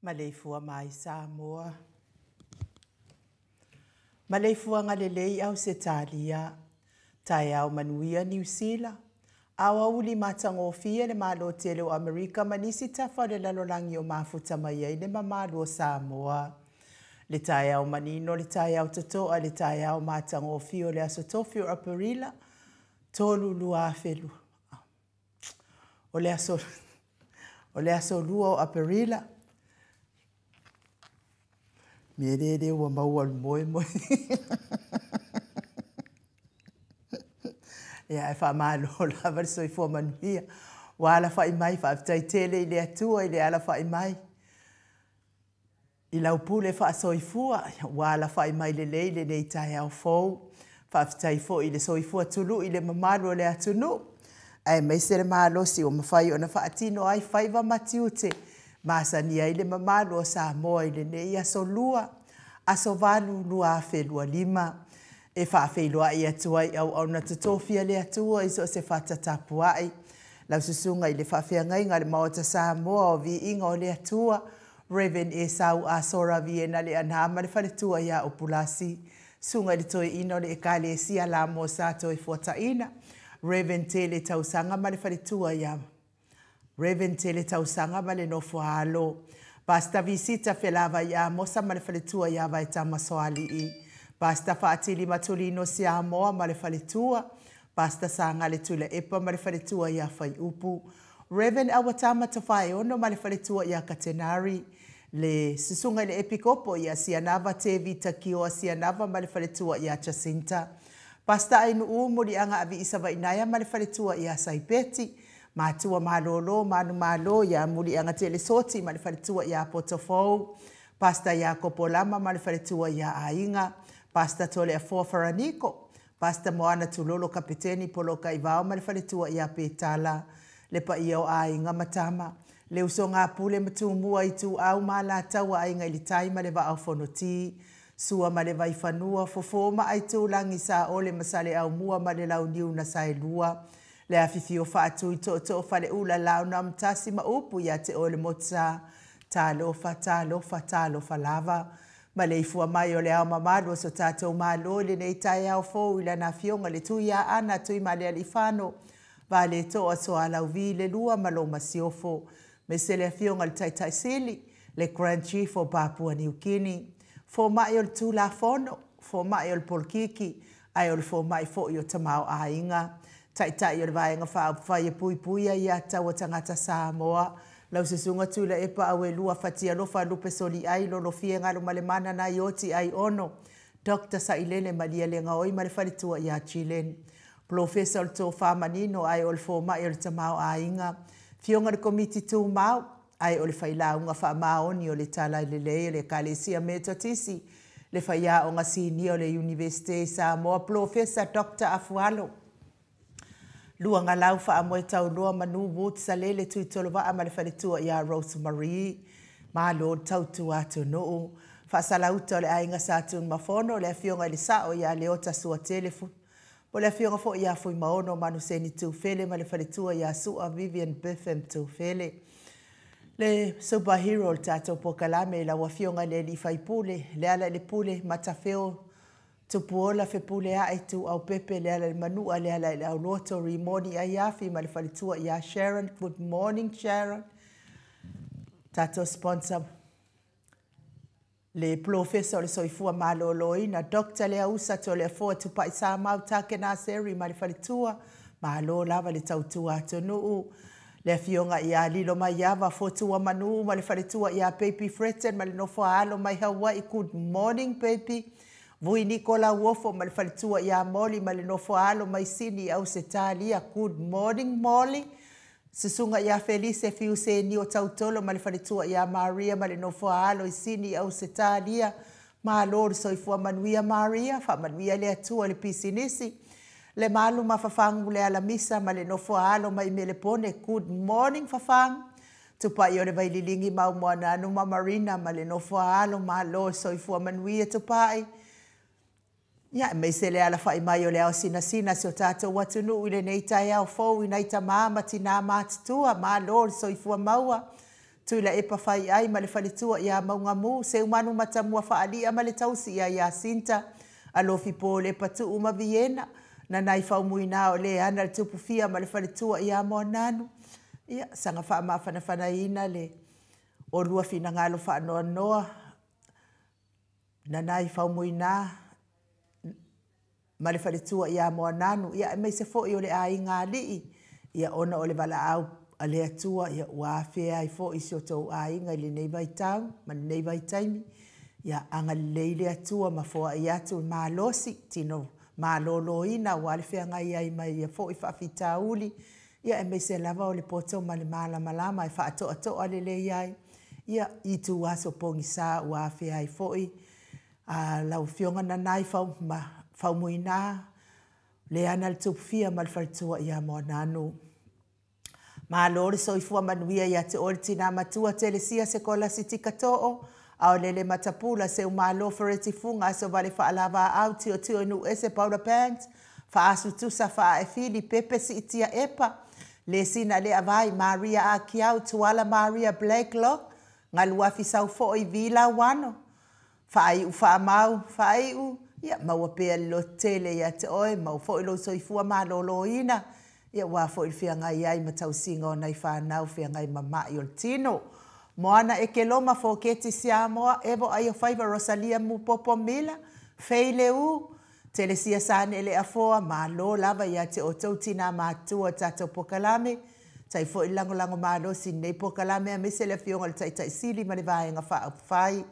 Maleifua mai Samoa. Maleifuaga lelei Ausetalia. Taeao manuia Niu Sila. Aoauli matagofie le Malo tele o Amerika ma nisi tafa o le lalolagi o mafuta mai ai le mamalu o Samoa. Le taeao manino, le taeao totoa, le taeao matagofie o le aso tofi o Aperila, 3 2 O le aso, o le aso 2 o Aperila. Mea le ua maua le moe moe. Ia, e faamalo lava le soifua manuia. Ua alafai mai, faafetai tele i le Atua i le alafai mai. I lau pule faasoifua, ua alafai mai lelei lenei taeao fou. Faafetai foi i le soifua tului i le mamalu o le atunuu. Aemaise le malosi ua mafai ona faatino ai faiva ma tiute. Masani ai le mamalu o Samoa i lenei aso 2, aso 8, 2025. E faafeiloai atu ai i auauna totofi a le Atua i so o se fata tapuai. Lau susuga i le faafeagaiga a le Maota Samoa o Viiga o le Atua, Rev. Esau Asora Viena Leanā ma le faletua ia Upulasi, Susuga i le Toeaina o le Ekalesia Lamo Sa Toefuataina, Rev. Tele Tausaga ma le faletua ia Rev. Tele Tausaga ma le nofo a alo. Pastor Visita Felavai Amosa ma le faletua ia Vaetama Soalii. Pastor Faatili Matulino Siamoa ma le faletua. Pastor Sagale Tuilaepa ma le faletua ia Faiupu. Rev. Auatama Tofaeono ma le faletua ia Katenari. Le susuga i le Epikopo ia Sianava Tevita Kioa Sianava ma le faletua ia Jacinta. Pastor Ainuu Muliaga Aviisa Vainaea ma le faletua ia Saipeti. Matua malolo manumalo ia Muliaga Telesoti ma le faletua ia Potofou. Pastor Iakopo Lama ma le faletua ia Aiga. Pastor Toleafoa Faraniko. Pastor Moana Tulolo Kapeteni Polokaivao ma le faletua ia Petala. Le paia o aiga ma tama. Le usoga a Pule ma Tumua Ituau ma Alataua Aiga i le Tai ma le Vaa o Fonoti. Sua ma le Vaifanua, Fofo ma Aitulagi, Saole ma Saleaaumua ma le Launiu na Saelua. Le afifio Faatui Tootoo Faleula Laonamtasi ma upu ia te oe le Motusa. Talofa, talofa, talofa lava. Maleifua mai o le Ao Mamalu o so tatou Malo i lenei taeao fou i lana Afioga le Tuiaana Tuimalealiifano Vaaletoa Sualauvi le Lua ma lou Masiofo, aemaise le Afioga i le Taitai Sili, le Grand Chief o Papua Niu Kini, Fomai o le Tulafono, Fomai o le Polokiki, ae o le Fomai foi o Tamaoaiga, Taitai o le Vaega Faaupufai e Puipuia ia Taua Tagata Samoa, lau Susuga Tuilaepa Auelua Fatialofa Lupe Soliai Lolofie Galumalemana Naioti Aiono, Doctor Sailele Malielegaoi ma le faletua ia Chilen, Polofesa o le Tofa Manino ae o le Fomai o le Tamaoaiga, Afioga i le Komiti Tumau ae o le Failauga Faamaoni o le Tala Lelei o le Ekalesia Metotisi, le Faiaoga Sinia o le Iunivesite i Samoa, Polofesa Doctor Afualo Luagalau Faamoetauloa Manu Woods Salele Tuitolovaa ma le faletua ia Rose Marie. Malo le tautua atunuu. Faasalauta o le aiga Sa Tunumafono, le Afioga i le Sao ia Leota Suatele po o le Afioga foi ia Fuimaono Manuseni Tufele ma le faletua ia Sua Vivian Biffin Tufele. Le superhero o le tatou polokalame, lau Afioga i le Alii Faipule, Lealailepule Matafeo Tupuola Fepuleai Ituaupepe, Lealailemanua, Lealaileauloto, Rimoni Aiafi ma le faletua ia Sharon. Good morning Sharon. Tatou sponsor le Polofesa o le Soifua Maloloina, Dr. Leausa Toleafoa Tupai Samau Takenaseri ma le faletua. Malo lava le tautua atunuu. Le Afioga ia Lilo Maiava Fotua Manu ma le faletua ia Baby Fretton ma le nofo a alo mai Hawaii. Good morning baby. Vui Niko Lauofo ma le faletua ia Molly ma le nofo a alo mai Sini Ausetalia. Good morning Molly. Susuga ia Felise Fiuseni o Tautolo ma le faletua ia Maria ma le nofo a alo i Sini Ausetalia. Malo le soifua manuia Maria, faamanuia le Atua i le pisinisi. Le malu ma Fafagu le Alamisa ma le nofo a alo mai Melepone. Good morning Fafagu. Tupai o le Vaililigi Maumoananu ma Marina ma le nofo a alo. Malo le soifua manuia Tupai. Ia, aemaise le alafai mai o le ao sinasina si o tatou atunuu i lenei taeao fou i nai tamā ma tinā matutua. Malo le soifua maua. Tuilaepa Faiai ma le faletua ia Maugamu, Seumanu Matamua Faalia ma le tausi ia Iasinta, Alofi Polepa Tuu ma Viena, Nanai Faumuina o Leana le Tupufia ma le faletua ia Moananu. Ia, saga faamafanafanaina le olua finagalo faanoanoa, Nanai Faumuina ma le faletua ia Moananu, ia aemaise foi o le aiga alii, ia ona o le valaau a le Atua, ia ua afea ai foi si o tou aiga i lenei vaitau ma lenei vaitaimi. Ia agalelei le Atua ma foai atu le malosi, tino maloloina aua le feagai ai ma ia foi faafitauli, ia aemaise lava o le poto ma le malamalama e faatoatoa lelei ai, ia ituaso pogisa ua afea ai foi a lau Afioga Nanai Fau, ma Faumuina, Leana le Tupufia ma le faletua ia Moananu. Malo le soifua manuia ia te oe le tinā matua Telesia Sekolasi Tikatoo, Aolele Matapula, Seumalo Fereti Fuga, Asovale Faalavaau, Tiotio i Nuuese Paula Banks, Faasutusa Faaefili, Pepe Siitia Epa, Lesina Leavai, Maria Akiau, Tuala Maria Blakelock, Galuafi Saufoi Vila Wano, Faaiu Faamau, Faaiu, ia maua pea le lototele ia te oe, maua foi lou soifua malōlōina, ia aua foi le feagai ai ma tausiga o nai fanau feagai ma mai o le tino. Moana Ekeloma, Foketi Siamoa, Evo Aiofaiva, Rosalia Mupopo Mila, Fei Leu, Telesia Sane Le Afoa, malo lava ia te outou tina matua tatou pokalame, tai foi lagolago malosi nei pokalame aemaise le afioga i le Taitaisili ma le Vaega Faaupufai.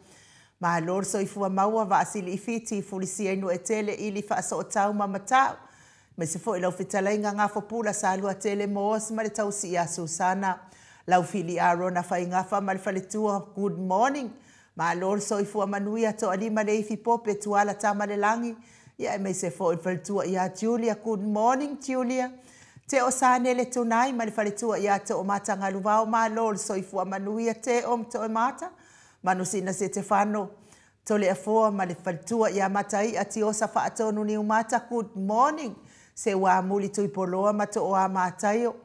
Malo le soifua maua vaasili i Fiti, fulisia i Nuuetele, ili faasootau ma matau. Aemaise foi lau fetalaiga Gafopula Saluatele Moos ma le tausi ia Susana. Laufili Arona Faigafa ma le faletua, good morning. Malo le soifua manuia Toalima Leifi Pope Tuala Tamalelagi. Ia aemaise foi le faletua ia Julia, good morning Julia. Teo Sanele Tunai ma le faletua ia Toomata Galuvao, malo le soifua manuia Teo ma Toemata. Manusina Setefano Toleafoa ma le faletua ia Mataia Tiosa Faatonu Niumata, good morning. Seuamuli Tuipoloa ma Tooa Mataio.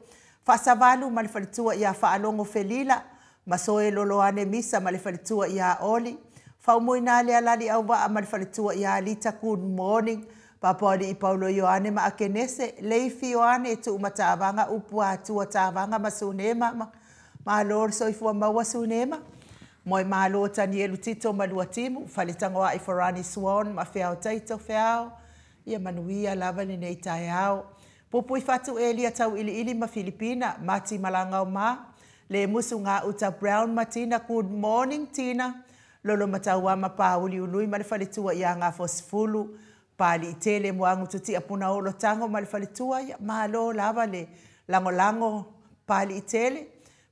Faasavalu ma le faletua ia Faalogo Felila, Masoe Loloane Misa ma le faletua ia Oli. Faumuina le Alali Auvaa ma le faletua ia Alita, good morning. Papaoli'i Paulo Ioane ma Akenese, Leifi Ioane Tuumatavaga Upu Atua Tavaga ma Sunema, malo le soifua maua Sunema. Moe malo Tanielu Tito ma Luatimu, Faletagoai Farani Swan ma Feao Taito Feao, ia manuia lava lenei taeao. Pupui Fatu Elia Tauiliili ma Filipina, Mati Malagao ma, Le Musu Gauta Brown ma Tina, good morning Tina. Lolo Mataua ma Pauli Ului ma le faletua ia Gafosefulu, Paliitele Moagututia Punaolo Tago ma le faletua, ia malo lava le lagolago Paliitele.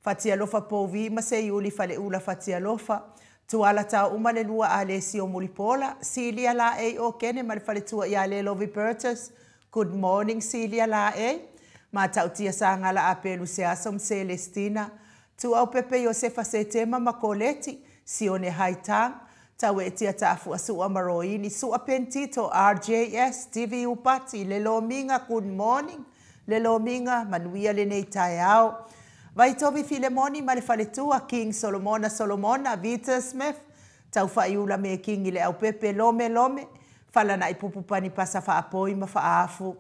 Fatialofa Pouvi ma Seiuli Faleula Fatialofa, Tuala Tauuma le lua Alesio Mulipola, Silia Laei o Kene ma le faletua ia Lelovi Bertus, good morning Silia Laei. Matautia Sagala Apelu Seaso ma Celestina, Tuaupepe Iosefa Setema ma Koleti, Sione Haitang, Tauetia Taafuasua ma Roini, Sua Pentito, RJS, TV Upati, Lelomiga, good morning. Lelomiga, manuia lenei taeao. Vaitovi Filemoni ma le faletua, King Solomona Solomona, Vita Smith, Taufaiula me King i le Aupepe, Lome Lome, Falanai Pupupani Pasa Faapoi ma Faafu.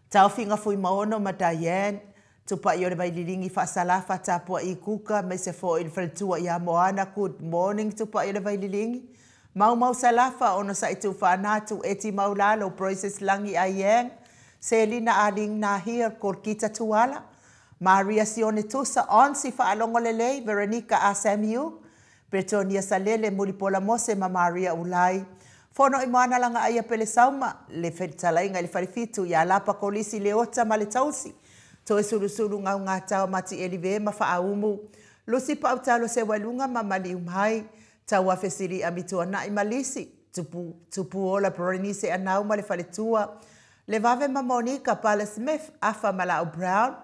Taofiga Fuimaono ma Diane, Tupai o le Vaililigi Faasalafa Tapuai Kuka, aemaise foi i le faletua ia Moana, good morning Tupai o le Vaililigi. Maumau Salafa, Onosai Tuufaanatu, Eti Maulalo, Broises Lagi Aiang, Selina Aling Nahir, Korkita Tuala, Maria Sione Tusa, Onsi Faalogo Lelei, Veronica A. Samuel, Bretonia Salele, Mulipola Mose ma Maria Ulai. Fono i moana langa aia pele sauma, le fetalaiga i le falefitu, ia Lapa Kolisi Leota ma le tausi. Toe sulusulu ngau ngā mati elive ma faaumu. Lusi pautalo se waluga ma maliu mai. Tau fesili amituanai malisi. Tupu, tupu ola Berenice anau ma le faletua. Le vave ma Monica Pala Smith, Afa Malau Brown,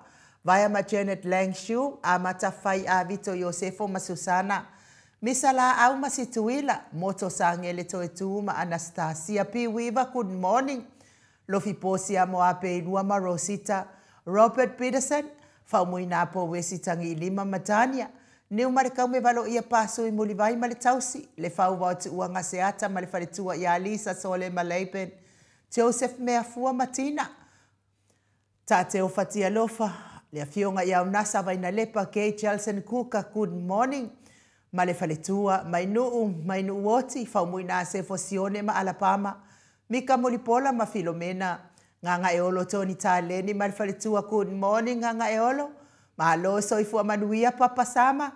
Vaia ma Janet Langshu, Amata Fai Avito Iosefo ma Susana, Misala au ma Situila, Moto Sangele Toetu ma Anastasia P. Weaver, good morning. Lofi Posia Moape Ilua ma Rosita, Robert Peterson, Faumuina po Wesi Tangi Lima Matania, Niu Marikaume valo ia paso i mulivai ma le tausi, le fau tuua ngaseata ma le faletua ia Alisa Sole ma Leipen, Joseph Meafua Matina, Tateo Fatialofa, le afioga ia Unasa Vainalepa, Kay Chelson Kuka, good morning. Ma le faletua, Mainuu, Mainuu Oti, Faumuina Sefo Sione ma Alapama, Mika Mulipola ma Filomena, Nganga Eolo Tony Taleni ma le faletua, good morning Nganga Eolo. Malo soifua manuia Papa Sama.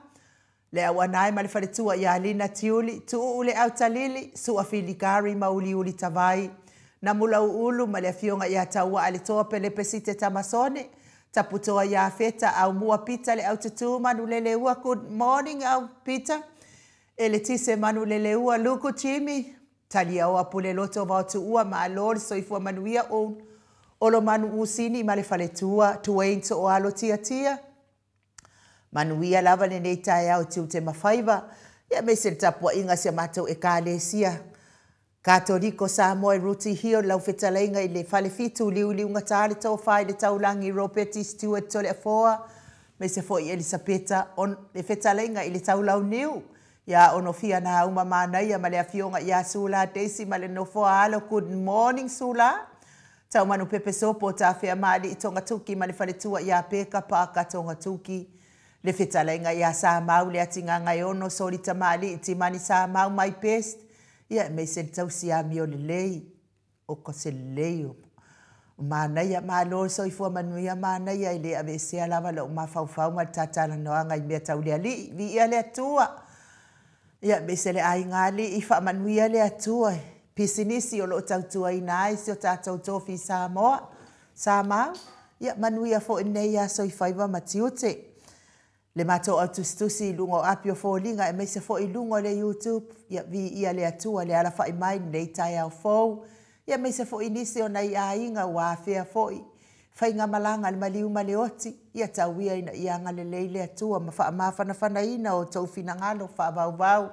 Le auanai ma le faletua ia Lina Tiuli, Tuu le autalili, Sua Filikari ma Uliuli Tavai. Namula uulu ma le afioga ia Taua Aletoa Pelepesite Tamasone, Taputoa ia Feta, au mua Pita le aututu Manuleleua, good morning au Pita. Ele tise Manuleleua, Luku Jimmy, Taliaoa Puleloto Vaotuua, malo le soifua manuia o Olomanu Usini ma le faletua, Tuain To'oalo Tiatia. Manuia lava lenei taeao tiute mafaiva. Ia aemaise le tapuaiga a si a matou Ekalesia Katoliko Samoa i Rooty Hill, lau fetalaiga i le Falefitu, liuliugata le tofa i le taulagi Ropeti Stewart Toleafoa, aemaise foi Elisapeta, le fetalaiga i le Taulauniu ia Onofia Nauma Manaia ma le afioga ia Sula Daisy ma le nofoa alo. Good morning Sula. Taumanu pepe sopo tafea maalii Togatuki ma le faletua ia Peka Paaka Togatuki, le fetalaiga ia Samau le Atigagaeono Solita Maalii Timani Samau my best. Ia aemaise le tausi amio lelei o ko se lelei o manaia. Malo le soifua manuia manaia, e le aveesea lava lou mafaufau ma le tatalanoaga i mea tau le alii. Viia le Atua. Ia aemaise le aiga alii, faamanuia le Atua pisinisi o loo tautuaina ai si o tatou tofi Samoa Samau. Ia manuia foi lenei aso i faiva ma tiute. Le matou autusitusi i luga o api o foliga aemaise foi i luga o le YouTube. Ia viia le Atua le alafai mai lenei taeao fou. Ia aemaise foi nisi o nai aiga ua afea foi faigamalaga le maliu ma le oti. Ia tau ia ina ia agalelei le Atua ma faamafanafanaina o outou finagalo faavauvau.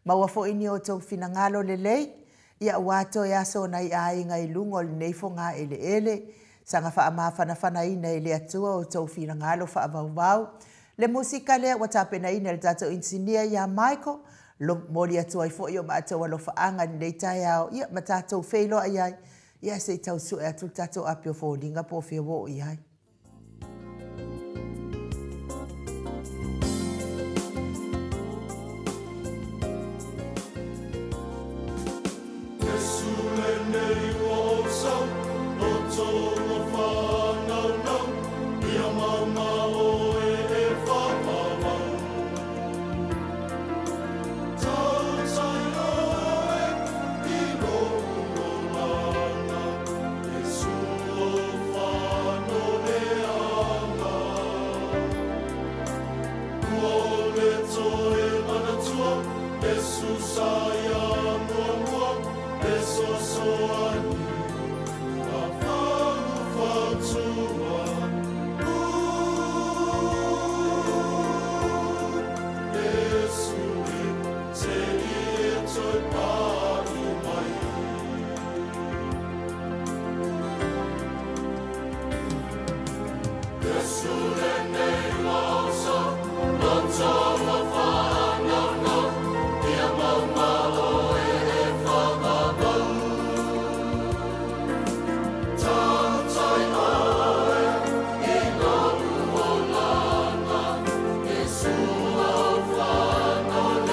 Maua foi ni outou finagalo lelei. Ia ua toe aso o nai aiga i luga o lenei fogaeleele. Saga faamafanafanaina e le Atua o outou finagalo faavauvau. Le musika lea ua tapenaina e le tatou inisinia ia Michael, momoli atu ai foi o matou alofaaga i lenei taeao, ia ma tatou feiloai ai. Ia se i tau sue atu le tatou api o foliga po o fea ua oo i ai. Iesu lenei ua ou sau, loto ua faanaunau, ia mauma oe e faavavau. Tautai oe i lou olaga, Iesu o fanoleaga. Ua ole toe manatua, Iesu sa ia muamua, fesoasoani ma faufautua. Iesu e te ie toe pai mai. Iesu lenei ua ou sau, loto ua faanaunau, ia mauma oe e faavavau. Tautai oe i lou olaga, Iesu o fanoleaga.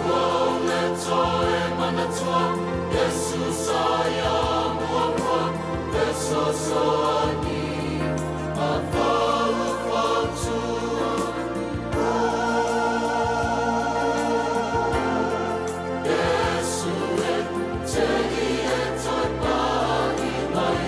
Ua ole toe manatua, Iesu sa ia muamua, fesoasoani ma faufautua. Iesu e te ie toe pai mai.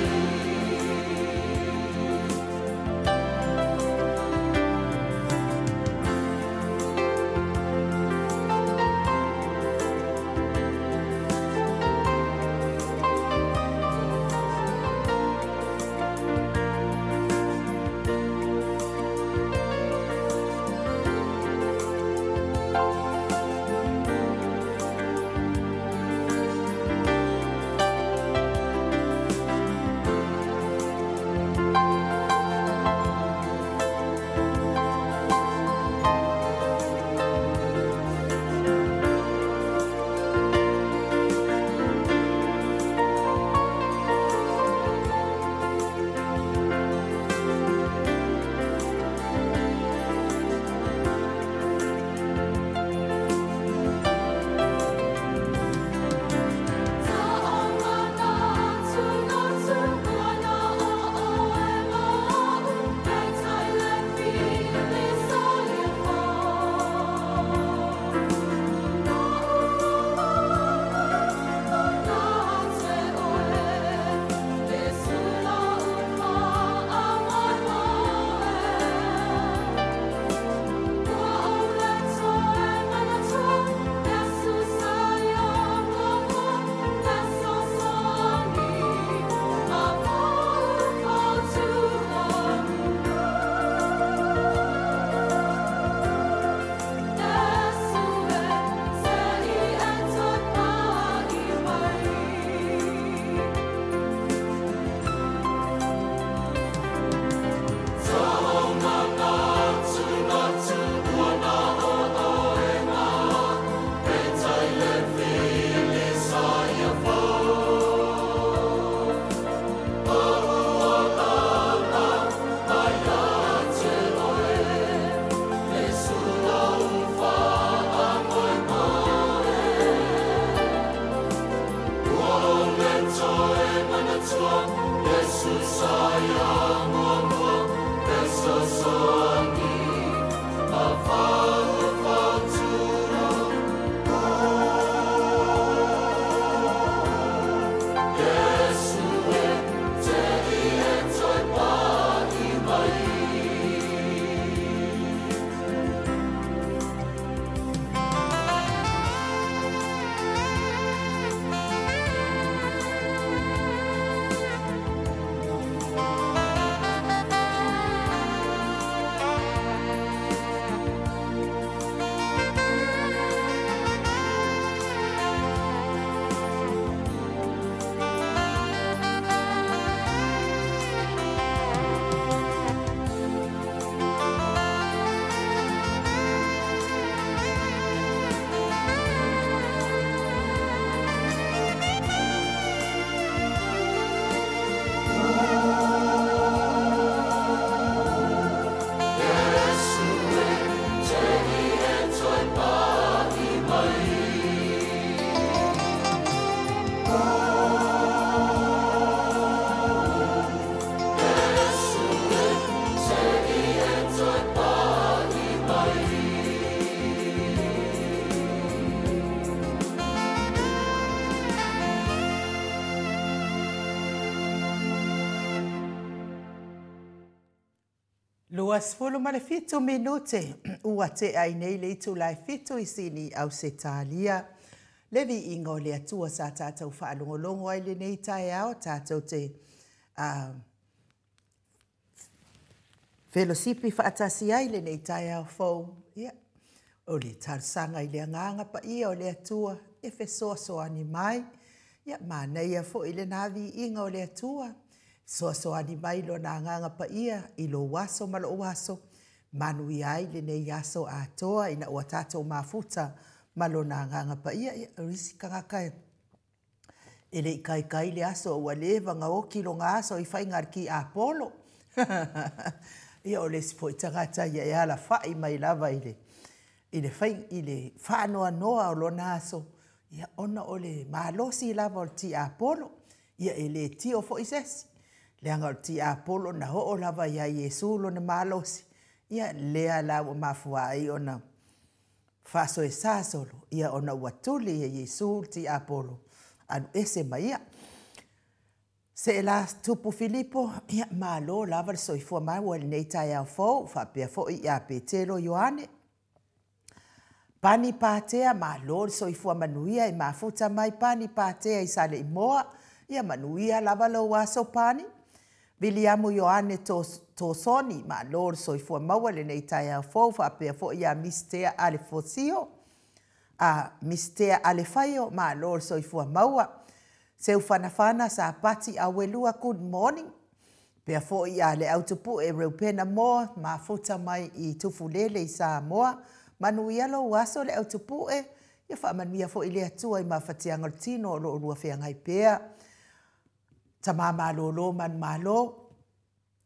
27 minute ua tea ai nei le itula e 7 i Sini, Ausetalia. Le viiga o le Atua sa tatou faalogologo ai lenei taeao, tatou te felosipi faatasi ai lenei taeao fou. Ia, o le talosaga i le agaga paia o le Atua e fesoasoani mai. Ia, manaia foi lena viiga o le Atua, fesoasoani mai lona agaga paia i lou aso ma lou aso, manuia ai lenei aso atoa ina ua tatou mafuta ma lona agaga paia. Ia, o isi tagata e le i kaikai le aso ua leva ona oti lona aso i faiga a le tiapolo. Ia, o le isi foi tagata ia e alafai mai lava i le i le faanoanoa o lona aso, ia, ona o le malosi lava o le tiapolo. Ia, e le tio foi se isi, leaga o le tiapolo na oo lava ia Iesu lona malosi, ia lea la ua mafua ai ona faasoesa solo, ia ona ua tuli e Iesu le tiapolo alu ese mai ia. Seela Tupu Filipo, ia malo lava le soifua maua i lenei taeao fou, faapea foi ia Petelo Ioane. Pani Patea, malo le soifua manuia e mafuta mai Pani Patea i Saleimoa, ia manuia lava lou aso Pani. Viliamu Ioane Tosoni, malo le soifua maua lenei taeao fou, faapea foi ia Mistea Alefosio, a Mistea Alefaio, malo le soifua maua. Seufanafana Sapati Awelua, good morning. Pea foi ia le Autupu'e Reupena Moa, mafuta mai i Tufulele i Samoa. Manuia lou aso le Autupu'e, ia faamanuia foi le Atua i mafatiaga o le tino o lo o lua feagai pea. Tama malolo manumalo,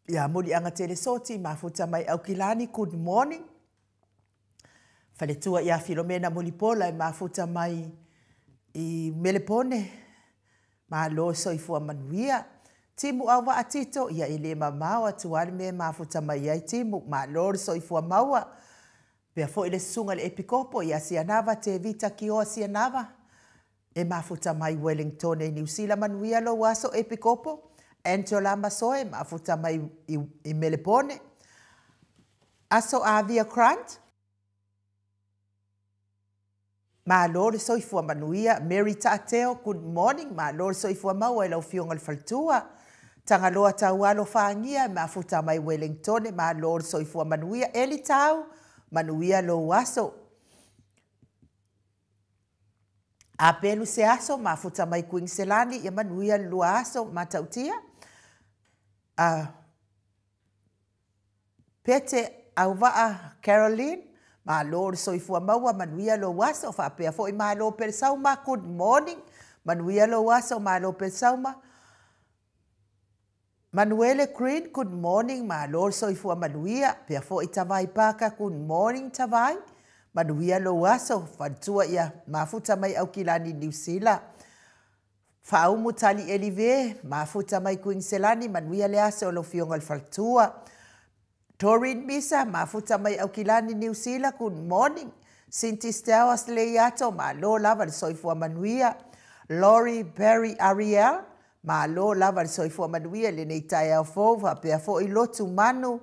ia Muliaga Telesoti, mafuta mai Aukilani, good morning. Faletua ia Filomena Mulipola e mafuta mai i Melepone, malo soifua manuia. Timu Auvaa Tito, ia e le mamao atu lava le mea e mafuta mai ai Timu, malo le soifua maua. Pea foi le susuga i le Epikopo ia Sianava Tevita Kioa Sianava, e mafuta mai Wellington i Niu Sila, manuia lou aso Epikopo. Angela Masoe, mafuta mai i Melepone. Aso Avia Grant, malo le soifua manuia. Mary Taateo, good morning, malo le soifua maua i lau afioga i le faletua. Tagaloa Taualo Fagia, mafuta mai Wellington, malo le soifua manuia. Eli Tau, manuia lou aso. Apelu se aso, mafuta mai Kuiniselani, ia manuia le lua aso, matautia. Pete Auvaa Caroline, malo le soifua maua, manuia lou aso. Faapea foi malo Pelesauma, good morning, manuia lou aso, malo Pelesauma. Manuele Green, good morning, malo le soifua manuia. Pea foi Tavai Paka, good morning Tavai, manuia lou aso. Faletua ia mafuta mai Aukilani Niu Sila. Faaumu Tali Elive, mafuta mai Kuiniselani, manuia le aso o lau Afioga i le Faletua. Doreen Misa, mafuta mai Aukilani, Niu Sila, good morning. Cindy Stowers Leiato, malo lava le soifua manuia. Lori Barry Ariel, malo lava le soifua manuia i lenei taeao fou, faapea foi Lotu Manu,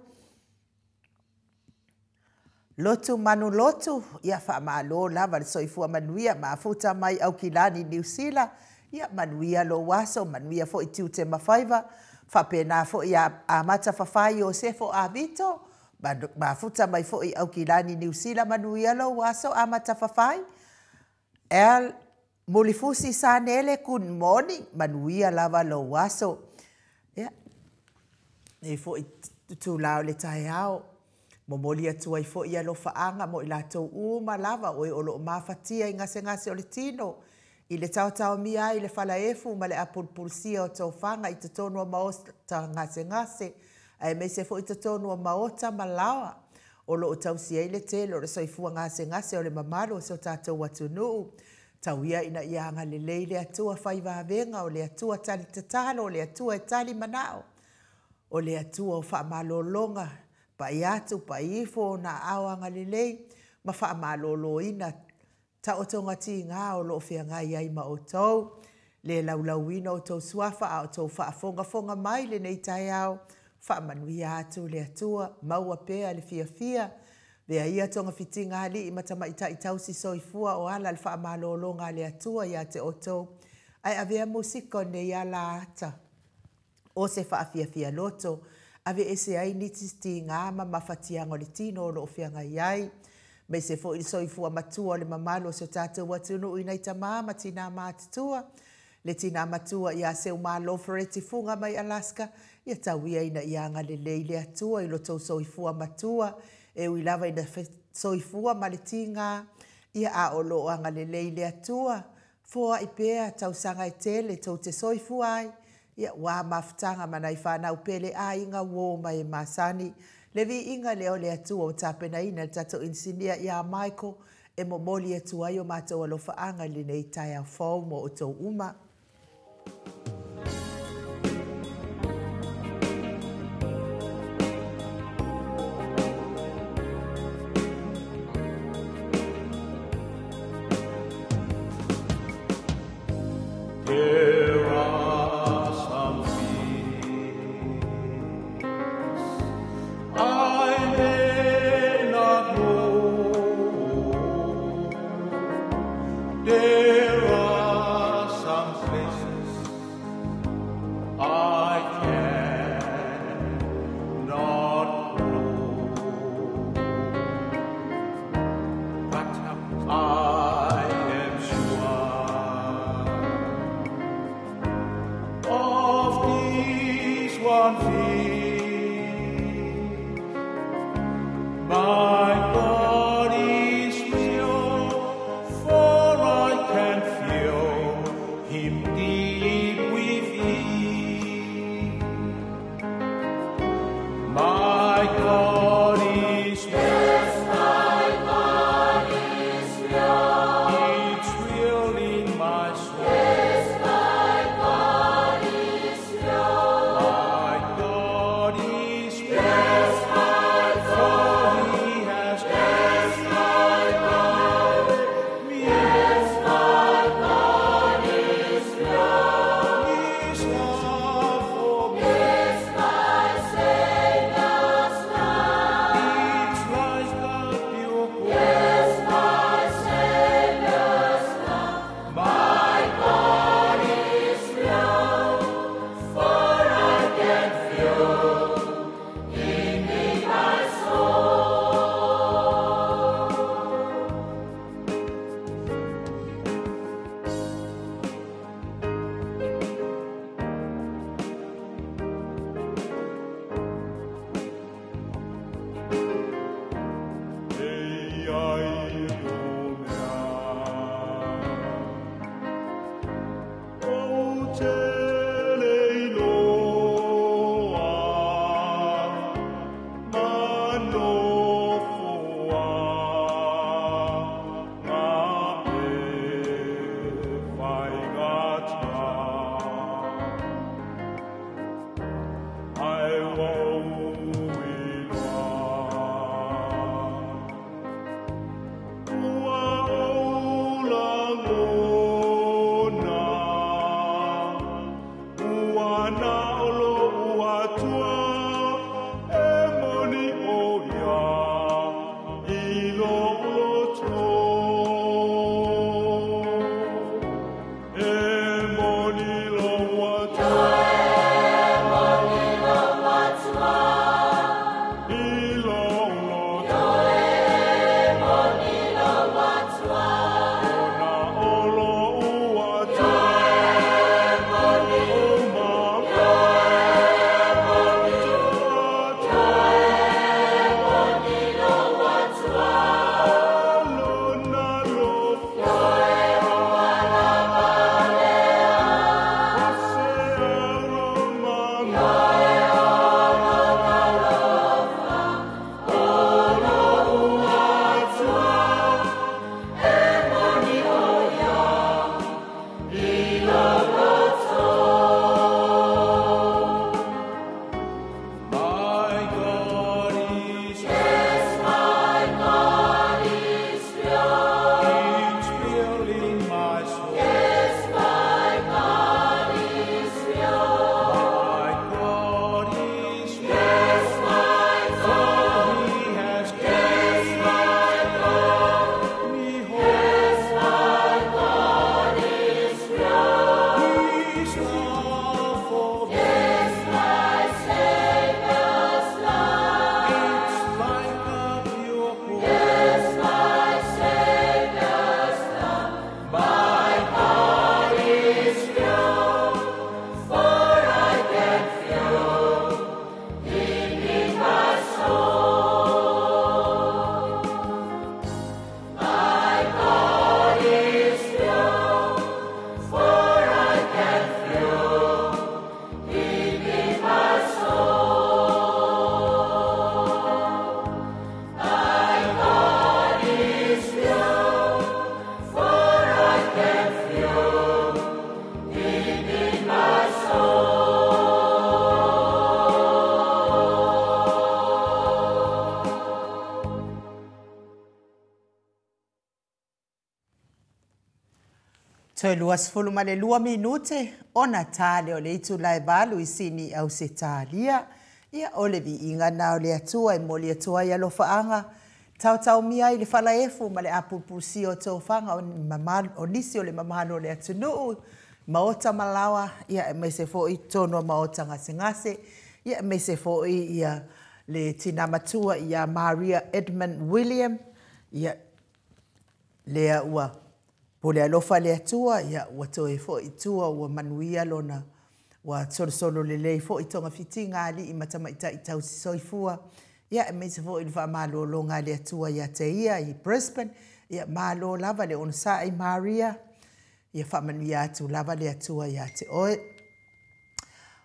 Lotu Manu Lotu, ia faamalo lava le soifua manuia, mafuta mai Aukilani, Niu Sila, ia manuia lou aso, manuia foi tiute ma faiva, faapena foi ia Amata Fafai Iosefo Avito, mafuta mai foi Aukilani, Niu Sila, manuia lou aso Amata Fafai. El Mulifusi Sanele, good morning, manuia lava lou aso. Ia, nei foi itulā o le taeao, momoli atu ai foi alofaaga mo i latou uma lava o e o lo o mafatia i gasegase o le tino, i le taotaomia ai i le falaefu ma le apulupulusia o tofaga i totonu o maota gasegase, aemaise foi totonu o maota ma laoa o lo o tausi ai le tele o le soifua gasegase o le mamalu o si o tatou atunuu. Tau ia ina ia agalelei le Atua fai vavega, o le Atua tali tatalo, o le Atua e tali manao, o le Atua o faamalologa, pai atu, pai ifo ona aao agalelei ma faamaloloina taotoga tiga o lo o feagai ai ma outou. Le laulauina o outou suafa a o outou faafogafoga mai lenei taeao, faamanuia atu le Atua, maua pea le fiafia, avea ia togafitiga a alii ma tamaitai tausi soifua o ala le faamalologa a le Atua ia te outou, ae avea musika o lenei ala ata o se faafiafia loto, aveese ai nisi tiga ma mafatiaga o le tino o lo o feagai ai, aemaise foi le soifua matua o le mamalu o si o tatou atunuu i nai tamā ma tinā matutua, le tinā matua ia Seumalo Fereti Fuga mai Alaska, ia tau ia ina ia agalelei le Atua i lo tou soifua matua, e ui lava ina soifua ma le tiga, ia a o lo o agalelei le Atua, foai pea tausaga e tele tou te soifua ai, ia ua mafutaga ma nai fanau pele aiga uō ma e masani. Le viiga lea o le Atua ua tapenaina e le tatou inisinia ia Michael e momoli atu ai o matou alofaaga i lenei taeao fou mo outou uma. There are some things I may not know. There are some places I cannot go. But I am sure of this one thing, my God is real, for I can feel Him deep within. My God is real. Yes, my God is real. It's real in my soul. Yes, my God is real. My Toe 22 minute ona ta lea o le itula e 8 i Sini, Ausetalia. Ia, o le viiga na o le Atua e momoli atu ai alofaaga taotaomia ai le falaefu ma le apulupulusio o tofaga o nisi o le mamalu o le atunuu, maota malaoa, ia aemaise foi totonu o maota gasegase, ia aemaise foi ia le tina matua ia Maria Edmund William, ia lea ua pule alofa le Atua, ia ua toe foi i tua ua manuia lona, ua solosolo lelei foi togafitiga a alii ma tamaitai tausi soifua, ia aemaise foi le faamalologa a le Atua ia te ia i Brisbane. Ia malo lava le onosai Maria, ia faamanuia atu lava le Atua ia te oe.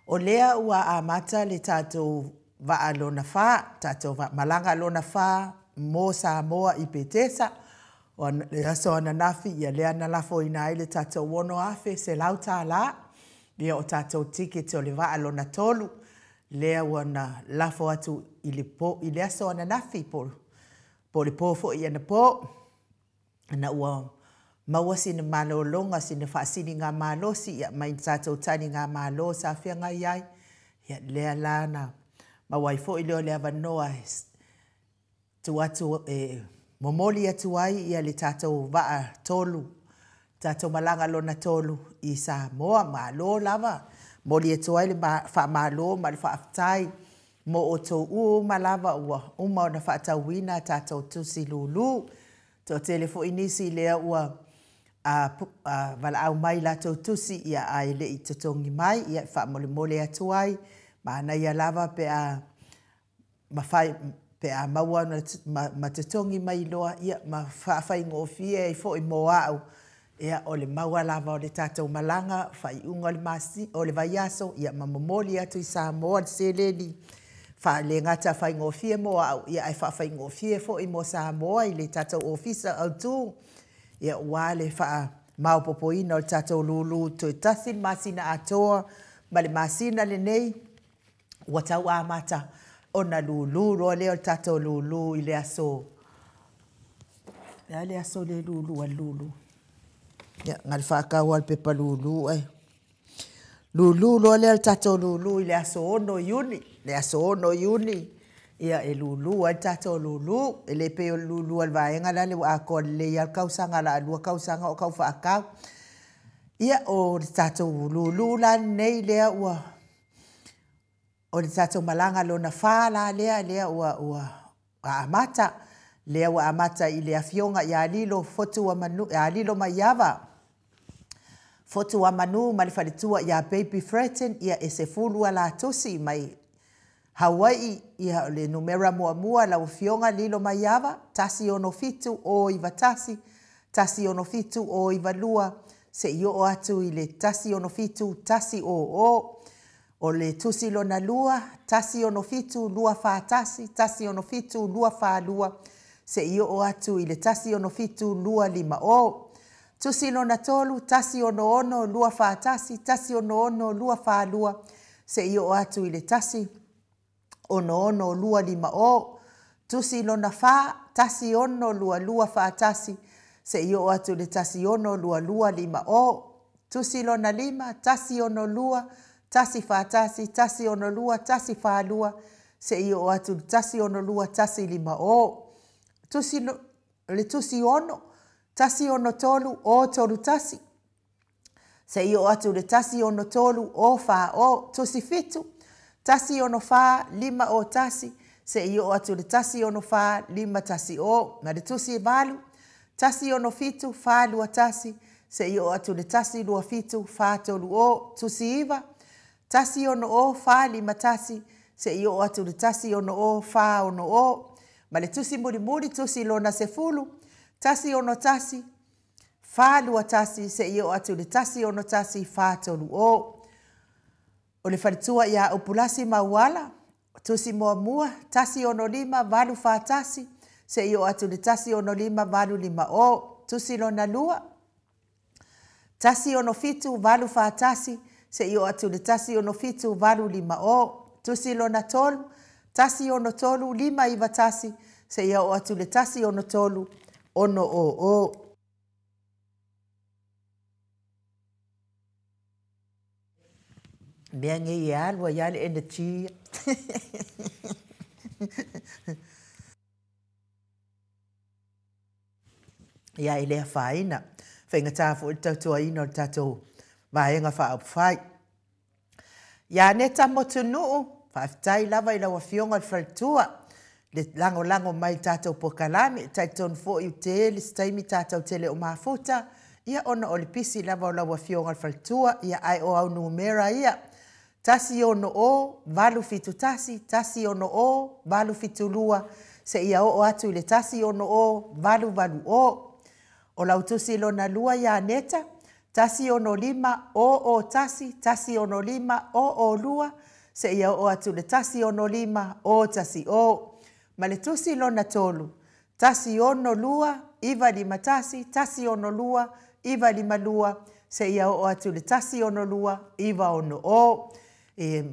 O lea ua amata le tatou vaa lona fa, tatou malaga lona fa mo Samoa i Petesa. O le aso ananafi, ia lea na lafoina ai le tatou $6,100. Ia o tatou tiketi o le vaa lona tolu, lea ua na lafo atu i le po, i le aso ananafi po o le po foi anapo, na ua maua sina malologa, sina faasiligamalosi ia mai tatou taligamalo sa feagai ai. Ia lea la na maua ai foi lea o le avanoa e tuu atu e momoli atu ai ia le tatou vaa tolu, tatou malaga lona tolu i Samoa. Malo lava, momoli atu ai le faamalo ma le faafetai mo outou uma lava ua uma ona faatauina tatou tusi lulu. Toatele foi nisi lea ua valaau mai latou tusi ia ae le i totogi mai, ia faamolemole atu ai, manaia lava pe a mafai pe a maua ma totogi mai loa, ia ma faafaigofie ai foi mo au, ia o le maua lava o le tatou malaga faaiuga o le masi, o le vaiaso, ia ma momoli atu i Samoa le seleni, faale gata faigofie mo au, ia ae faafaigofie foi mo Samoa i le tatou ofisa autu, ia aua le faamaopoopoina o le tatou lulu toe tasi le masina atoa ma le masina lenei ua tau amata ona lulu loa lea o le tatou lulu i le aso. Le a le aso le lulu a lulu. Ia, na le faatau le pepa lulu ai. Lulu loa lea o le tatou lulu i le aso 6 Iuni. Le aso 6 Iuni, ia e lulu ai le tatou lulu. E le pei o le lulu a le vaega la le ua atoa lelei lava le tausaga la 2 tausaga o tau faatau. Ia, o le tatou lulu la lenei lea ua o le tatou malaga lona fa la lea lea ua ua amata. Lea ua amata i le afioga ia Lilo Fotu Manu, ia Lilo Maiava Fotu Manu ma le faletua ia Baby Freton, ia e 10 ala tusi mai Hawaii. Ia o le numera muamua lau afioga Lilo Maiava, 167 o 91, 167 o 92, seia oo atu i le 167 100. O le tusi lona lua, 167 241, 167 242, seia oo atu i le 167 250. Tusi lona tolu, 166 241, 166 242, seia oo atu i le 166 250. Tusi lona fa, 16 2241, seia oo atu i le 16 2250. Tusi lona lima, 162 141, 162 142, seia oo atu i le 162 150. Tusi le tusi ono, 163 o 31, seia oo atu i le 163 o 40. Tusi fitu, 164 501, seia oo atu i le 164 510. Ma le tusi valu, 167 421, seia oo atu i le 127 430. Tusi iva, 160 451, seia oo atu i le 160 460. Ma le tusi mulimuli, tusi lona 10, 161 421, seia oo atu i le 161 430. O le faletua ia Upulasi Mauala, tusi muamua, 165 841, seia oo atu i le 165 850. Tusi lona lua, 167 841, seia oo atu i le 167 850. Tusi lona tolu, 163 591, seia oo atu i le 163 600. Mea nei e alu ai lava le energy ia. Ia e le afaina, faigata foi le tautuaina o le tatou Vaega Faaupufai. Ia Neta Motunuu, faafetai lava i lau Afioga i le Faletua le lagolago mai i le tatou polokalame. E talitonu foi ua tele se taimi tatou te le o mafuta, ia ona o le pisi lava o lau Afioga i le Faletua, ia ae o au numera ia, 1 6 8 7 1, 1 6 8 7 2, seia oo atu i le 1 6 8 8 0. O lau tusi lona lua ia Neta, 1 6 5 0 0 1, 1 6 5 0 0 2, seia oo atu i le 1 6 5 0 1 0. Ma le tusi lona tolu, 1 6 2 9 5 1, 1 6 2 9 5 2, seia oo atu i le 1 6 2 9 6 0. E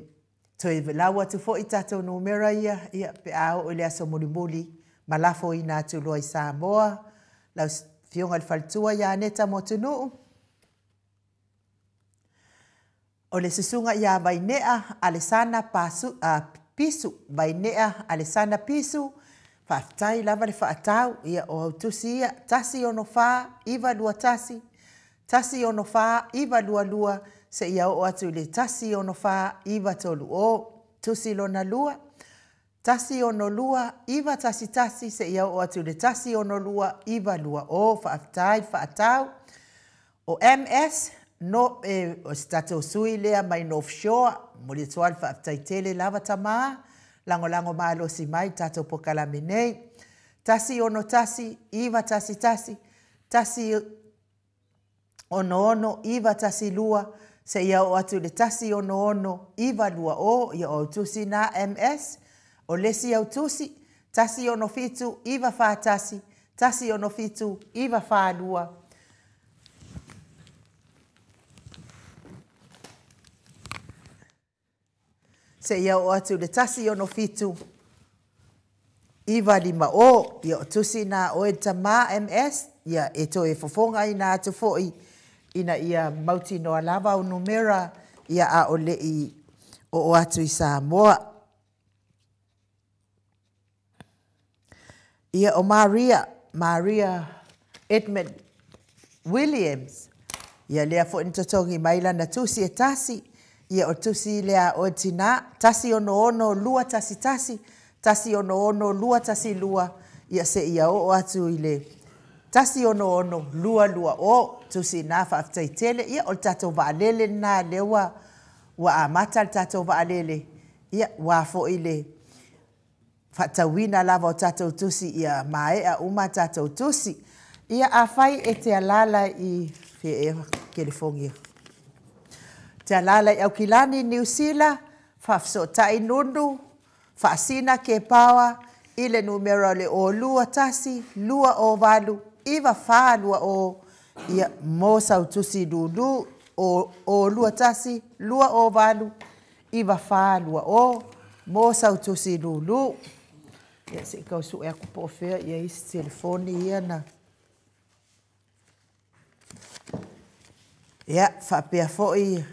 toe lau atu foi tatou numera ia, ia pe a oo i le aso mulimuli ma lafoina atu loa i Samoa lau Afioga i le Faletua ia Neta Motunuu. O le susuga ia Vainea Alesana Pasu, Pisu, Vainea Alesana Pisu, faafetai lava le faatau, ia o au tusi ia, 1 6 4 9 2 1, 1 6 4 9 2 2, seia oo atu i le 1 6 4 9 3 0. Tusi lona lua, 1 6 2 9 1 1, seia oo atu i le 1 6 2 9 2 0. Faafetai le faatau. O MS, no, e, o se tatou sui lea mai North Shore, momoli atu lava le faafetai tele lava tama, lagolago malosi mai i le tatou polokalame nei. 1 6 1 9 1 1, 1 6 6 9 1 2, seia oo atu i le 1 6 6 9 2 0, ia o au tusi na MS. O le isi au tusi, 1 6 7 9 4 1, 1 6 7 9 4 2, seia oo atu i le 1 6 7 9 5 0. Ia o tusi na oe le tama MS, ia e toe fofogaina atu foi ina ia mautinoa lava au numera ia a o le i oo atu i Samoa. Ia o Maria, Maria Edmund Williams, ia lea foi na totogi mai lana tusi e tasi, ia o tusi lea a oe tina, 1 6 6 2 1 1, 1 6 6 2 1 2, ia seia oo atu i le 1 6 6 2 2 0. Tusi na faafetai tele. Ia o le tatou vaalele lena lea ua ua amata le tatou vaalele, ia ua foi le faatauina lava o tatou tusi ia maea uma tatou tusi. Ia afai e te alaala i fea ea Kelifogia, te alaala i Aukilani, Niu Sila, faafesootai Nunu, Faasina Kepaoa i le numera o le 0 2 1 2 0 8 9 4 2 0, ia mo sau tusi lulu, o 2 1 2 0 8 9 4 2 0 mo sau tusi lulu. Ia se i tau sue atu po o fea ia isi telefoni ia na. Ia, faapea foi,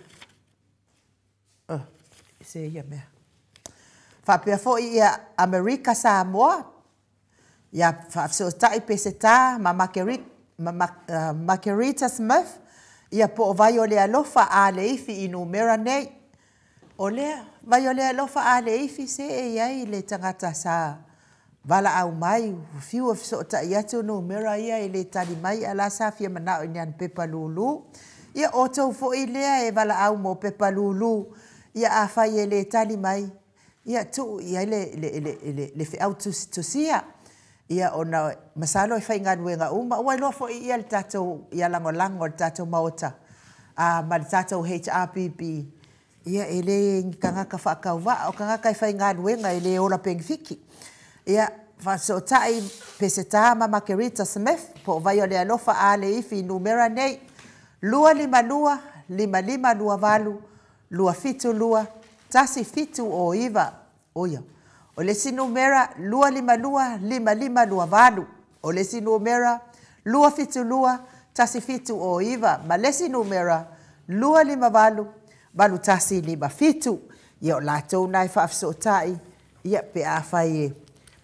se ia mea. Faapea foi ia Amerika Samoa, ia faafesootai Peseta ma Margarita Smith, ia po o vai o le alofa a le ifi i numera nei. O lea, vai o le alofa a le ifi se e iai le tagata sa valaau mai, ua fiu e fesootai atu numera ia e le tali mai, a la sa fia manao i ni ana pepa lulu. Ia outou foi lea e valaau mo pepa lulu, ia afai e le tali mai, ia tuu i ai le, le, le, le, le feau tusitusia. Ia ona masalo e faigaluega uma, ua iloa foi ia le tatou, ia lagolago le tatou maota ma le tatou HRPP, ia e le ni tagata faatauvaa, o tagata e faigaluega e le ola penefiti. Ia faafesootai Peseta ma Margarita Smith, po o vai o le alofa a le ifi i numera nei, 252 5528 272 1709. Oia. O le isi numera 252 5528. O le isi numera 272 1709. Ma le isi numera 258 8157. Ia o latou na e faafesootai, ia pe afai e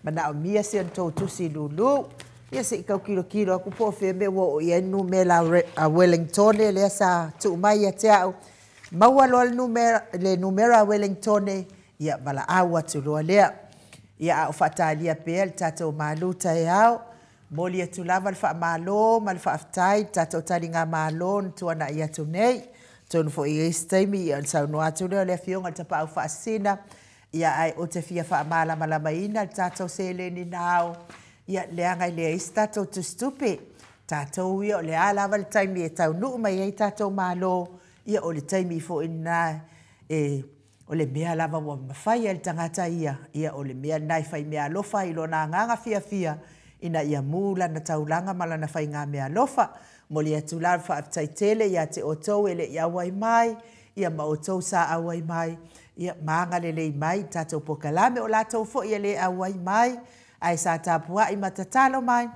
manaomia si ona tou tusi lulu. Ia se i tau kilokilo atu po o fea mea ua oo i ai le numera a Wellingtone lea sa tuu mai ia te au. Maua loa le numera, le numera a Wellingtone, ia valaau atu loa lea. Ia a o faatalia pea le tatou malu taeao, momoli atu lava le faamalo ma le faafetai i le tatou taligamalo na tuanai atu nei. Atonu foi e i ai se taimi ia ona saunoa atu lea o le Afioga i le Tapaau Faasisina, ia ae ou te fia faamalamalamaina le tatou seleni na ao, ia leaga e leai se tatou tusitupe. Tatou ia o le a lava le taimi e taunuu mai ai tatou malo, ia o le taimi foi lena e o le mea lava ua mafai e le tagata ia, ia o le mea lena e faimeaalofa ai i lona agaga fiafia ina ia mu lana taulaga ma lana faigameaalofa. Momoli atu la le faafetai tele ia te outou e le i auai mai, ia ma outou sa auai mai, ia ma agalelei mai i le tatou polokalame. O latou foi e le auai mai, ae sa tapuai ma tatalo mai,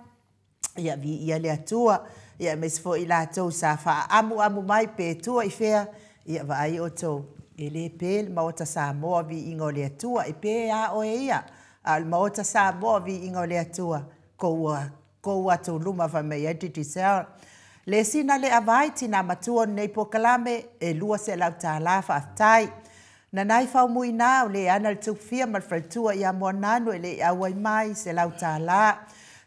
ia viia le Atua, ia aemaise foi i latou sa faaamuamu mai pe tua i fea, ia vaai outou, e le pe le Maota Samoa viiga o le Atua, e pe a oe ia, a o le Maota Samoa viiga o le Atua, kou atu luma fai mai ai Digicel. Le sina le avai tina matua o lenei polokalame e $200 faafetai. Nanai Faumuina o le ana le Tupufia ma le faletua ia Moananu e le i auai mai $100.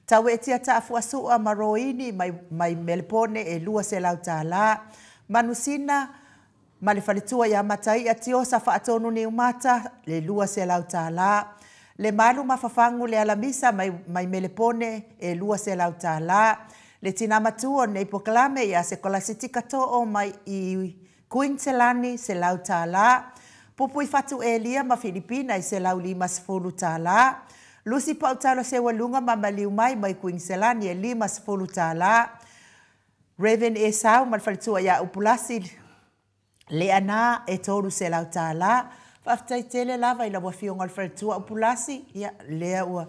Tauetia Taafuasua ma Roini mai, mai Melepone e $200. Manusina ma le faletua ia Mataia Tiosa Faatonu Niumata le $200. Le Malu Mafafagu le Alamisa mai, mai Melepone e $200. Le tina matua o lenei polokalame ia Sekolasitika Too mai i Kuiniselani $100. Pupui Fatu Elia ma Filipina e $150. Lusi Pautalo Seualuga ma Maliu mai mai Kuiniselani e $50. Raven Esau ma le faletua ia Upulasi Leana e $300. Faafetai tele lava i lau Afioga i le faletua Upulasi, ia lea ua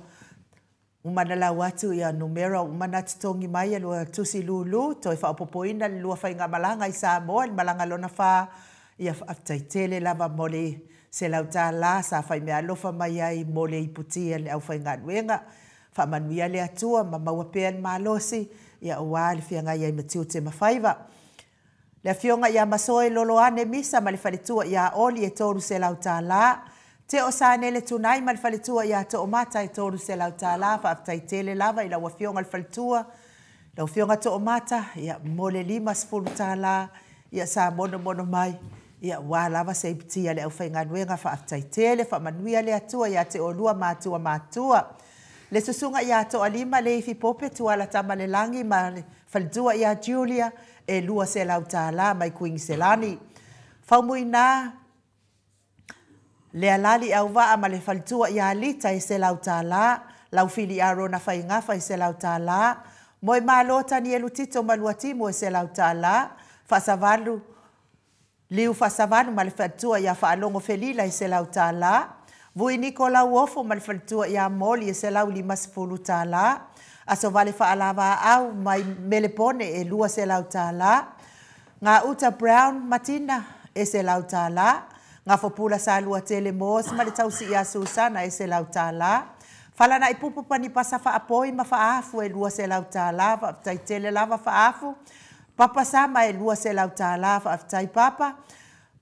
manalau atu ia numera ua uma ona totogi mai ia lua tusi lulu, toe faaopoopoina le lua faigamalaga i Samoa i le malaga lona fa, ia faafetai tele lava mo le $100 sa faimeaalofa mai ai mo le iputi a le aufaigaluega. Faamanuia le Atua ma maua pea le malosi, ia aua le feagai ai ma tiute ma faiva. Le Afioga ia Masoe Loloane Misa ma le faletua ia Oli e $300. Teo Sanele Tunai ma le faletua ia Toomata e $300. Faafetai tele lava i lau Afioga i le faletua, lau Afioga Toomata, ia mo le $50 ia sa monomono mai, ia aua lava se iputi a le aufaigaluega. Faafetai tele, faamanuia le Atua ia te oulua matua matua. Le susuga ia Toalima Leifi Pope Tuala Tamalelagi ma le faletua ia Julia e $200 mai Kuiniselani. Faumuina Lealali Auvaa ma le faletua ia Lita e $100. Laufili Arona Faigafa e $100. Moemalo Tanielu Tito ma Luatimu e $100. Faasavalu Liu Faasavalu ma le faletua ia Faalogo Felila e $100. Vui Niko Lauofo ma le faletua ia Moli e $150. Asovale Faalavaau mai Melepone e $200. Gauta Brown Matina e $100. Gafopula Saluatele Moos ma le tausi ia Susana e $100. Falanaipupu Panipasa Faapoi ma Faafu e $200. Faafetai tele lava Faafu. Papa Sama e $200. Faafetai Papa.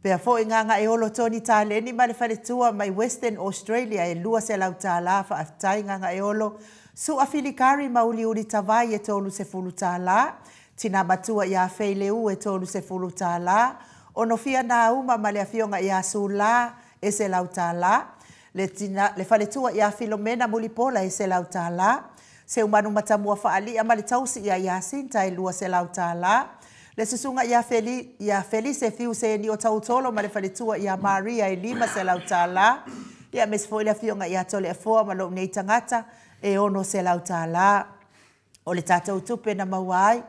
Pea foi Gagaeolo Tony Taleni ma le faletua mai Western Australia e $200. Faafetai Gagaeolo. Sua Filikari ma Uliuli Tavai e $30. Tina matua ia Feileu e $30. Onofia Nauma ma le afioga ia Sula e $100. Le, tina, le faletua ia Filomena Mulipola e $100. Seumanu Matamua Faalia ma le tausi ia Iasinta e $200. Le susuga ia, Feli, ia Felice Fiuseni o Tautolo ma le faletua ia Maria e $500. Ia aemaise foi le afioga ia Toleafoa ma lou nei tagata e $600. O le tatou tupe na maua ai,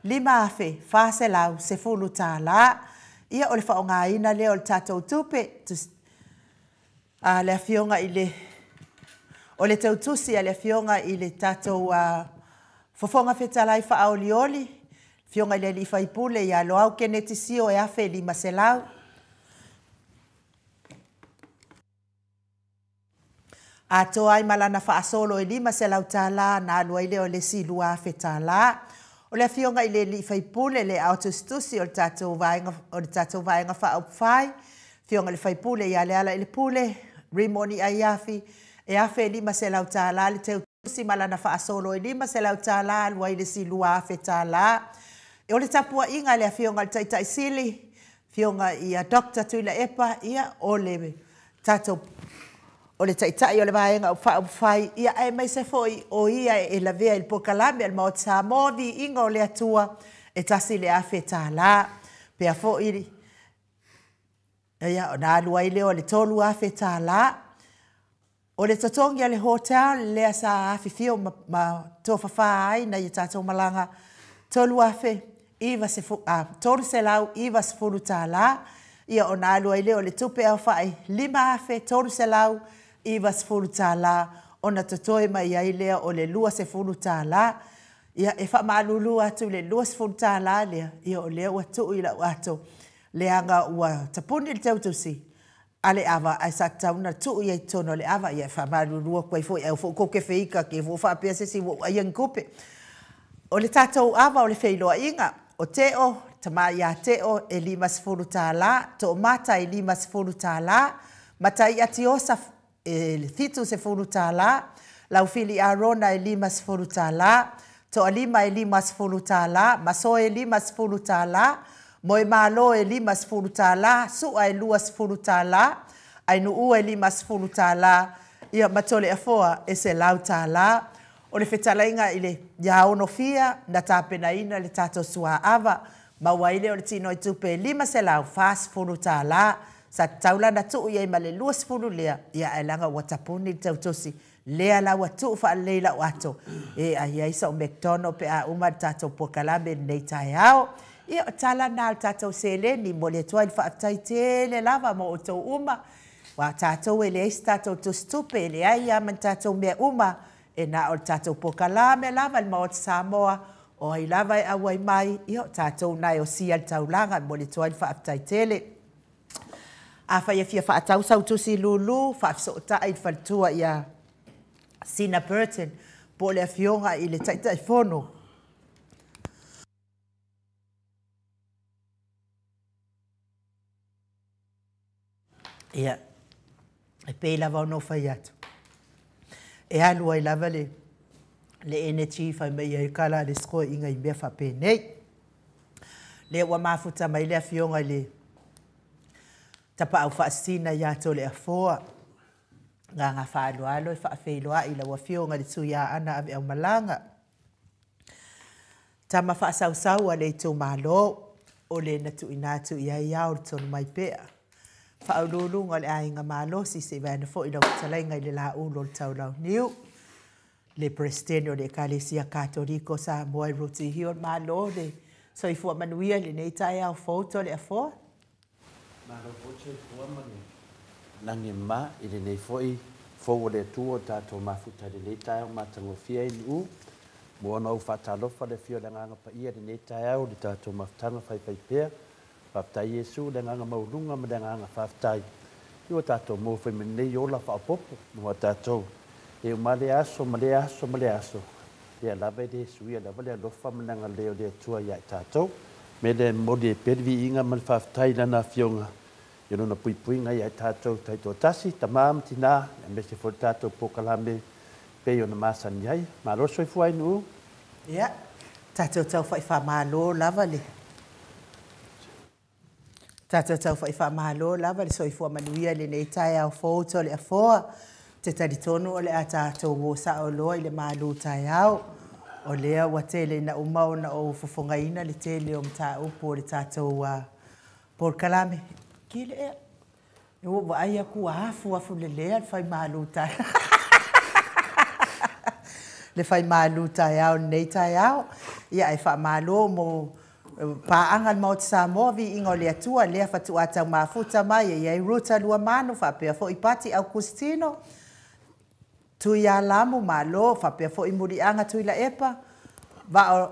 $5,410. Ia o le faaaogaina lea o le tatou tupe a le afioga i le o le tautusi a le afioga i le tatou Fofoga Fetalai faaolioli, afioga i le alii faipule ia Loau Keneti Sio e 1,500. Atoa ai ma lana faasolo e $500 ona alu ai lea o le isi $2,000. O le afioga i le alii faipule le ao tusitusi o le tatou vaega o le tatou Vaega Faaupufai, afioga i le faipule ia Lealailepule Rimoni Aiafi, e $1,500 le teutusi ma lana faasolo e $500 alu ai le isi $2,000. O le tapuaiga a le afioga i le Taitai Sili, afioga ia Dr. Tuilaepa, ia o le tatou o le Taitai o le Vaega Faaupufai, ia aemaise foi o ia e lavea i le polokalame a le Maota Samoa, Viiga o le Atua, e $1,000. Pea foi ia ona alu ai lea o le $3,000. O le totogi a le hotel lea sa afifio ma, ma tofafa ai nai o tatou malaga, $3,990, ia ona alu ai lea o le tupe aofai $5,390, ona totoe mai ai lea o le $20. Ia e faamalulu atu i le $20 lea, ia o lea ua tuu i lau ato, leaga ua tapuni le teutusi a le ava ae sa tatau ona tuu i ai i totonu o le ava. Ia e faamalulu atu ai foi, aua foi tou te feita te i ua faapea se isi ua ou aia ni tupe. O le tatou ava o le feiloaiga, o Teo, tama ia Teo e $50, Toomata e $50, Mataia Tiosa e $70, Laufili Arona e $50, Toalima e $50, Masoe e $50, Moemalo e $50, Sua e $20, Ainuua e $50, ia ma Toleafoa e $100. O le fetalaiga i le ia Onofia na tapenaina le tatou suaava, maua ai lea o le tinoitupe e $540. Sa tatau la ona tuu i ai ma le 20 lea, ia ae leaga ua tapuni le tautosi, lea la ua tuu faalelei lau ato e ai ai sau McDonald pe a uma le tatou polokalame i lenei taeao. Ia o tala na o le tatou seleni, momoli atu ai le faafetai tele lava mo outou uma, aua o tatou e leai se tatou tusitupe, e leai lava ma ni tatou mea uma, e na o le tatou polokalame lava i le Maota Samoa, o ai lava e auai mai, ia o tatou na e osia le taulaga, e momoli atu ai le faafetai tele. Afai e fia faatau sau tusi lulu, faafesootai i le faletua ia Sina Burton po o le afioga i le Taitaifono. Ia, e pei lava ona ou fai atu, e alu ai lava le, le energy fai mai ai kala a le isi toeaiina i mea faapenei. Lea ua mafuta mai le afioga i le Tapaau Faasisina ia Toleafoa, agaga faaaloalo e faafeiloai i lau afioga i le Tui Aana Aveaumalaga, tama faasausau a le itumalo, o le na tuuina atu i ai ao le tonu mai pea. Faauluuluga o le Aiga Malosi, se i vaeane foi lau fetalaiga i le Laulu o le Taulauniu, le Peresetene o le Ekalesia Katoliko o Samoa i Rotihio o le Malo, le soifua manuia i lenei taeao fou Toleafoa. Malo foi le soifua ma le lagi e mama i lenei foi fou o le Atua o tatou mafuta i lenei taeao matagofie ai Nu'u. Mua ona ou faatalofa le afio o le Agaga Paia i lenei taeao i le tatou mafutaga faifaipea. Faafetai Iesu i le agaga maualuga ma le agaga faafetai i ua tatou maua foi ma lenei ola faaopoopo mo tatou e uma lea aso ma lea aso ma lea aso. Lea lava e le suia lava le alofa ma le agalelei o le Atua ia i tatou. Me lea e momoli ai pea le viiga ma le faafetai i Lana Afioga i Lona puipuiga ia i tatou taitoatasi, tama ma tina, aemaise foi le tatou polokalame pei ona masani ai. Malo le soifua ai Nu'u. Ia, tatou taufa'i faamalo lava le Tatou taufa'i faamalo lava le soifua manuia i lenei taeao fou Toleafoa. Ou te talitonu o le a tatou o sao loa i le malu taeao. O lea ua tele ina uma ona ou fofogaina le tele o mataupu o le tatou polokalame. Kili ea, ua ou vaai atu ua afuafu lelea le fai malu taeao. Le fai malu taeao i lenei taeao. Ia ae faamalo mo paaga a le Maota Samoa, viiga o le Atua, lea faatoa tau mafuta mai e i ai Ruta Luamanu, faapea foi Pati Augustino, Tuialamu Malo, faapea foi Muliaga Tuilaepa, Vao,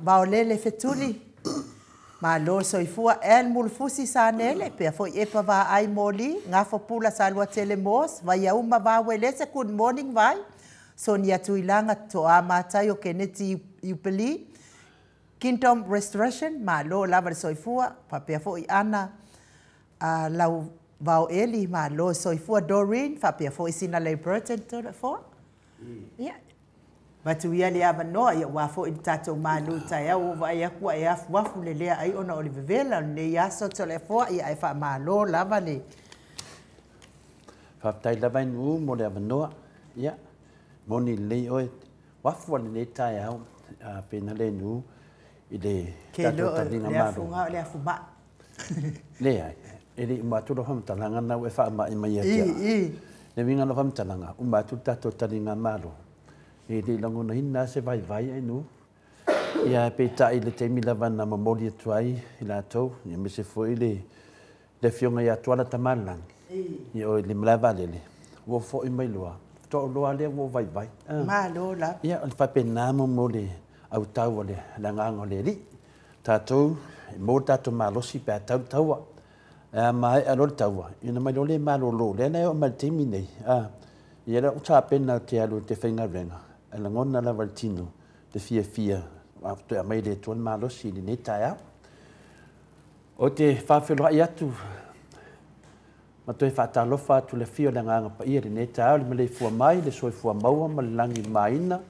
Vaolele Fetuli, Malo le soifua Ann Mulifusi Sanele, pea foi Epa Vaai Moli, Gafo Pula Saluatele Moss, Vaiauma Vauelese, good morning Vai, Sonia Tuilaga, Toa Mataio Keneti Iupeli, Kingdom Restoration, malo lava le soifua, faapea foi Ana Lau Vaoeli, malo le soifua Doreen, faapea foi Sinalei Burton Toleafoa. Ia, avatu ia le avanoa, ia aua foi le tatou malu taeao, ua ou vaai atu ua e afuafu le lea ai ona o le vevela o lenei aso Toleafoa, ia ae faamalo lava le. Faafetai lava Nu'u mo le avanoa. Ia, moni lelei oe, ua afu lava lenei taeao, a pena le Nu'u i le tatou taliga malo. Ke le afuga o le afu mai. Leai, e le i uma atu lau faamatalaga lena ua e faama'i mai ia te au. Le uiga o lau faamatalaga, uma atu le tatou taligamalo, e le i lagonaina lava se vaivai ae nu. Ia ae peitai i le taimi lava na momoli atu ai i latou, aemaise foi le Afioga ia Tuala Tamalelagi, ia o le malae vaalele, ua ou foi mai loa, faatoa ou iloa lava lea ua ou vaivai. Malo lava. Ia, o le faapena mo le autau o le Agaga o le Alii. Tatou, e maua le tatou malosi pe a tau le taua. Ae a maea loa le taua, ia ona omai loa lea e malolo. O lea la e oo mai i le taimi lenei, a, ia lea ua tapena ou te alu ou te faigaluega, ae lagona lava i le tino le fiafia ua toe aumai e le Atua le malosi i lenei taeao. Ou te faafeiloai atu ma toe faatalofa atu i le afio o le Agaga Paia i lenei taeao, le maleifua mai, le soifua maua ma le lagimaina.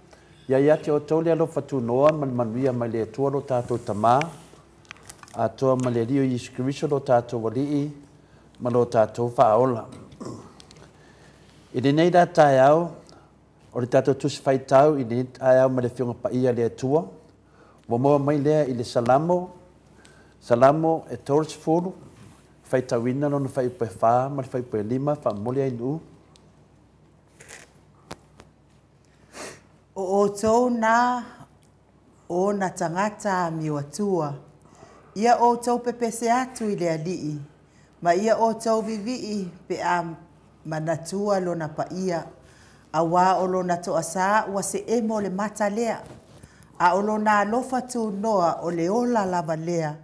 Ia ia te outou le alofa tunoa ma le manuia mai le Atua lo tatou Tama, atoa ma le Alii o Iesu Keriso lo tatou Alii ma lo tatou Faaola. I lenei la taeao, o le tatou Tusi Faitau i lenei taeao mai le Afioga Paia a le Atua, ua maua mai lea i le Salamo, Salamo e 30, faitauina lona fuaiupu e 4 ma le fuaiupu e 5, faamomoli ai Nu'u. O outou na o ona tagata amioatua, ia outou pepese atu i le Alii, ma ia outou vivii pe a manatua lona paia, auā o lona toasā ua seemo le mata lea, a o lona alofa tunoa o le ola lava lea,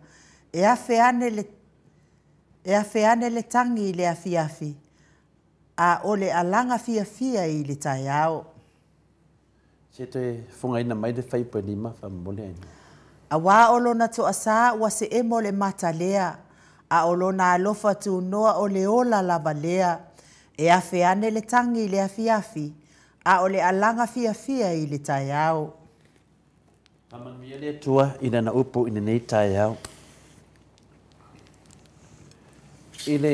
e afe ane le, e afe ane le tagi i le afiafi, a o le alaga fiafia i le taeao. Se toe fogaina mai le fuaiupu e 5 faamolemole ai. Auā o lona toasā ua seemo le mata lea, a o lona alofa tunoa o le ola lava lea, e afe ane le tagi i le afiafi, a o le alaga fiafia i le taeao. Faamanuia le Atua i Lana upu i lenei taeao. I le,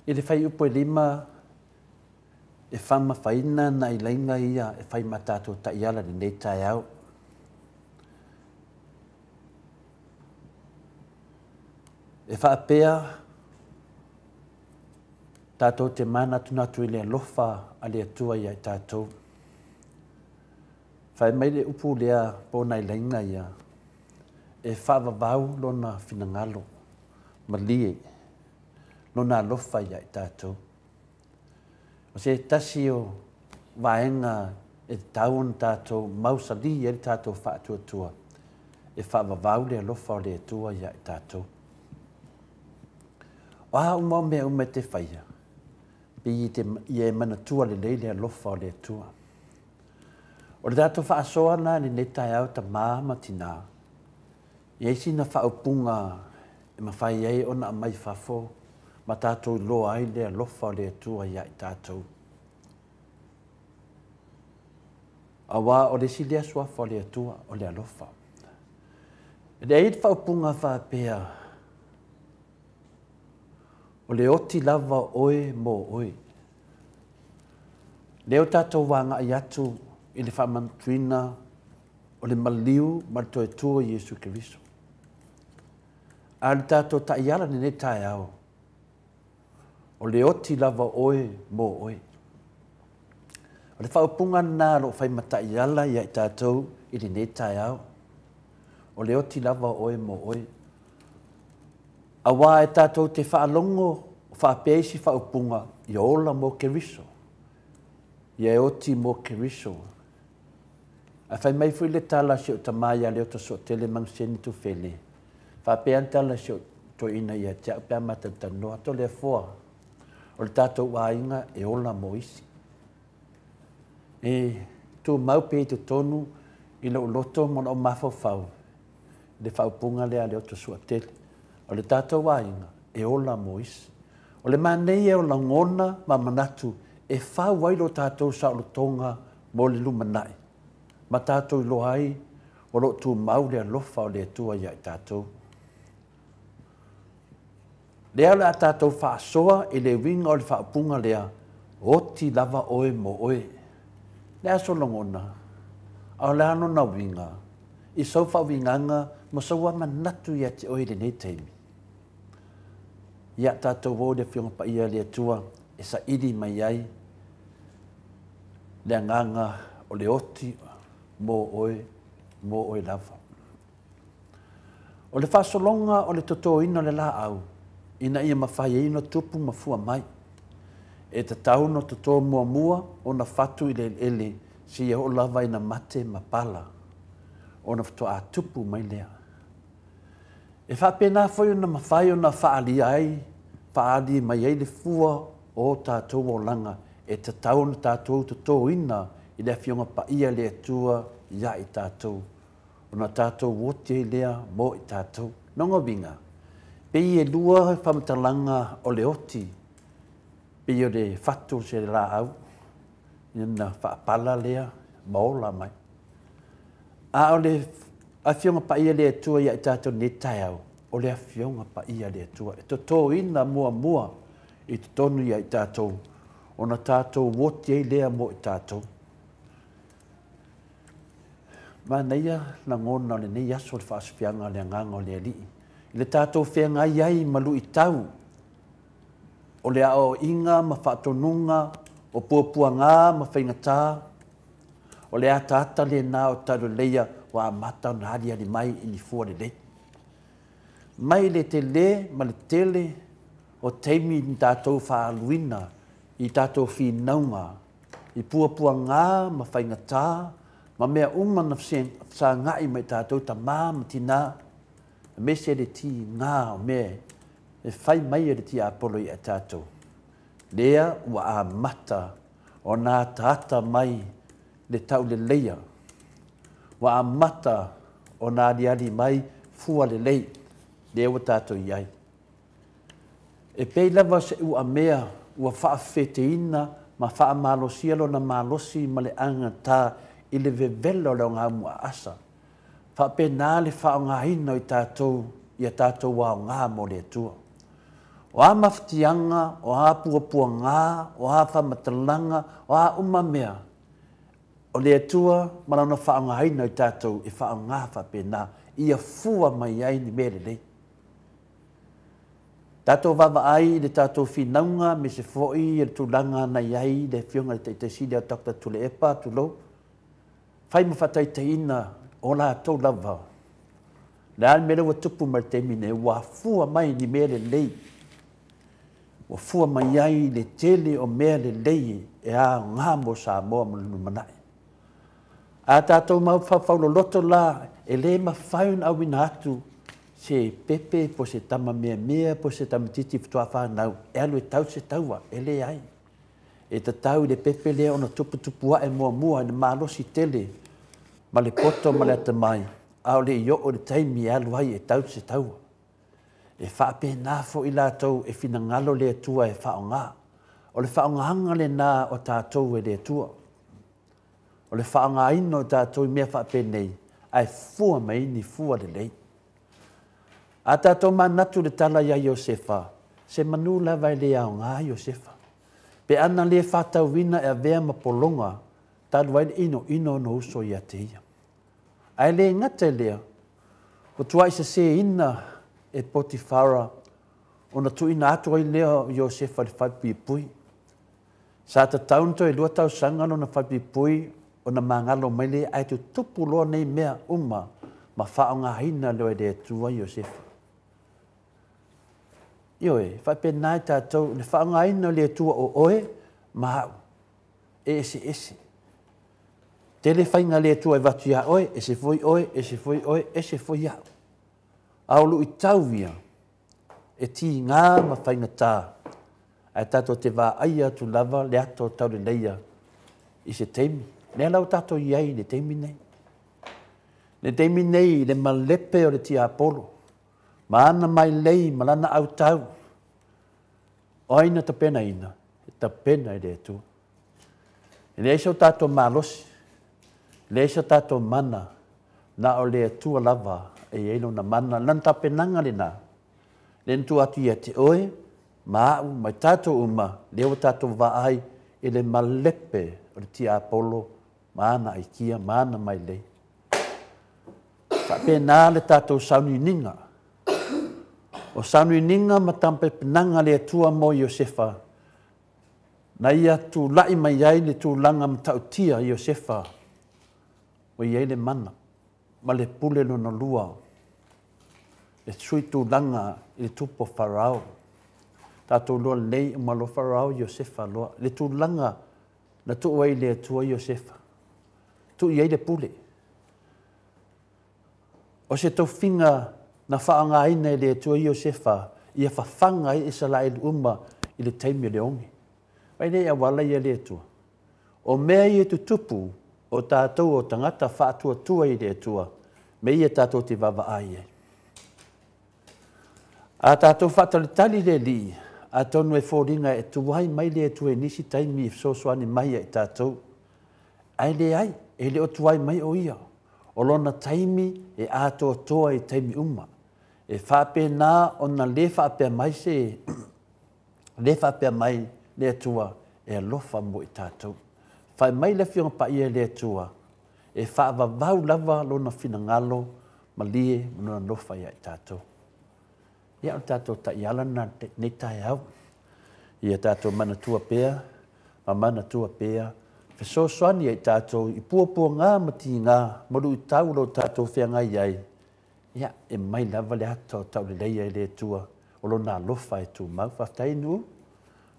i le fuaiupu e 5, e faamafaina nai laina ia e fai ma tatou taiala i lenei taeao. E faapea tatou te manatunatu i le alofa a le Atua ia i tatou. Fai mai le upu lea po o nai laina ia, e faavavau lona finagalo malie, lona alofa ia i tatou. O se tasi o vaega e tatau ona tatou mausali ai le tatou faatuatua, e faavavau le alofa o le Atua ia i tatou. O a uma o mea uma e te faia, pei ia e manatua lelei le alofa o le Atua. O le tatou faasoa lena i lenei taeao tama ma tina, e i ai sina faaupuga e mafai ai ona aumai fafo ma tatou iloa ai le alofa o le Atua ia i tatou. Auā o le isi lea suafa o le Atua, o le alofa. E leai le faaupuga faapea, o le oti lava o oe mo oe. Lea ua tatou agai atu i le faamanatuina o le maliu ma le toe tu o Iesu Keriso. A o le tatou taiala i lenei taeao, o le oti lava o oe mo oe. O le faaupuga lena o lo o fai ma taiala ia i tatou i lenei taeao. O le oti lava o oe mo oe. Auā e tatou te faalogo faapea isi faaupuga, ia ola mo Keriso, ia e oti mo Keriso. Ae fai mai foi le tala a si ou tamā ia Leota Sootele Manuseni Tufele, faapea le tala a si ou toeaina ia te au pe a ma talatalanoa, Toleafoa, o le tatou aiga e ola mo isi. E tumau pea i totonu i lou loto ma lou mafaufau le faaupuga lea a Leota Suatele, o le tatou aiga e ola mo isi. O le manaia o lagona ma manatu e fau ai lo tatou saolotoga mo le lumanai, ma tatou iloa ai o lo o tumau le alofa o le Atua ia i tatou. Lea o le a tatou faasoa i le uiga o le faaupuga lea, oti lava oe mo oe. Le aso lagona, a o le a lona uiga i sou faauigaga ma sou manatu ia te oe i lenei taimi. Ia tatou o i le Afioga Paia a le Atua e saili mai ai le agaga o le oti mo oe, mo oe lava. O le faasologa o le totoina o le laau, ina ia mafai ai ona tupu ma fua mai. E tatau ona toto muamua ona fatu i le eleele seia oo lava ina mate ma pala, ona faatoa tupu mai lea. E faapena foi ona mafai ona faaalia ai, faaali mai ai le fua o tatou olaga e tatau ona tatou totoina i le Afioga Paia a le Atua ia i tatou, ona tatou oti ai lea mo i tatou. Lona uiga, pei e lua faamatalaga o le oti, pei o le fatu o se laau, ona faapala lea ma ola mai. A o le Afioga Paia a le Atua ia i tatou nei taeao, o le Afioga Paia a le Atua e totoina muamua i totonu ia i tatou, ona tatou oti ai lea mo i tatou. Manaia lagona o lenei aso o le faasofiaga o le agaga o le Alii, i le tatou feagai ai ma luitau o le aoaoiga ma faatonuga o puapuaga ma faigata, o le ataata lena o tauleleia ua amata ona aliali mai i ni fua lelei. Mai le tele ma le tele o taimi ni tatou faaaluina i tatou finauga, i puapuaga ma faigata, ma mea uma na fesagai mai tatou tamā ma tinā, aemaise le tiga o mea e fai mai e le tiapolo ia tatou. Lea ua amata ona ataata mai le tauleleia, ua amata ona aliali mai fua lelei, lea ua tatou i ai. E pei lava se uamea ua faafeteina ma faamalosia lona malosi ma le agata i le vevela o le ogaumuaasa. Faapena le faaaogaina o i tatou ia tatou aoga mo le Atua. O a mafatiaga, o a puapuaga, o a faamatalaga, o a uma mea, o le Atua ma lona faaaogaina o i tatou e faaaoga faapena, ia fua mai ai ni mea lelei. Tatou vaavaai i le tatou finauga me se foi i le tulaga na i ai le Afioga i le Taitaisili a Dr. Tuilaepa, tulou, fai ma faataitaiina o latou lava. Le a le mea lea ua tupu mai le taimi nei, ua fua mai ni mea lelei. Ua fua mai ai le tele o mea lelei e aoga mo Samoa ma le lumanai. A tatou mau faufau la, e le mafai ona auina atu se pepe po se tama meamea po se tamatiti faatoa fanau e alu e tau se taua, e leai. E tatau i le pepe lea ona tuputupu ae muamua ina malosi tele ma le poto ma le atamai, a o le i oo i le taimi e alu ai e tau se taua. E faapena foi latou e finagalo le Atua e faaaoga. O le faaaogaga lena o tatou e le Atua. O le faaaogaina o tatou i mea faapenei, ae fua mai ni fua lelei. A tatou manatu le tala ia Iosefa, se manu lava e le aoga Iosefa. Pe ana le faatauina e avea ma pologa, talu ai le inoino ona uso ia te ia. Ae le gata i lea, ua tuai seseina e Potifara ona tuuina atu ai lea o Iosefa i le falepuipui. Sa tatau ona toe 2 tausaga lona falepuipui ona magalo mai lea, ae tutupu loa nei mea uma ma faaaogaina loa e le Atua Iosefa. Ioe, faapena i tatou, le faaaogaina o le Atua o oe ma au, e eseese. Tele faiga a le Atua e avatu ia oe, ese foi oe, ese foi oe, ese foi au. A o luitau ia, e tiga ma faigata, ae tatou te vaaia atu lava le ato tauleleia i se taimi. Lea la ua tatou i ai i le taimi nei. Le taimi nei i le malepe o le tiapolo, ma ana mailei ma lana autau, o ai na tapenaina? E tapena e le Atua. E leai so tatou malosi, e leai so tatou mana, na o le Atua lava e i ai lona mana. Lana tapenaga lena, lea na tuu atu ia te oe ma au ma i tatou uma, lea ua tatou vaai i le malepe o le tiapolo ma ana aikia ma ana mailei. Faapena le tatou sauniuniga. O sauniuniga ma tapenaga a le Atua mo Iosefa, na ia tulai mai ai le tulaga matautia Iosefa, ua i ai le mana ma le pule lona lua, le sui tulaga i le tupu o Farao. Tatou iloa lelei uma loa Farao Iosefa loa, le tulaga na tuu ai i le Atua Iosefa, tuu i ai le pule. O se tofiga na faaaogaina e le Atua Iosefa ia fafaga ai Isaraelu uma i le taimi o le oge. Vaai lea i auala ia a le Atua. O mea ia e tutupu o tatou o tagata faatuatua i le Atua, mea ia tatou te vaavaai ai. A tatou faatalitali le Alii, atonu e foliga e tuai mai le Atua i nisi taimi e fesoasoani mai ia i tatou. Ae leai, e le o tuai mai o Ia. O lona taimi e atoatoa i taimi uma. E faapena ona le faapea mai se le faapea mai le Atua e alofa mo i tatou. Fai mai le Afioga Paia i le Atua, e faavavau lava lona finagalo malie ma lona alofa ia i tatou. Ia, o le tatou taiala lena lenei taeao. Ia tatou manatua pea ma manatua pea fesoasoani ia i tatou i puapuaga ma tiga ma luitau o lo o tatou feagai ai, ia, e mai lava le ata o tauleleia e le Atua o lona alofa e tumau. Faafetai Nu'u,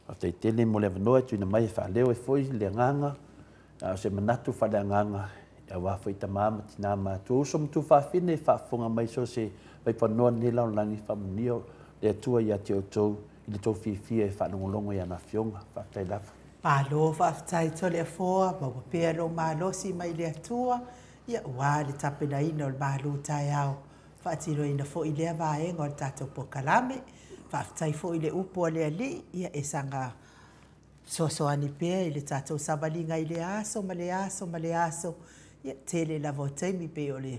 faafetai tele mo le avanoa e tuuina mai e faaleo ai foi le agaga, a o se manatu faaleagaga aua foi tama ma tina ma atua, uso ma tuafafine e faafofoga mai so o se vaipanoa i lenei lalolagi. Faamanuia le Atua ia te outou i le tou fiafia e faalogologo i ana afioga. Faafetai lava. Malo faafetai Toleafoa, maua pea lou malosi mai le Atua, ia ua le tapenaina o le malu taeao, faatinoina foi lea vaega o le tatou polokalame. Faafetai foi i le upu a le Alii, ia e saga fesoasoani pea i le tatou savaliga i lea aso ma lea aso ma lea aso. Ia tele lava o taimi pei o le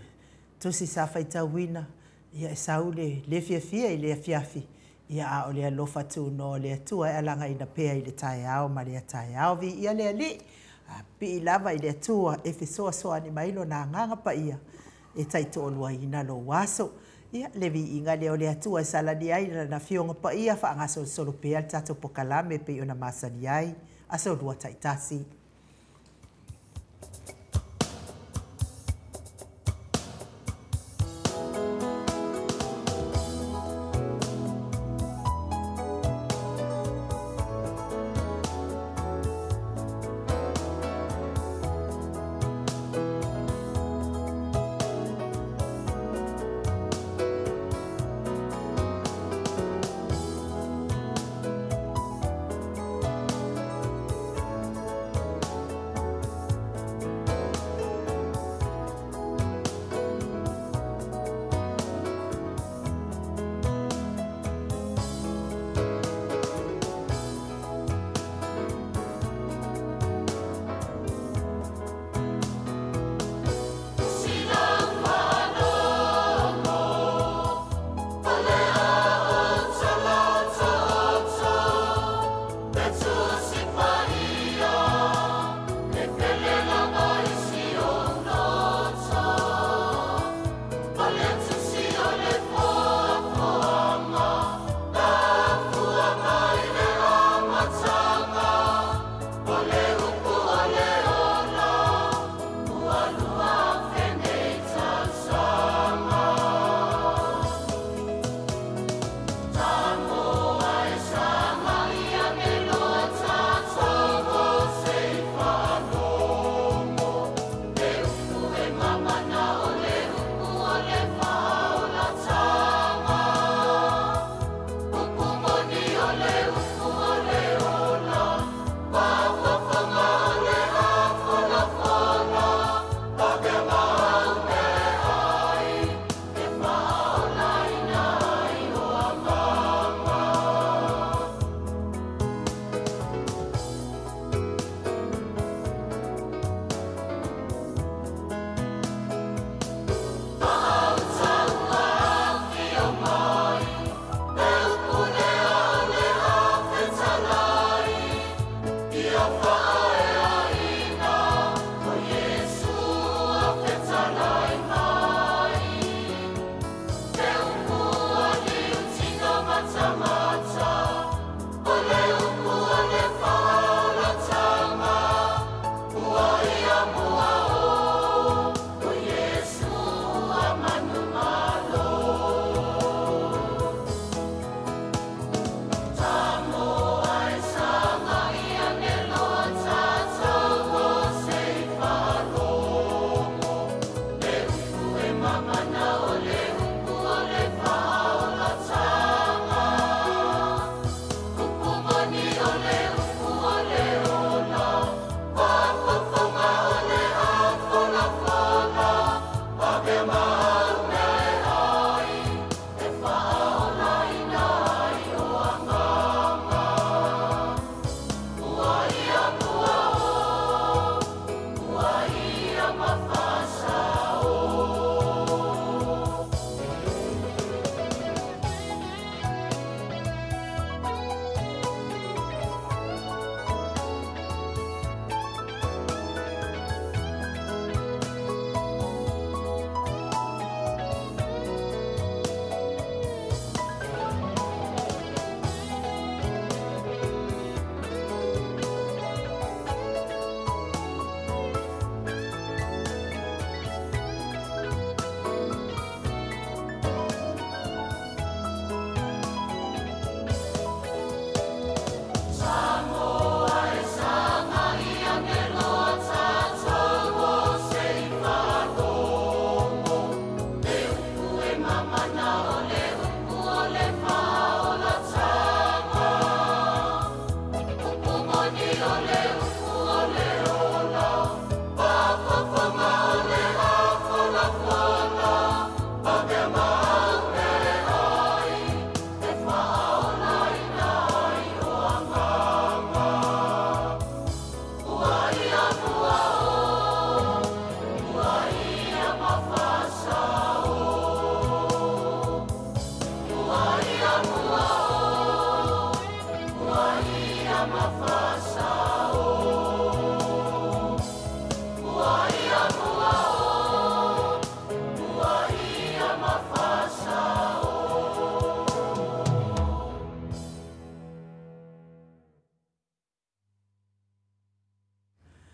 tusi sa faitauina, ia e sau le le fiafia i le afiafi, ia a o le alofa tunoa o le Atua e alagaina pea i le taeao ma lea taeao. Viia le Alii, a pipii lava i le Atua e fesoasoani mai lona agaga paia e taitoaluaina lou aso. Ia le viiga lea o le Atua e salani ai lana afioga paia, faagasolosolo pea le tatou polokalame pei ona masani ai aso lua taitasi.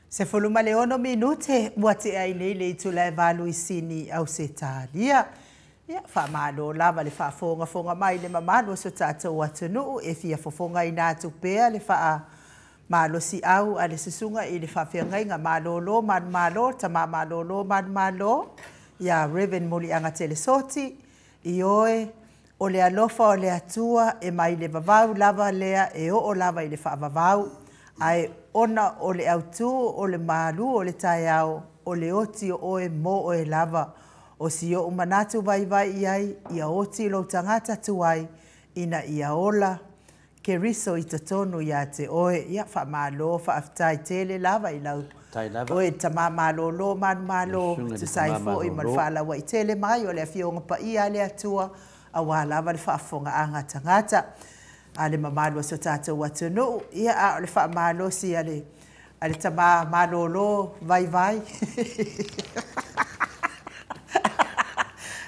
16 minute ua tea ai nei le itula e 8 i Sini, Ausetalia. Ia, faamalo lava le faafogafoga mai le mamalu o so tatou atunuu e fia fofogaina atu pea le faamalosiau a le susuga i le faafeagaiga malolo manumalo, tama malolo manumalo, ia Reverend Muliaga Telesoti, ioe, o le alofa o le Atua e mai le vavau lava lea e oo lava i le faavavau, ae ona o le autū o le malu o le taeao, o le oti o oe mo oe lava. O si ou manatu vaivai i ai, ia oti lou tagata tuai, ina ia ola Keriso i totonu ia te oe. Ia, faamalo, faafetai tele lava i lau oe tama malolo manumalo, tusa ai foi ma le faalauaitele mai o le Afioga Paia a le Atua, auā lava le faafofogaaga tagata a le mamalu o so tatou atunuu. Ia, a o le faamalosi a le a le tama malolo vaivai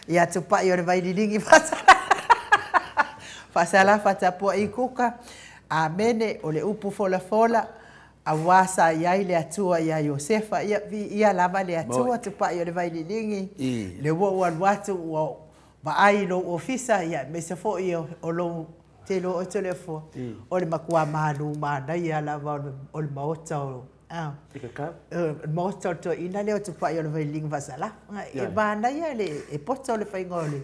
ia Tupai o le Vaililigi Faasalafa tapuai kuka. Amene. O le upu folafola auā sa i ai le Atua iā Iosefa. Ia, viia lava le Atua. Tupai o le Vaililigi, le ua ou alu atu ua vaai i lou ofisa, ia aemaise foi o lou te iloa oe Toleafoa, o le matua malu manaia lava o le maota o le maota o le toeaina lea o Tupai o le Vaililigi Faasalafa. E manaia le e poto le faiga o le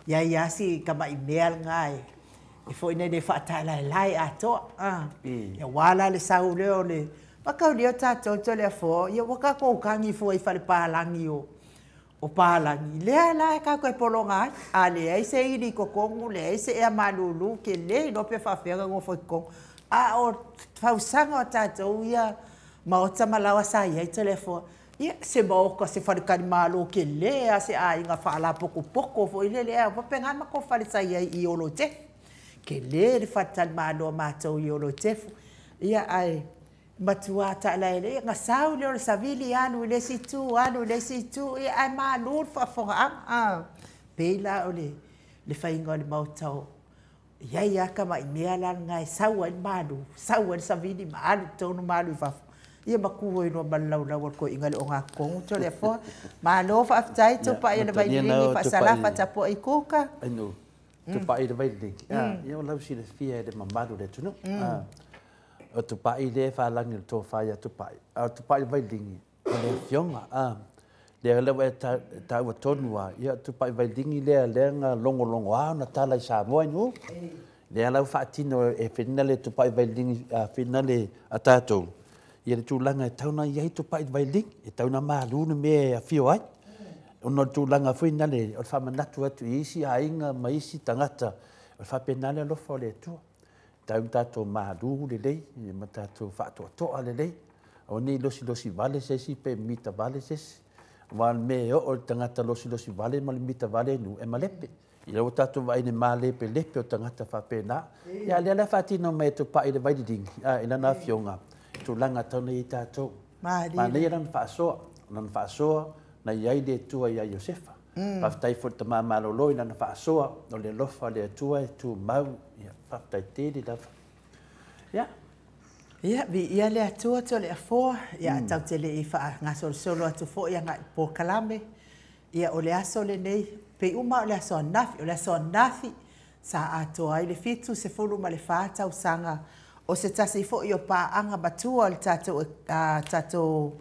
iai lava si tamai mea lena e foi nei faatalaelae atoa. Aua la le sau lea o le mataulia o tatou Toleafoa, ia ua tatou tagi fua i fale palagi o palagi, lea la e tatou e pologa ai. A leai se ili i totonu, leai se ea malulu, tele iloa pe faapefea ona nofo i totonu. A o fausaga o tatou ia maota ma laoa sa i ai Toleafoa, ia se maota, se faletalimalo tele lava, se aiga faalapotopoto foi lele, a faapena le matou fale sa i ai i Olotefu. Tele le faletalimalo a matou i Olotefu. Ia ae matua taalaelea, ia ona sau lea o le savili alu i le isi itu, alu i le isi itu, ia ae malu le faafofogaaga. Pei la o le le faiga o le maota o i ai lava tamai mea la lena e sau ai le malu, sau ai le savili ma alu i totonu ma alu i fafo, ia ma tu ai loa ma le laulau a le toeaina i le ogatotonu Toleafoa. Malo faafetai Tupai o le Vaililigi Faasalafa tapuai kuka. Tupai le Vaililigi, ia o lau silafia e le mamalu o le atunuu. O Tupai lea e faalagi o le tofa ia Tupai, a o Tupai le Vaililigi, o le afioga, lea lea ua e taua tonu lava, ia o Tupai Vaililigi lea lea na logologoa ona tala i Samoa i nuu. Lea la ua faatino e whina le Tupai Vaililigi whina le a tatou, ia le tulaga e tatau ona i ai Tupai Vaililigi, e tatau ona malu le mea e afio ai. Ona o le tulaga foi lea o le faamanatu atu i isi aiga ma isi tagata, o le faapena le alofa o le Atua. Tau ona tatou malu lelei ma tatou faatoatoa lelei. Aua ne i losilosi vale se isi pe mita vale se isi. Aua o le mea e oo i le tagata losilosi vale ma le mita vale i nuu, e malepe. Ina ua tatou vaai i le malepelepe o tagata faapena. Ia a o lea la e faatino mai e Tupai le Vaililigi i lana afioga, tulaga e tatau ona i ai tatou. Manaia lana faasoa, o lana faasoa na i ai le Atua ia Iosefa. Faafetai foi i le tama malolo i lana faasoa, o le alofa o le Atua e tumau. Ia, faafetai tele lava. Ia. Ia, viia le Atua Toleafoa, ia ae tatou te le i faagasolosolo atu foi agai i polokalame. Ia, o le aso lenei, pei uma lava o le aso ananafi, o le aso ananafi sa atoa ai le 74 tausaga o se tasi foi o paaga matua o le tatou, tatou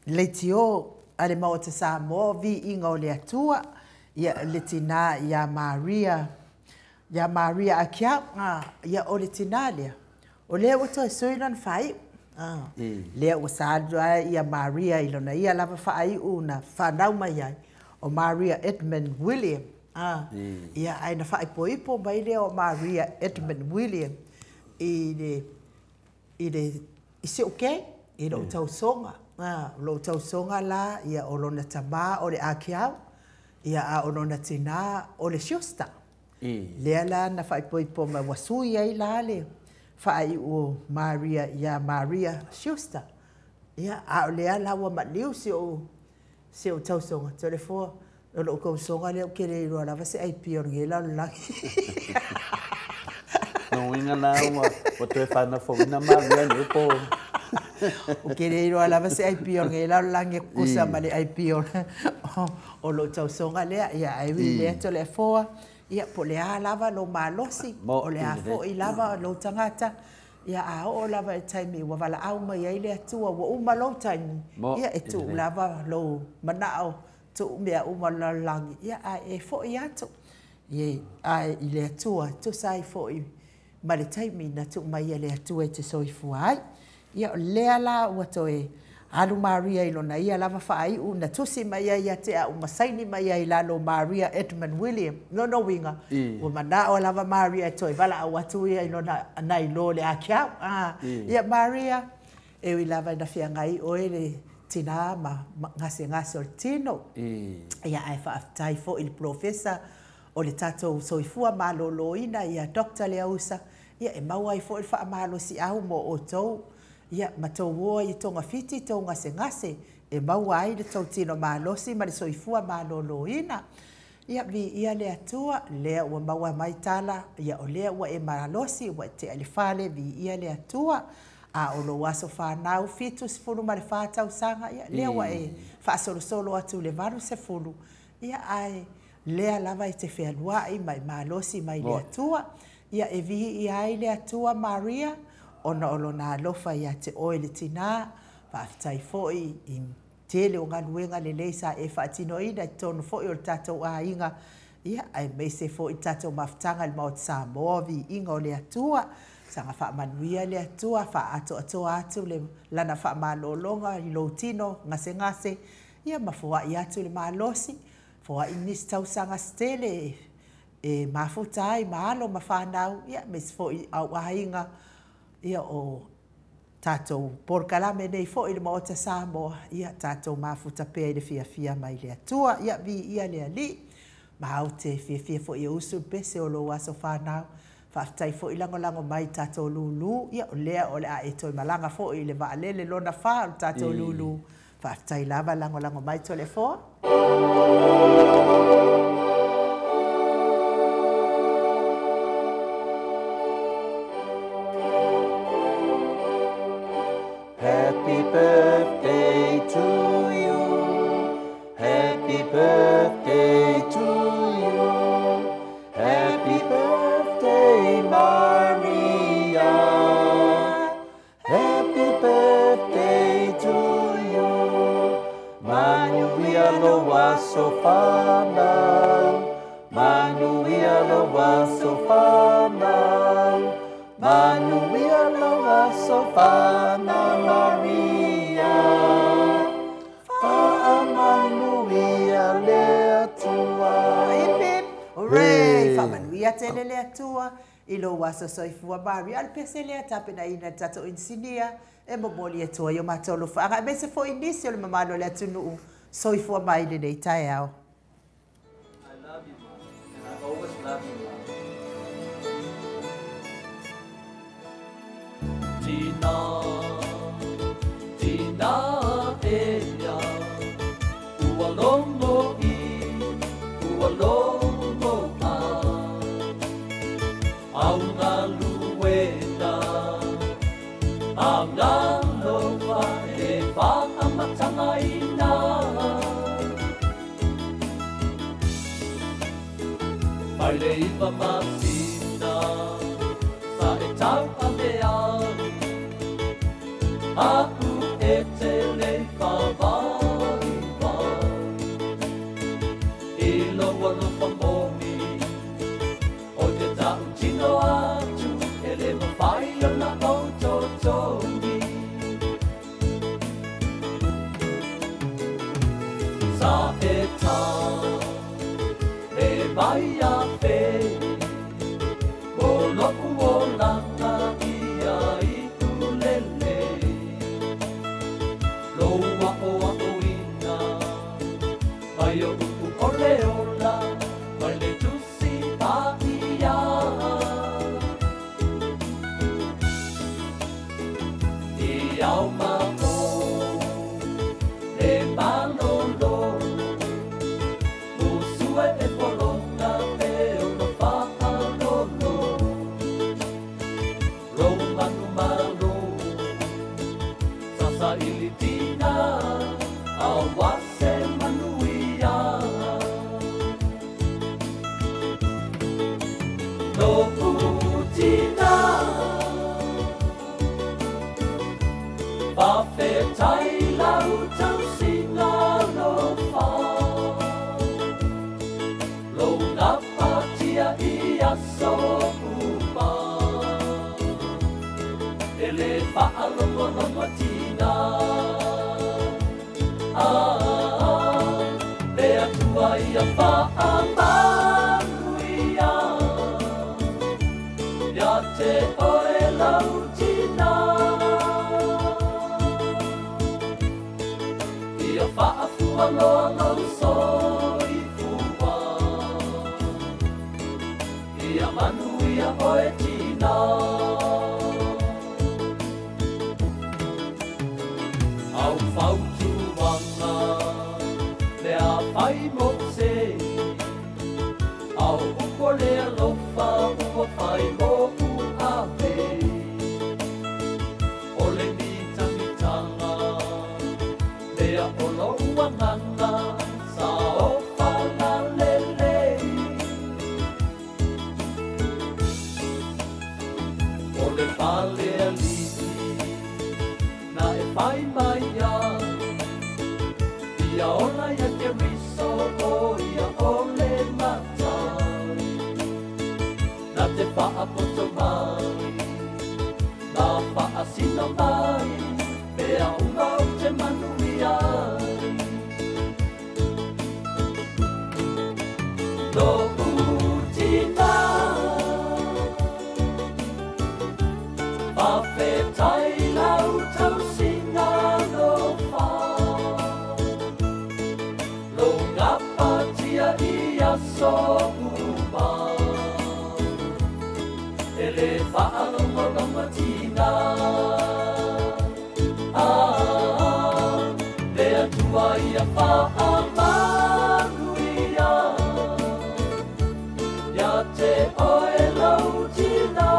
leitio a le Maota Samoa, Viiga o le Atua, ia, le tina ia Maria, ia Maria Akiau, ia, o le tina lea, o lea ua toe sui lona faaiu, lea ua sa alu ai ia Maria i lona ia lava faaiu na fanau mai ai, o Maria Edmund William, ia, ae na faaipoipo mai lea o Maria Edmund William i le i le i si ou kei, i lou tausoga. O lou tausoga la, ia, o lona tama o le Akiau, ia, a o lona tina o le Schuster. Lea la na faaipoipo mai, ua sui ai la le, faaiu o Maria iā Maria Schuster. Ia, a o lea la ua maliu si ou si ou tausoga, Toleafoa, o lou tausoga lea ou te le iloa lava se aipi o lenei lalolagi. Lona uiga la ua ua toe fanafouina Maria nei po o. Ou te le iloa lava se aipi o lenei lalolagi e tutusa ma le aipi o o lou tausoga lea. Ia, ae ui i lea Toleafoa, ia po o le a lava lou malosi, o le a foi lava lou tagata, Ia, a oo lava i le taimi ua valaau mai ai le Atua, ua uma lou taimi, ia, e tuu lava lou manao, tuu mea uma o le lalolagi, ia, ae e foi atu i, ae i le Atua, e tusa ai foi ma le taimi na tuu mai e le Atua e te soifua ai. Ia, o lea la ua toe alu Maria i lona ia lava faaiu na tusi mai ai ia te au ma saini mai ai i lalo Maria Edmund William. Lona uiga, ua manao lava Maria e toe valaau atu ia i lona nai lo le Akiau. A, ia Maria, e ui lava ina feagai oe le tinā ma gasegase o le tino, ia ae faafetai foi i le polofesa o le tatou soifua maloloina ia Doctor Leausa, ia e maua ai foi le faamalosiau mo outou, ia ma tou o ai e togafiti tou gasegase, e maua ai le tou tino malosi ma le soifua maloloina. Ia, viia le Atua, lea ua maua mai tala, ia o lea ua e malosi, ua e tea i le fale, viia le Atua. A o lou aso fanau, 74 tausaga, ia lea ua e faasolosolo atu i le 80, ia ae lea lava e te fealuai ma e malosi mai le Atua. Ia e viia ai le Atua Maria, ona o Lona alofa ia te oe le tinā. Faafetai foi i tele o galuega lelei sa e faatinoina i totonu foi o le tatou aiga, ia, aemaise foi i le tatou mafutaga i le Maota Samoa, viiga o le Atua. Saga faamanuia le Atua, faaatoatoa atu le Lana faamalologa i lou tino gasegase, ia ma foai atu le malosi, foai nisi tausaga se tele e e mafuta ai ma alo ma fanau, ia, aemaise foi au aiga, ia, o tatou polokalame nei foi i le Maota Samoa, ia, tatou mafuta pea i le fiafia mai le Atua. Ia, viia le Alii. Ma ou te fiafia foi e usu le pese o lou aso fanau. Faafetai foi lagolago mai i tatou lūlū. Ia, o lea o le a e toe malaga foi i le vaalele lona fa o le tatou lūlū. Faafetai lava lagolago mai Toleafoa. Happy birthday to you Happy birthday to you Happy birthday Maria Happy birthday to you Manuia lou aso fanau Manuia lou aso fanau Manuia lou aso fanau Maria Faamanuia le Atua Hip hip hooray Faamanuia tele le Atua i lou aso soifua Maria. A o le pese lea tapenaina e le tatou inisinia e momoli atu ai o matou alofaaga aemaise foi nisi o le mamalu o le atunuu soifua mai i lenei taeao. I love you mom and I always love you mom. Tina, tina ea, ua logo i, ua logo a, au galuega, agalofa e faamatagaina. Mai le iva masina sa e tauave ai, A'u e te lei whāwaiwai I lou alofa moni O te ta'u tino atu E le mawhai ona ou totogi Sa e tā le mai a whei Mo lo'u olaga ia i ulele Lou a'oa'oina mai o upu ole ola mai le Tusi Paia. Faafetai lau tausiga alofa, lou gapatia i aso uma, e lē faalogologotiga. Ah, le Atua ia faamanuia ia te oe lau tina. Ia faafualoa lou soifua, ia manuia oe tina. Au fautuaga lea fai mo se, au upu o le alofa ua fai moʻu ave. O le mitagitaga lea o lou agaga sa ofagalelei. O le fale alii na e fai mai ai, ia ola ia Keriso o ia o le matai. Na te faapoto mai, na faasino mai, mea uma ou te manuia ai. Lo'u tina, faafetai lau tausiga alofa, lou gapatia i aso uma, e lē faalogologotiga. Ah, le Atua ia faamanuia ia te oe lau tina.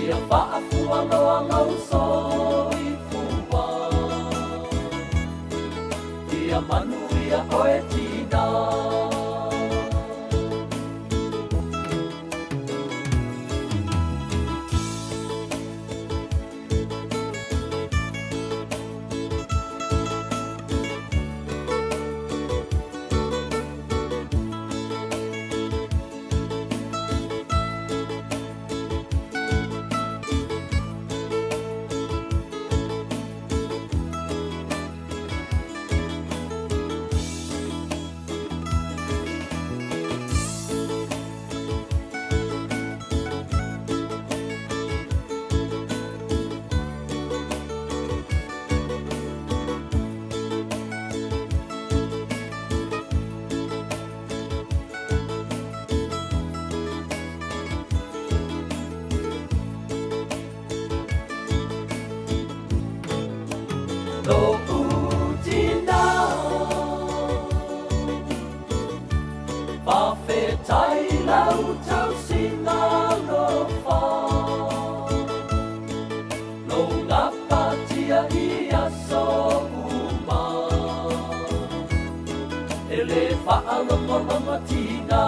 Ia faafualoa lou soifua, ia manuia oe tina. Lo'u tina, faafetai lau tausiga alofa, lou gapatia i aso uma, e lē faalogologotiga.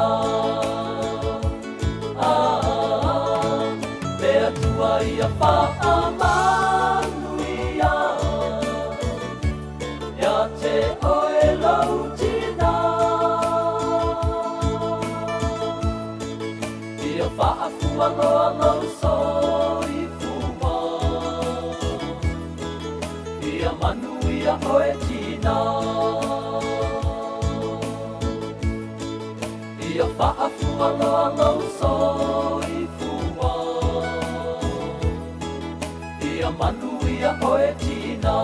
Ah, le Atua ia faamanuia ia te oe lau tina. Ia faafualoa lou soifua, ia manuia oe tina. Ia faafualoa lou soifua, ia manuia oe tina.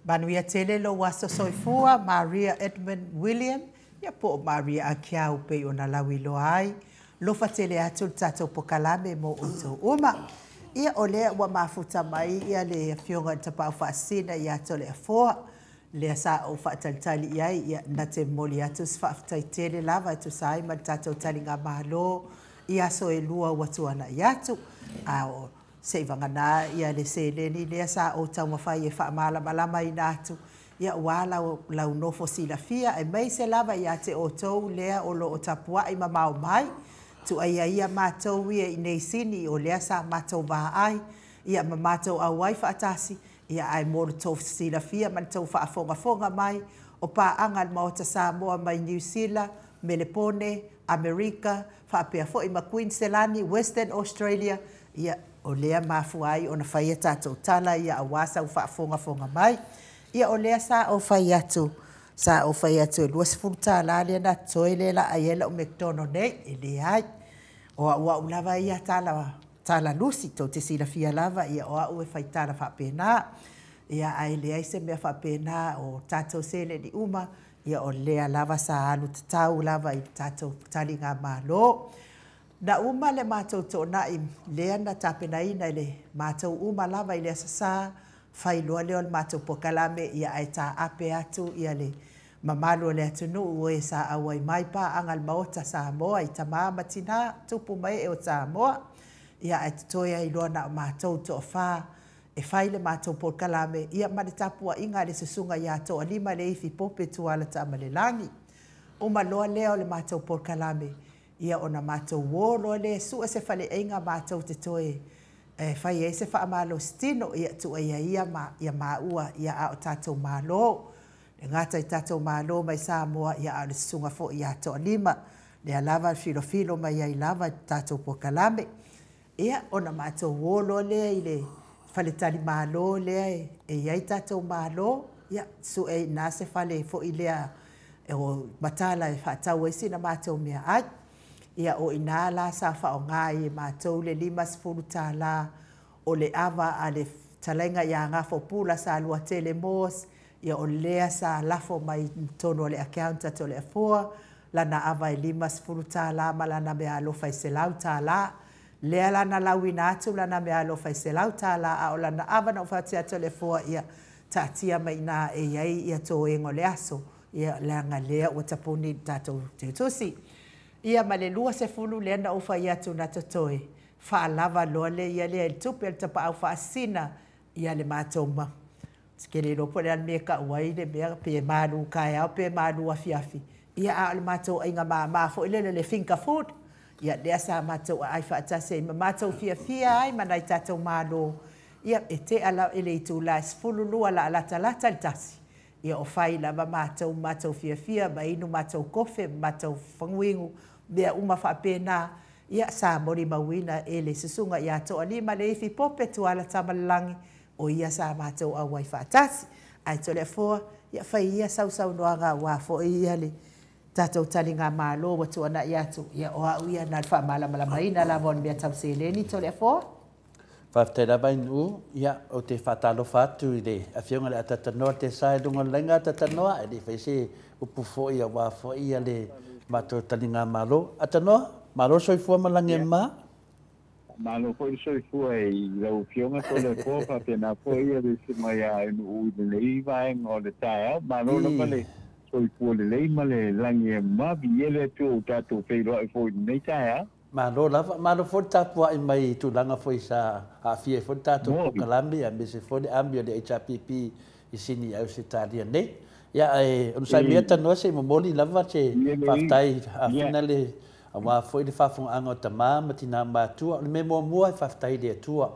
Manuia tele lou aso soifua Maria Edmund William, ia po o Maria Akiau pei ona lauiloa ai. Lofa tele atu le tatou pokalame mo outou uma. Ia o lea ua mafuta mai ia le afioga i le tapaau faasina ia te le afoa. Lea sa ou faatalitali i ai, ia na te momoli atu se faafetai tele lava e tusa ai ma le tatou taliga malo i aso e lua ua tuanai atu. A o Seiavagana ia le seleni lea sa ou taumafai e faamalamalamaina atu, ia aua lau nofo silafia, aemaise lava ia te outou lea o lo o tapuai mamao mai, tuaia ia matou ia i nei Sini o lea sa matou vaai, ia ma matou auai faatasi, ia ae mo le tou silafia ma le tou faafogafoga mai, o paaga a le Maota Samoa mai Niu Sila, Melepone, Amerika, faapea foi ma Kuiniselani, Western Australia, ia o lea mafua ai ona fai a tatou tala ia aua sau faafogafoga mai. Ia o lea sa ou fai atu, sa ou fai atu e $20 lea na totoe lea la ai ai lau McDonald nei, e leai. O au lava ia tala lusi, tou te silafia lava, ia o au e fai tala faapena. Ia ae leai se mea faapena o tatou seleni uma, ia o lea lava sa alu tatau lava i tatou taligamalo. Na uma le matou toonai lea na tapenaina i le matou uma lava i le Aso Sa, fai loa lea o le matou pokalame, ia ae taape atu ia le mamalu o le atunuu e sa auai mai paaga le Maota Samoa i tama ma tina tupu mai e o Samoa. Ia ae totoe ai loa na o matou toafa e fai le matou pokalame, ia ma le tapuaiga a le susuga ia Toalima le Ifi Pope Tuala Taamalelagi. Uma loa lea o le matou pokalame, ia ona matou o loa lea sue se faleaiga matou te toe fai ai se faamalositino, ia tuaia ia ia maua ia a o tatou malo. Le gata i tatou malo mai Samoa, ia a o le susuga foi ia Toalima, lea lava filofilo mai ai lava i tatou pokalame. Ia ona matou o loa lea i le faletalimalo lea e i ai tatou malo, ia sue i na se fale foi lea o matala e faatau ai sina matou mea ai. Ia o ina la sa faaaoga ai e matou le $50 o le ava a le fetalaiga ia Gafopula sa Luatele Moss, ia o lea sa lafo mai i totonu o le account a Toleafoa, lana ava e $50 ma lana meaalofa e $100. Lea la na lauina atu lana meaalofa e $100, a o lana ava na ou fai atu ia Toleafoa, ia taatia mai ina e i ai ia toega o le aso, ia leaga lea ua tapuni i le tatou teutusi. Ia ma le 20 lea na ou fai atu na totoe, faalava loa le ia lea i le tupe a le tapaau faasisina, ia le matou ma. Ke le iloa po o le a le mea e tau ai le mea, pe malu taeao pe malu afiafi, ia a o le matou aiga māmā foi lele le finger food, ia lea sa matou aai faatasi ai ma matou fiafia ai ma nai tatou malo, ia e tea la i le itula e 12 la latalata le 1, ia o fai lava matou fiafia ma inu matou kofe, matou faguinu, mea uma faapena, ia sa molimauina e le susuga ia Toalima le Ifi Pope Tuala Tamalalagi, o ia sa matou auai faatasi. Ae Toleafoa, ia fai ia sausaunoaga aua foi ia le tatou taligamalo ua tuanai atu, ia o au ia na le faamalamalamaina lava o le mea tau seleni Toleafoa. Faafetai lava i Nuu, ia o te faatalofa atu i le afioga i le Atatanoa te sa i luga o le laina Atatanoa, e le fai se upu foi aua foi ia le matou taligamalo. Atanoa, malo soifua ma lagi e mama. Malo foi le soifua i lau afioga Toleafoa, faapena foi ia le susuga ia Nuu i lenei vaega o le taeao. Malo lava le soifua lelei ma le lagi e mama, viia le Atua ua tatou feiloai foi i lenei taeao. Malo lava, malo foi le tapuai mai i tulaga foi sa aafia ai foi le tatou pokalame, aemaise foi le ami o le HRPP i Sini i Ausetalia nei. Ia ae onosai mai Tanoa se i momoli lava se faafetai afina le aua foi le faafogaaga o tama ma tina matua. O le mea muamua e faafetai i le Atua.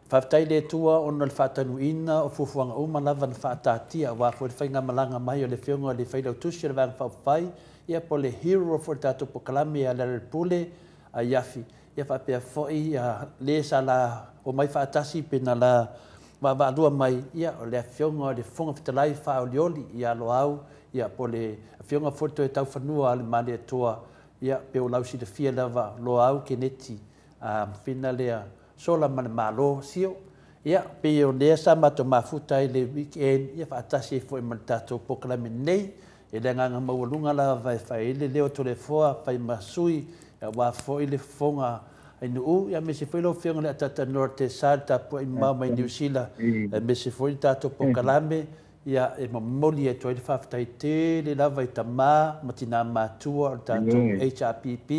Faafetai i le Atua ona o le faatanuuina o fuafuaga uma lava na faataatia aua foi le faigamalaga mai o le afioga i le Failautusi o le Vaega Faaupufai, ia po o le hero foi o le tatou pokalame ia Lealailepule Aiafi, ia faapea foi le sa la omai faatasi pe na la vaavaalua mai, ia o le afioga o le Fofoga Fetalai Faaolioli ia Loau, ia po o le afioga foi le Toetaufanua a le Malietoa, ia pe o lau silafia lava Loau Keneti fina lea sola ma le malo sio. Ia pei o lea sa matou mafuta ai le weekend, ia faatasi ai foi ma le tatou pokalame nei, e le agaga maualuga lava e fai ai le leo Toleafoa fai ma sui aua foi le fofoga ai Nuu, ia aemaise foi lau afioga i le Atatanoa te sa le tapuai mamao mai Niu Sila, aemaise foi le tatou pokalame, ia e momoli atu ai le faafetai tele lava i tama ma tina matua o le tatou HRPP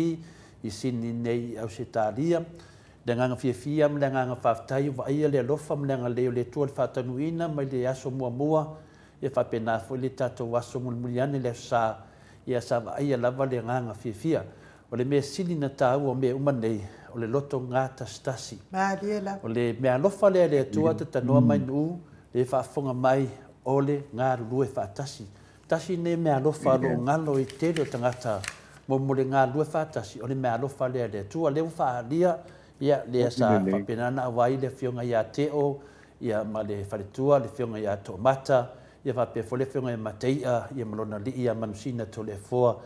i Sini nei i Ausetalia. Le agaga fiafia ma le agaga faafetai ua vaaia le alofa ma le agalelei o le Atua i le faataunuuina mai le aso muamua, ia faapena foi le tatou aso mulimuli ane le Aso Sa, ia sa vaaia lava le agaga fiafia. O le mea sili na taua o mea uma nei, o le loto gatasitasi. Malie lava. O le meaalofa lea a le Atua tatanoa mai nuu, le faafofoga mai o le galulue faatasi. Tasi lenei meaalofa o lo o galo i le tele o tagata mo le galulue faatasi, o le meaalofa lea a le Atua. Lea ua faaalia, ia, lea sa faapena ona auai le Afioga ia Teo, ia, ma le faletua, le Afioga ia Toomata, ia faapea foi le Afioga ia Mateia, ia ma lona alii ia Manusina Toleafoa.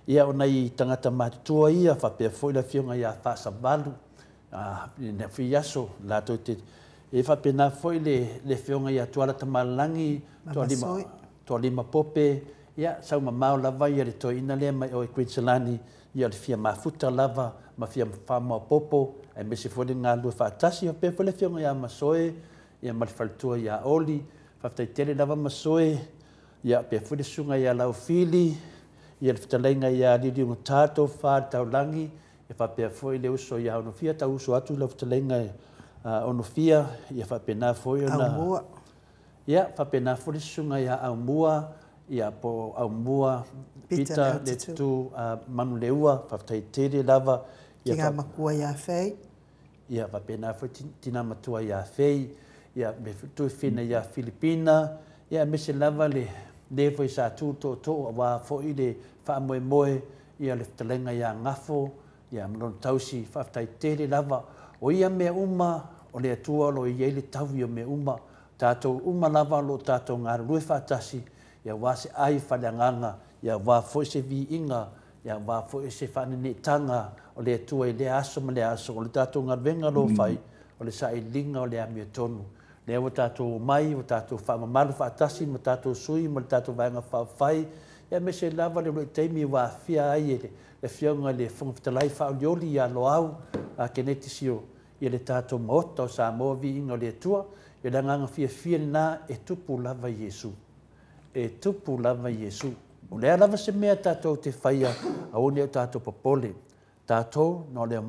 Ia, o nai tagata matutua ia, faapea foi le Afioga ia Faasavalu, i foi aso, latou te, e faapena foi le Afioga ia Tuala Tamalagi, Toalima Pope, ia, sau mamao lava ia le toeaina lea mai o i Queensland, ia o le fia mafuta lava ma fia faamaopopo, aemaise foi le galulue faatasi, faapea foi le Afioga ia Masoe, ia ma le faletua ia Oli, faafetai tele lava Masoe, ia faapea foi le susuga ia Laufili, ia le fetalaiga ia Liliugata Tofa le Taulagi, ia faapea foi le uso ia Onofia, tau uso atu lau fetalaiga Onofia, ia faapena foi ona Aumua. Ia faapena foi le susuga ia Aumua, ia po Aumua Pita le Tutu Manuleua, faafetai tele lava. Ia tina matua ia Fei. Ia faapena foi tina matua ia Fei, ia me tuifina ia Filipina, ia aemaise lava le le foi sa tu tootoo aua foi le faamoemoe, ia le fetalaiga ia Gafo, ia ma lona tausi, faafetai tele lava. O ia mea uma, o le Atua o lo o i ai le taui o mea uma, tatou uma lava o lo o tatou galulue faatasi, ia aua se ai faaleagaga, ia aua foi se viiga, ia aua foi se faaneneetaga o le Atua i lea aso ma lea aso. O le tatou galuega o lo o fai, o le sailiga o le amiotonu. Lea ua tatou omai, ua tatou faamamalu faatasi ma tatou sui ma le tatou vaega faaupufai, ia aemaise lava le uluai taimi ua aafia ai e le Afioga i le Fofoga Fetalai faauliuli ia Loau Keneti Sio ia le tatou Maota o Samoa, viiga o le Atua. Ia le agaga fiafia lena e tupu lava Iesu. E tupu lava Iesu. O le a lava se mea tatou te faia, aua ne i o tatou popole. Tatou, na o le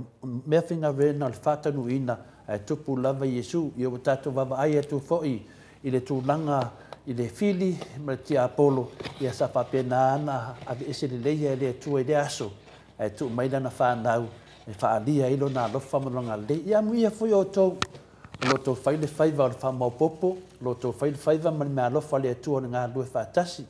mea faigaluega o le faataunuuina, ae tupu lava Iesu. Ia ua tatou vaavaai atu foi i le tulaga i le fili ma le tiapolo, ia sa faapena ona aveese lelei e le Atua i lea aso, ae tuu mai lana fanau e faaalia ai lona alofa ma lona agalelei. Ia amuia foi outou, o lo outou fai le faiva o le faamaopoopo, o lo outou fai le faiva ma le meaalofa a le Atua o le galulue faatasi.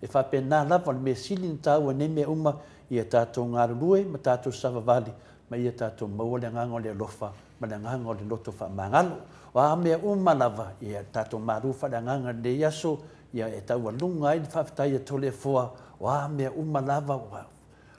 E faapena lava, o le mea sili ona taua i nei mea uma, ia tatou galulue ma tatou savavali, ma ia tatou maua le agaga o le alofa ma le agaga o le loto faamagalo. O a mea uma lava, ia tatou malu faaleagaga i lenei aso, ia e taualuga ai le faafetai a Toleafoa, o a mea uma lava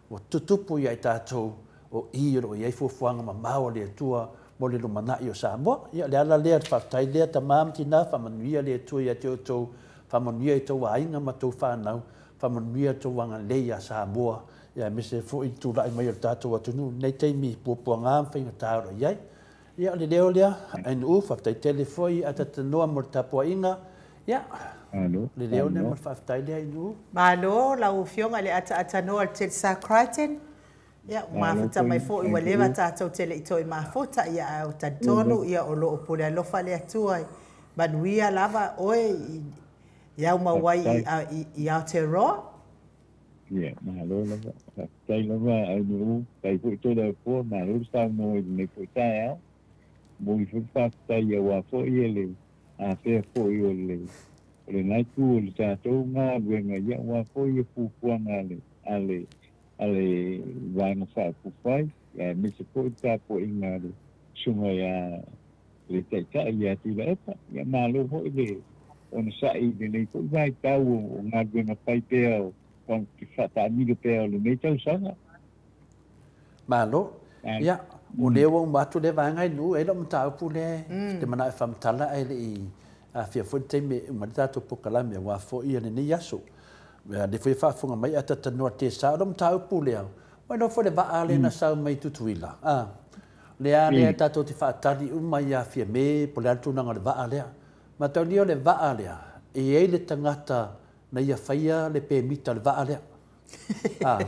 ua tutupu ia i tatou, o i o lo o i ai fuafuaga mamao a le Atua mo le lumanai o Samoa. Ia, o le ala lea, le faafetai lea, tama ma tina, faamanuia le Atua ia te outou, faamanuia i tou aiga ma tou fanau, faamanuia tou agalelei ia Samoa, ia aemaise foi le tulai mai o le tatou atunuu i lenei taimi puapuaga ma faigata o lo o i ai. Ia, o le leo lea, Ainuu, faafetai tele foi a Tatanoa mo le tapuaiga. Ia, o le leo lea ma le faafetai lea, Ainuu. Malo lau Afioga i le ataatanoa o le Telesa Crichton. Ia, ua mafuta mai foi ua leva tatou te le i toe mafuta, ia ae talitonu ia o lo o pule alofa le Atua i manuia lava oe i au mau ai i Aotearoa. Ia, malo lava. Faafetai lava Ainuu, faafetai foi Toleafoa, malo le saunoa i lenei foi taeao. Momoli foi le faafetai aua foi le afea foi o le lena itu o le tatou galuega, ia aua foi fuafuaga a le Vaega Faaupufai, aemaise foi le tapuaiga a le susuga ia le Taitai ia Tuilaepa. Ia malo foi le onosai i lenei foi vaitau o galuega fai pea o faataamilo pea o lenei tausaga. Malo. Ia, o lea ua uma atu lea vaega i nuu, e ai lau mataupu lea te manao e faamatala ae le i afia foi le taimi e uma ai le tatou polokalame aua foi ia lenei aso. Ia, lea foi e faafofoga mai Atatanoa Tesa, o lau mataupu lea, ua iloa foi le vaa lea na sau mai Tutuila, a, lea lea tatou te faatali uma ia Fiame po o le a le tulaga o le vaa lea. Mataulia o le vaa lea, e i ai le tagata na ia faia le pemita o le vaa lea. A,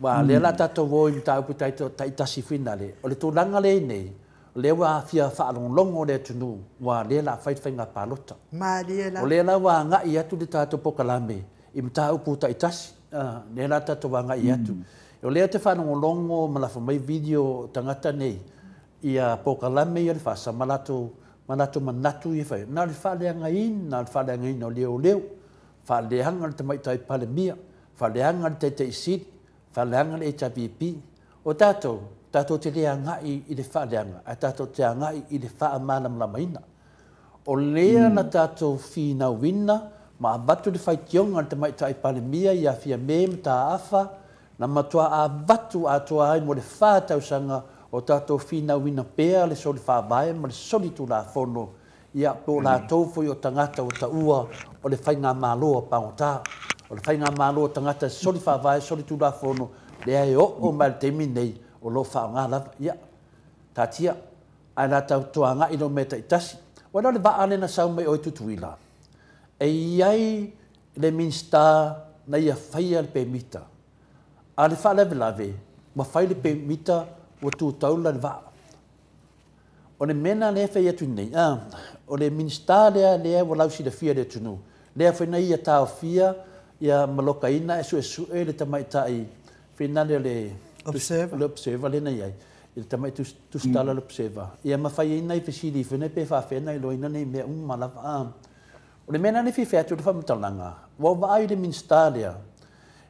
ua lea la tatou o i mataupu taitasi finale, o le tulaga lea i nei, Lea ua aafia faalogologo le atunuu ua lea la fai le faiga palota. Malie O lea la ua agai atu le tatou polokalame i mataupu taitasi, lea la tatou agai atu. O lea te faalogologo ma lafo mai video o tagata nei ia polokalame ia o le FASA ma latou manatu ia fai. Na o le faaleagaina, le faaleagaina o leoleo, faaleaga le tamaitai Palemia, faaleaga le Taitai Sili, faaleaga le HRPP. O tatou, tatou te le agai i le faaleaga, ae tatou te agai i le faamalamalamaina. O lea na tatou finauina ma avatu le faitioga a le tamaitai Palemia ia Fiame Mataafa, na matua avatu atoa ai mo le 4 tausaga o tatou finauina pea le soli faavae ma le soli tulafono, ia po o latou foi o tagata o taua o le faigamalo a pagota. O le faigamalo o tagata soli faavae, soli tulafono, lea e oo mai le taimi nei o lo o faaaoga lava. Ia, taatia, ae la tatou agai lo mea taitasi. Ua le vaa lena sau mai o i Tutuila. E iai le Minista na ia faia le pemita. A le faalavelave, ma fai le pemita ua tutaula le vaa. O le mea lea fai atu nei, o le Minista lea lea ua lausilafia le atunuu. Lea foi na ia taofia ia malokaina e suesue le tamaitai finale le Observer. Le observer le na iai. I le tamai tusitala le observer. Ia mafai ai nai fesili foi nei pe faafena i loina nei mea uma lava. O le mea na le fifea atu le faamatalaga, ua vaai le Minista lea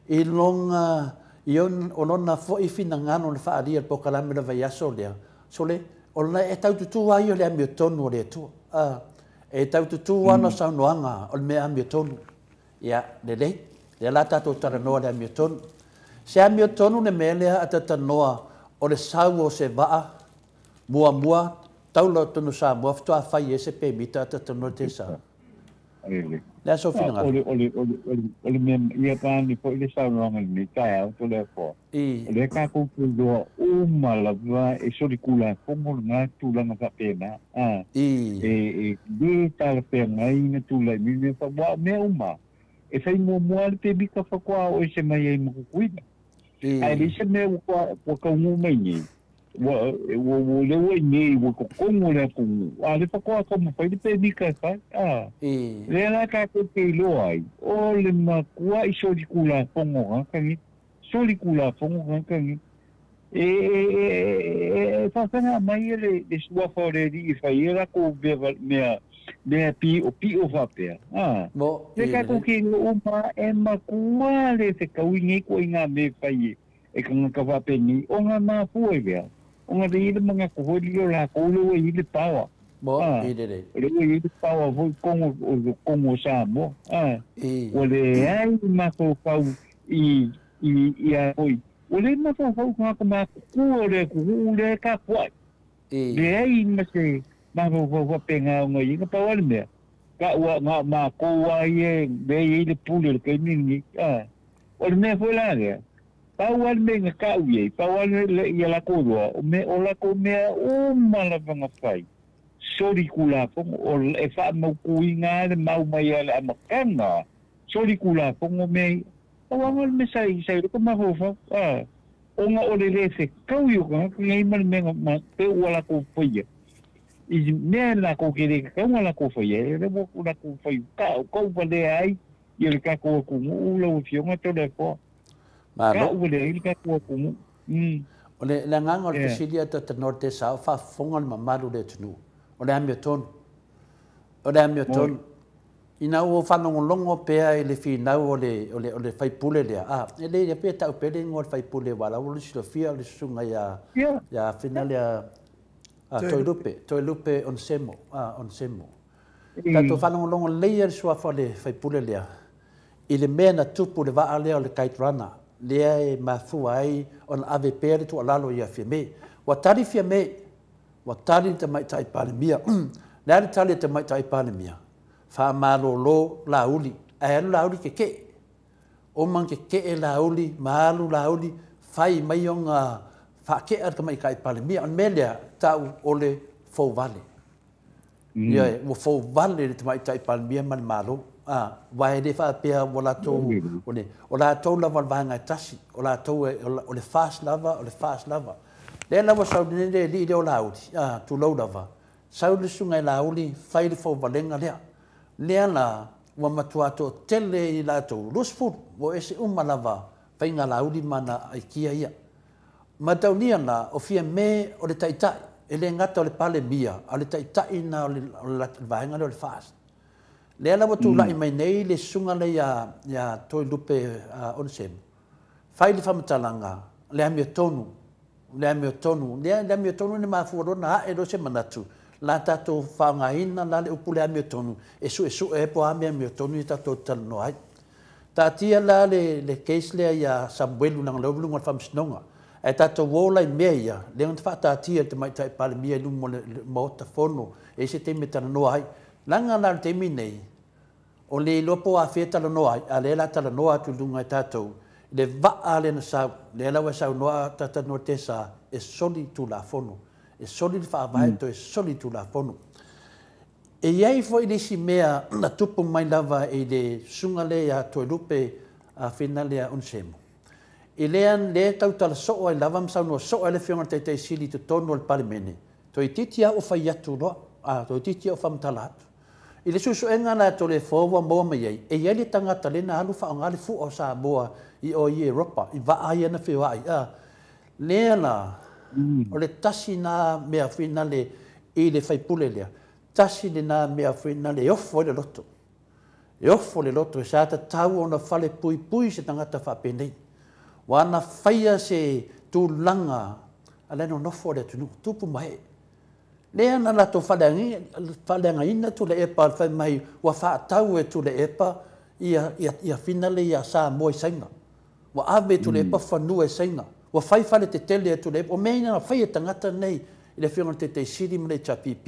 i longa i o lona foi finagalo le faaalia le polokalame le vaiaso lea. So le o le e taututu ai o le amiotonu o le Atua. E taututu ana saunoaga o le mea amiotonu. Ia, lelei. Lea la tatou talanoa le amiotonu. Se amiotonu le mea lea a tatanoa o le sau o se vaa muamua taula o tonu Samoa faatoa fai e se pemita a tatanoa te sa. Le aso finagalo. O le mea ia pani foi le saunoaga lenei taeao to le Atua. O lea tatou te iloa uma lava e solikulafono lena tulaga faapena. E le talafeagai na tulai mai mea aua o mea uma. E fai muamua le pemita faatoa o ese mai ai ma Tutuila. Ae leai se mea ua taunuu mai nei. Ua lea ua i nei ua totonu o le atunuu. A le faatoa taumafai le pemita e fai. Lea la tatou te iloa ai, o le matua i solikulafono tagata nei. Solikulafono tagata nei. E faafega mai le suafa o le alii e fai ai latou mea piopio faapea. Le tatou te iloa uma e matua le fetaui nei ituaiga mea e fai e tagata faapenei ona mafua i lea. Ona le i le manatu foi lea o latou lea ua i le power. O lea ua i le power foi totonu o Samoa. Ua leai mafaufau i a foi. Ua leai mafaufau tagata matutua o le atunuu lea e tapuai. Leai ma se mafaufau faapena ona i ai. Na pau lava le mea, taua na o matou lava ia lea e i ai le pule o le taimi lenei. O le mea foi la lea, pau lava le mea na tau i ai, pau lava le ia latou iloa, o latou mea uma lava na fai. Solikulafono, e faamautuina le mau mai a le amataga, solikulafono mea ia. Pau lava le mea sa i loko mafaufau. Ona o le le fetaui o tagata nei ma le mea pe ua latou faia. I mea latou ke le tatau latou faia, e le ua latou fai kau valea ai ia le tatou atunuu lau Afioga to le Atua. Kau valea ai le tatou atunuu. O le agaga o le fesili a tatanoa te sa o faafofoga le mamalu o le atunuu. O le amiotonu. O le amiotonu. Ina ua faalogologo pea i le finau o le faipule lea. E le pea tau pea le ingoa o le faipule ua la ua silafia o le susuga ia fina lea Toelupe Onesemo. Onesemo. Tatou faalogologo lelei le suafa o le faipule lea. I le mea na tupu le vaa lea o le Kite Runner, lea e mafua ai ona ave pea le tuualalo ia Fiame. Ua tali Fiame, ua tali le tamaitai Palemia. Le a le tali a tamaitai Palemia? Faamalolo lauli, ae alu lauli kekee. O man kekee lauli, ma alu lauli, fai mai ona faakea le tamaitai Palemia. O le mea lea, tau o le fouvale. Ia, ua fouvale le tamaitai Palemia ma le Malo. Wa e le faapea ua latou, o latou lava o le vaega e tasi, o latou o le FAST lava, o le FAST lava. Lea la ua sau nei le alii lea o Laauli, a, tulou lava, sau le susuga i Laauli fai le fauvalega lea. Lea la ua matua toatele i latou, 20, ua ese uma lava faiga Laauli ma ana aikia ia. Mataulia la, o Fiame o le taitai, e le gata o le Palemia, a o le taitai na o le vaega lea o le FAST. Lea la ua tulai mai nei le susuga lea ia Toelupe Onesemo, fai le faamatalaga, le amiotonu, le amiotonu, le amiotonu ne mafua loa na ae loa se manatu, la tatou faaaogaina la le upu le amiotonu, e suesue ai po o a mea amiotonu ia tatou talanoa ai. Taatia la le case lea ia Samuelu leaga o lea ua i luga o le faamasinoga. Ae tatou o la i mea ia, lea na faataatia e le Tamaitai Palemia i luma o le Maota Fono, e i ai se taimi e talanoa ai. Leaga la o le taimi nei, o le iloa po o afea e talanoa ai, a o lea o le a talanoa atu i luga e tatou, le vaa lea na sau, lea la ua e saunoa Tata Tesa, e soli Tulafono. E soli le faavae, toe soli Tulafono. E i ai foi le isi mea na tupu mai lava i le susuga lea ia Toelupe Finalea Onesemo. I lea lea tautala soo ai lava ma saunoa soo ai le Afioga i le Taitai Sili i totonu o le Palemene, toeitiiti lava ua fai atu loa, toeitiiti lava ua faamatala atu. I le suesuega la a Toleafoa ua maua mai ai, e i ai le tagata lea na alu faaaoga le fua o Samoa i o i Europa, i vaa ia na feoai. Lea la, o le tasi na mea finale i le faipule lea, tasi lena mea finale e ofo ai le loto. E ofo le loto, e sa tatau ona fale puipui se tagata faapenei. Ua ana faia se tulaga a le nonofo o le atunuu, tupu ma ee. Lea na latou faaleagaina Tuilaepa fai mai ua faatau e Tuilaepa ia finale ia Samoa i Saina. Ua ave e Tuilaepa fanua e Saina. Ua fai fale tetele e Tuilaepa. O mea ia na fai e tagata nei i le Afioga i le Taitai Sili ma le HRPP.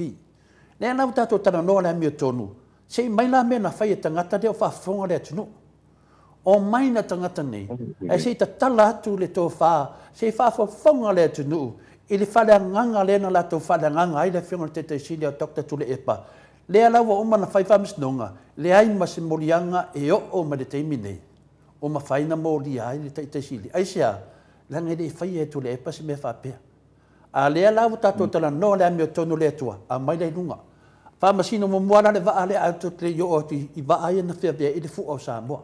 Lea la ua tatou talanoa le amiotonu, se i mai la mea na fai e tagata lea o faafofoga le atunuu. O mai na tagata nei, ae se i tatala atu le tofa, se i faafofoga le atunuu i le faaleagaga lea na latou faaleagaga ai le Afioga i le Taitai Sili o Dr. Tuilaepa. Lea la ua uma na fai faamasinoga, leai ma se moliaga e oo mai le taimi nei, o mafai na molia ai le Taitai Sili. Aisea, leaga e le i faia e Tuilaepa se mea faapea. A lea la ua tatou talanoa le amiotonu le Atua, aumai lea i luga. Faamasino muamua la le vaa lea a te i oo atu i vaa ia na feavea i le fua o Samoa.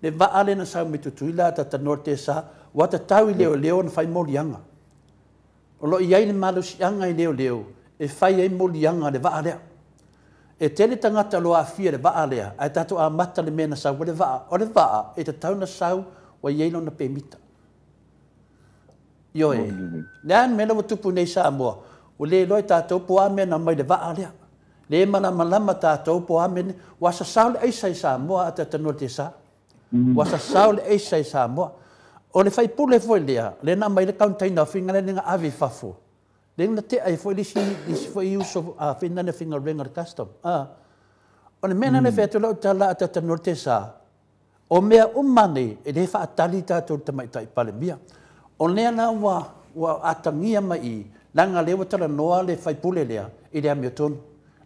Le vaa lea na sau mai Tutuila a Tata Tesa, ua tatau i leoleo na fai moliaga. O lo o i ai le malosiaga i leoleo e fai ai moliaga le vaa lea. E tele tagata lo aafia le vaa lea, ae tatou amata le mea na sau ai le vaa. O le vaa e tatau na sau ua i ai lona pemita. Ioe, le a le mea la ua tupu nei i Samoa, ua le iloa e tatou po o a mea na aumai i le vaa lea. Le malamalama tatou po o a mea, ua sasao le aisa i Samoa a Tata Tesa. Ua sasao le aisa i Samoa. O le faipule foi lea, lea na aumai le container finga lea na ave i fafo. Lea na tea ai foi le isi foi uso finga le faigaluega le custom. O le mea na le fai atu lau tala a Tata Tesa, o mea uma nei, e le faatali tatou le Tamaitai Palemia. O lea la ua atagia mai i, leaga lea ua talanoa le faipule lea i le amiotonu.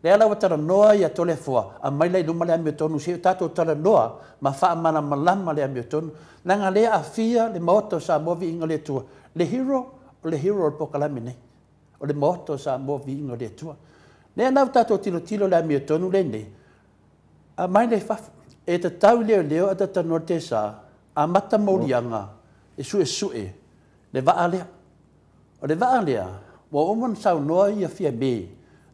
Lea la ua talanoa ia Toleafoa, aumai la i luma le amiotonu, se i o tatou talanoa ma faamalamalama le amiotonu. Leaga lea aafia le Maota o Samoa viiga o le Atua. Le hero, o le hero o le polokalame nei. O le Maota o Samoa viiga o le Atua. Lea la ua tatou tilotilo le amiotonu lenei, aumai lea i fafo. E tatau i leoleo a Tata Tesa, amata moliaga e suesue le vaa lea. O le vaa lea, ua uma ona saunoa ia Fiame,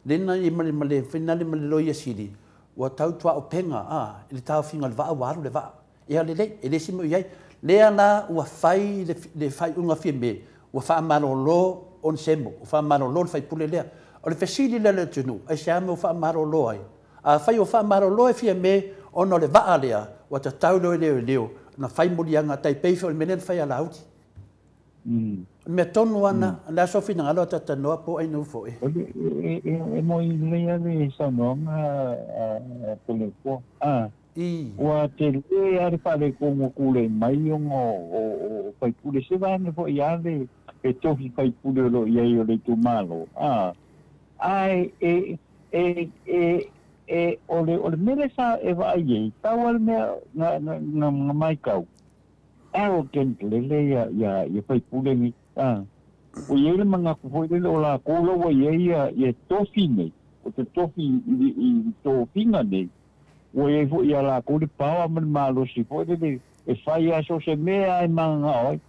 lena i male finale ma le Loia Sili, ua tau tuaopenga i le taofiga o le vaa ua alu le vaa. Ia lelei, e le isi mea o i ai. Lea la ua fai le faaiuga Fiame, ua faamalolo Onesemo, ua faamalolo le faipule lea. O le fesili lea le atunuu, aisea mea ua faamalolo ai? Afai ua faamalolo e Fiame ona o le vaa lea, ua tatau loa i leoleo na fai moliaga tai pei foi o le mea lea na fai a Laauli. Mea tonu ana, le aso finagalo a Tata Noa po o ai foi. E moi lelei lava le saunoaga a Toleafoa. Ua tele lava le faaletonu ua tulai mai ona o faipule. Se vaega foi lava le tofi faipule o lo o i ai o le itumalo. Ae o le mea lea sa e vaai ai, pau lava le mea na matau, arrogant lele ia faipule nei. Ua i ai le manatu foi lele o lakou la ua i ai ia tofi nei, o te tofi i tofiga nei, ua i ai foi ia lakou le paoa ma le malosi foi lele e fai lava so o se mea lava e mananao ai.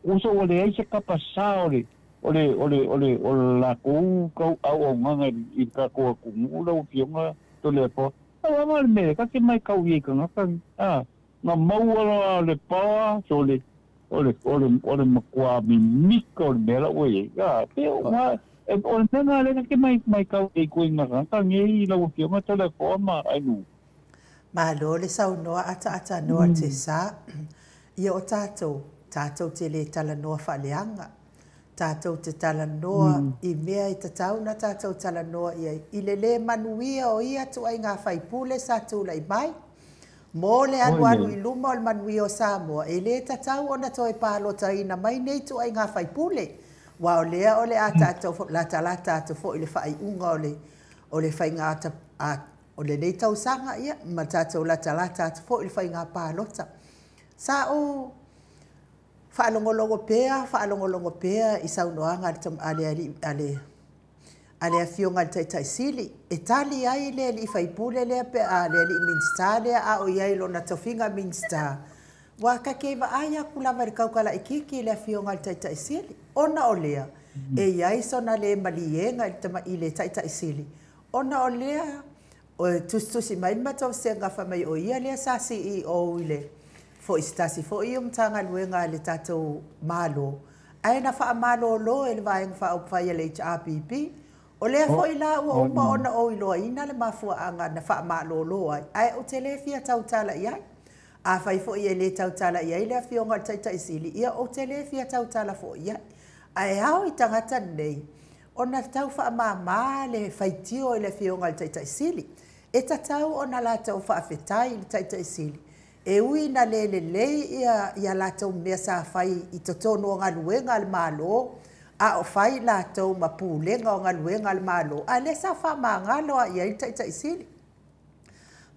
Tusa ua leai se kapasā o le o le o le o le o le lakou tau auaunaga i le tatou atunuu lau Afioga Toleafoa. Tauaga le mea ta te matau i ai i tagata nei, a, na maua loa le paoa, sole, o le o le o le matua mimita o le mea la ua i ai, a, pe o na o le mea lena lea ta te matau i ai i ituaiga tagata nei lau Afioga Toleafoa ma Ainuu. Malo le saunoa ataatanoa te sa. Ia o tatou, tatou te le talanoa faaleaga. Tatou te talanoa i mea e tatau ona tatou talanoa i ai i le lē manuia o ia ituaiga faipule sa tulai mai mo le alualu i luma o le manuia o Samoa. E lē tatau ona toe palotaina mai nei ituaiga faipule, aua o lea o le a tatou latalata atu foi i le faaiuga o le o le faiga o lenei tausaga, ia ma tatou latalata atu foi i le faiga palota. Sa ou faalogologo pea, faalogologo pea i saunoaga a le alii a le a le Afioga i le Taitai Sili e tali ai le alii faipule lea pe a le alii Minisita lea a o i ai i lona tofiga Minisita. Ua ta te vaai atu lava i le tautalaititi i le Afioga i le Taitai Sili, ona o lea e i ai sona le maliega i le i le Taitai Sili, ona o lea o tusitusi mai le matou vasega fai mai o ia lea sa CEO i le foi se tasi foi o Matagaluega a le tatou Malo, ae na faamalolo e le Vaega Faaupufai a le HRPP. O lea foi la ua uma ona ou iloaina le mafuaaga na faamalolo ai, ae ou te le fia tautala i ai. Afai foi e le tautala i ai le Afioga i le Taitai Sili, ia ou te le fia tautala foi i ai. Ae ao i tagata nei ona tau faamāmā le faitio i le Afioga i le Taitai Sili. E tatau ona latou faafetai i le Taitai Sili, e ui ina le lelei ia ia latou mea sa fai i totonu o galuega a le Malo, a o fai latou ma pulega o galuega a le Malo, a o lea sa faamagalo lava i ai le Taitai Sili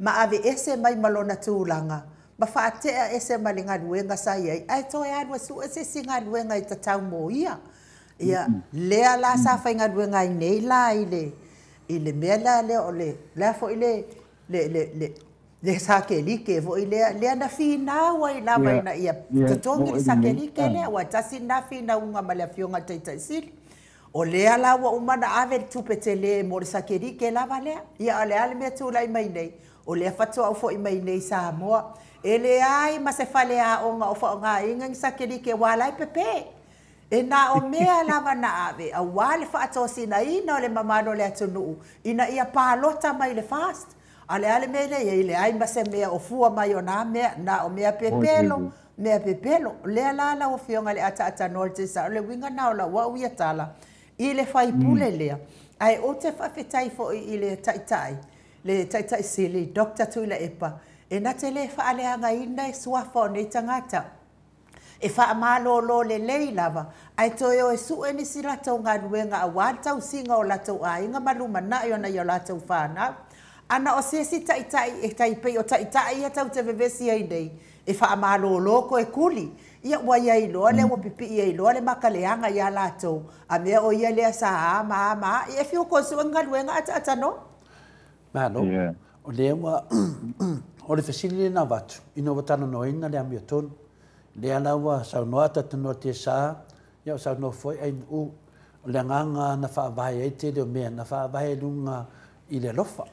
ma aveese mai ma lona tulaga ma faatea ese ma le galuega sa i ai, ae toe alu e sue se isi galuega e tatau mo ia. Ia, lea la sa faigaluega ai nei la i le i le mea la lea o le le a foi le le le le le sakelike foi lea, lea na finau ai lava ina ia totogi le sakelike lea, aua e tasi lena finauga ma le Afioga i le Taitai Sili. O lea la ua uma ona ave le tupe tele mo le sakelike lava lea. Ia a o le a le mea tulai mai nei? O lea faatoa ou foi mai nei i Samoa, e leai ma se faleaoga o faaaogaina ni sakelike aua la e pepe. E na o mea lava na ave aua le faatosinaina o le mamalu o le atunuu ina ia palota mai i le FAST. A o le a le mea lea e i ai? E leai ma se mea o fua mai o na mea, na o mea pepelo, mea pepelo. O lea la lau Afioga i le ataatanoa i le tesa, o le uiga na o lau au ia tala i le faipule lea. Ae ou te faafetai foi i le Taitai, le Taitai Sili, Doctor Tuilaepa, e na te le faaleagaina e suafa o nei tagata. E faamalolo lelei lava, ae toe o e sue nisi latou galuega aua le tausiga o latou aiga ma lumanai o nai o latou fanau. Ana o se isi taitai e tai pei o taitai ia tatou te vevesi ai nei, e faamalolo toe tuli. Ia ua i ai loa lea ua pipii ai loa le mata leaga ia latou, a mea o ia lea sa a ma a ma a, ia e fiu toe sue ni galuega ataatanoa. Malo. O lea ua o le fesili lea na avatu ina ua talanoaina le amiotonu. Lea la ua saunoa Atatanoa Tesa, ia ua saunoa foi Ainuu, o le agaga na faavae ai tele o mea, na faavae i luga i le alofa.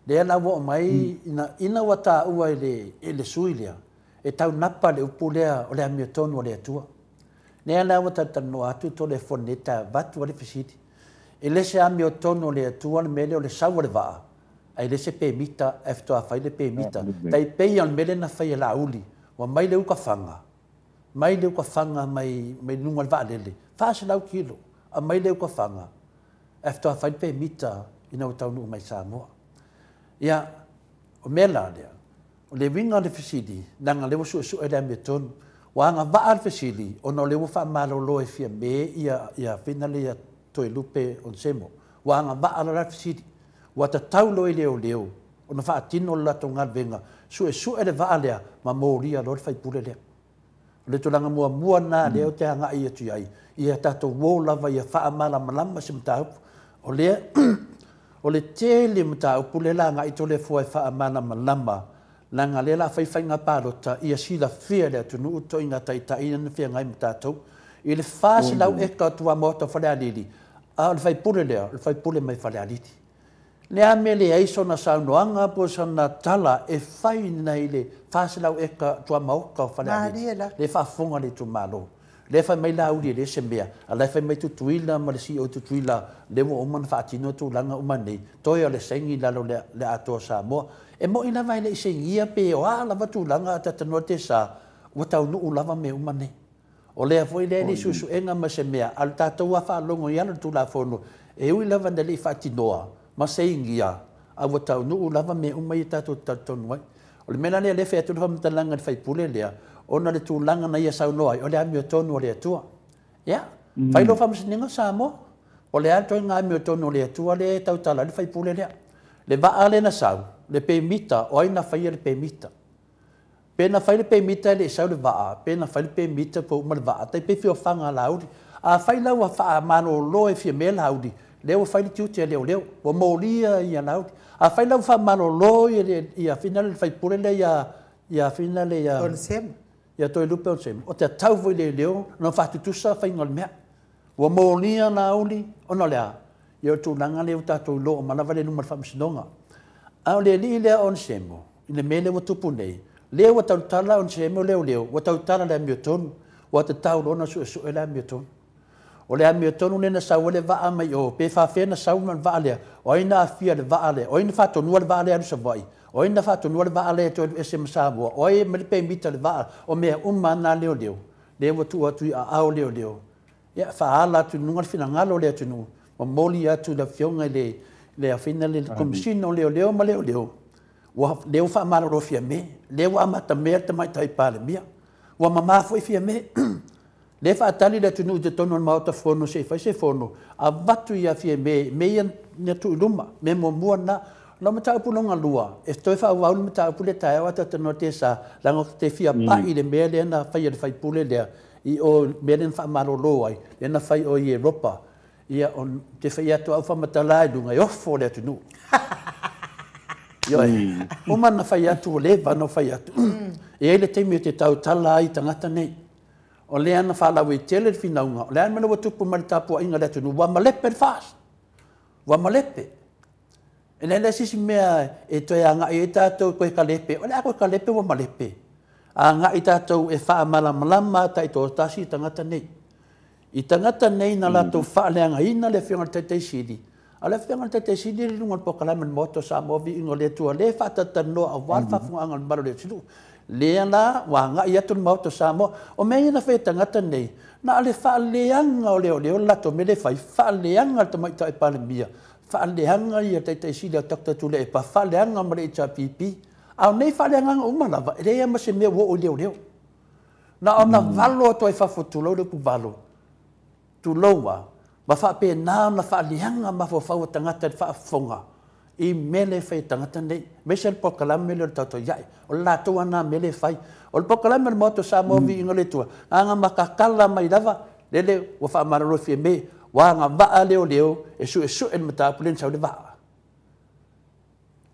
Lea la ua oo mai ina, ina ua taua e le, e le sui lea, e taunapa le upu lea o le amiotonu a le Atua. Lea la ua talatalanoa atu Toleafoa i lenei taeao, avatu ai le fesili, e le se amiotonu a le Atua le mea lea o le sau o le vaa, ae le se pemita ae faatoa fai le pemita. Tai pei o le mea lea na fai e Laauli, ua mai le uka faga, mai le uka faga mai, mai luga o le vaalele, 400 kilo, aumai le uka faga, ae faatoa fai le pemita ina ua taunuu mai i Samoa. Ia, o mea la lea, o le uiga o le fesili, leaga o lea ua suesue le amiotonu, ua agavaa le fesili ona o lea ua faamalolo e Fiame ia, ia Fina ia Toelupe Onesemo. Ua agavaa la le fesili. Ua tatau loa i leoleo ona faatino le latou galuega, suesue le vaa lea ma molia loa le faipule lea. O le tulaga muamua lena lea ou te agai atu i ai, ia tatou o lava ia faamalamalama se mataupu. O lea, o le tele o mataupu lea o le a agai Toleafoa e faamalamalama, leaga o lea o le a fai faiga palota ia silafia e le atunuu ituaiga taitai ia na feagai ma tatou. I le 400 eka o tuamaota o Falealili, a o le faipule lea, o le faipule mai Falealili. Le a mea e leai sona saunoaga po o sana tala e fai nei le 400 eka tuamaota o Falealili. Malie la. Le faafofoga le itumalo. Lea fai mai Laauli e leai se mea, a o la e fai mai Tutuila ma le CEO Tutuila, lea ua uma ona faatino tulaga uma nei, toe o le saini i lalo o le Atoa o Samoa. E moni lava e le i sainia pe o a lava tulaga a talanoa Tesa, ua taunuu lava mea uma nei. O lea foi lea e le i suesuega ma se mea, a o le tatou lava faalogo i ala o le Tulafono, e ui lava ina le i faatinoa ma sainia, a ua taunuu lava mea uma ia tatou te talitonu ai. O le mea la lea o lea e fai atu le faamatalaga i le sui usufono lea, ona o le tulaga na ia saunoa ai, o le amiotonu a le Atua. Ia, fai lou faamasinoga Samoa, o le a le ituaiga amiotonu a le Atua lea e tautala ai le sui usufono lea. Le vaa lea na sau, le pemita, o ai na faia le pemita? Pe na fai le pemita e le i sau le vaa, pe na fai le pemita pe ua uma le vaa, tai pei feofaga a Laauli. Afai la ua faamalolo e Fiame Laauli, lea ua fai le tiute a leoleo, ua molia ia Laauli. Afai la ua faamalolo ia fina le sui usufono lea ia fina le ia Onesemo. Ia Toelupe Onesemo, o te tatau foi i leoleo ona faatutusa faiga o le mea. Ua molia Laauli, ona o le a? Ia o le tulaga lea ua tatou iloa uma lava le luma o le faamasinoga. A o le alii lea Onesemo, i le mea lea ua tupu nei, lea ua tautala Onesemo leoleo, ua tautala le amiotonu, ua tatau loa ona suesue le amiotonu. O le amiotonu lea na sau ai le vaa mai o, pe faafefea na sau ma le vaa lea, o ai na aafia i le vaa lea, o ai na faatonua le vaa lea e alu i Savaii, o ai na faatonua le vaa lea e toe alu ese ma Samoa, o ai e aumai le pemita i le vaa, o mea uma lava na leoleo, lea ua tuu atu i aao leoleo, ia faaala atu i luga le finagalo o le atunuu, momoli atu i le Afioga i le Afioga i le Komesina o Leoleo ma Leoleo, ua lea ua faamalolo Fiame, lea ua amatamea le Tamaitai Palemia, ua mama foi Fiame. Lea e faatali le atunuu i totonu o le Maota Fono se i fai se fono, avatu ia Fiame mea ia na tuu i luma, mea muamua lena. O lau mataupu lona lua, e toe faaauau le mataupu lea taeao ae talanoa Tesa, leaga ou te fia pai i le mea lea na faia e le sui usufono lea, i o i le mea lea na faamalolo ai, lea na fai o i Europa. Ia, ou te fai atu au faamatala i luga, e ofo le atunuu. Ioe, uma ona fai atu, ua leva ona fai atu. E i ai le taimi ou te tautala ai i tagata nei. O lea na faalauaitele le finauga, o le a le mea ua tupu mai le tapuaiga a le atunuu, ua malepe le FAST. Ua malepe. E leai se isi mea e toe agai ai tatou toe kalepe, o le a toe kalepe ua malepe. Agai tatou e faamalamalama taitoatasi tagata nei. I tagata nei na latou faaleagaina le Afioga i le Taitai Sili, a o le Afioga i le Taitai Sili e i luga o le polokalame a le Maota o Samoa, viiga o le Atua, lea e faatalatalanoa aua le faafofogaaga a le mamalu o le atunuu. Lea la ua agai atu le Maota o Samoa. O mea ia na fai e tagata nei, na o le faaleaga o leoleo le latou mea lea e fai, faaleaga le Tamaitai Palemia, faaleaga ia Taitai Sili a Dr. Tuilaepa, faaleaga ma le HRPP. A o nei faaleagaga uma lava, e leai lava ma se mea ua oo i leoleo. Na ona valo atu ai i fafo, tulou le upu valo, tulou a, ma faapena ona faaleaga mafaufau o tagata i le faafofoga i mea lea e fai e tagata nei, aemaise le polokalame lea o le Tautai Ae. O le latou lava lena mea lea e fai. O le polokalame o le Maota o Samoa, viiga o le Atua, na ona matatala mai lava, lele ua faamalolo e Fiame, ua agavaa leoleo e suesue le mataupu lea na sau le vaa.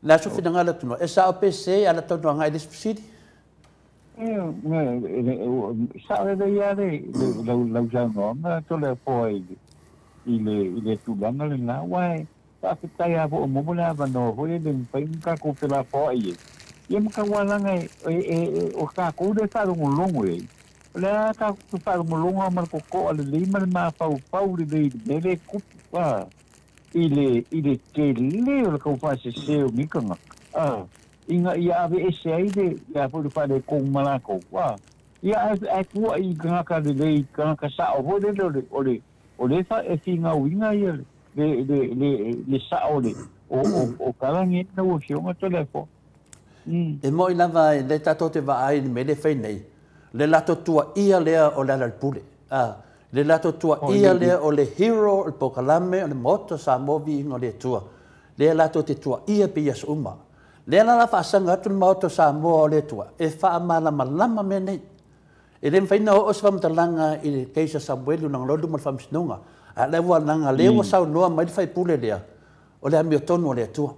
Le a sou finagalo atu e sao pe sese ala tonu agai i le isi fesili? Sao lelei lava le lau saunoaga Toleafoa i le tulaga lena, aua e faafetai lava foi ua maua le avanoa foi e le mafai ona tatou felafoai ai, ia ma taualaga o tatou lea e faalogologo i ai, o le a tatou te faalogologo lava ma le totoa lelei ma le mafaufau lelei i le mea lea e tupu i le tele o le taufaasese o nei tagata ina ia aveese ai le a foi le faaletonu ma latou ia ae tuuai i tagata lelei, tagata sao foi lele o le e finauina ia le sao o tala nei lau Afioga Toleafoa. E moni lava lea tatou te vaai i le mea lea e fai nei, le latou tuaia lea o Lealailepule, le latou tuaia lea o le hero o le polokalame o le Maota o Samoa, viiga o le Atua, lea latou te tuaia pei aso uma. Lea la la faasaga atu le Maota o Samoa o le Atua e faamalamalama mea nei. E le mafai ona oo se faamatalaga i le case a Samueli leaga o la e i luma o le Faamasinoga. A o lea ua leaga o lea ua saunoa mai le sui usufono lea, o le amiotonu a le Atua.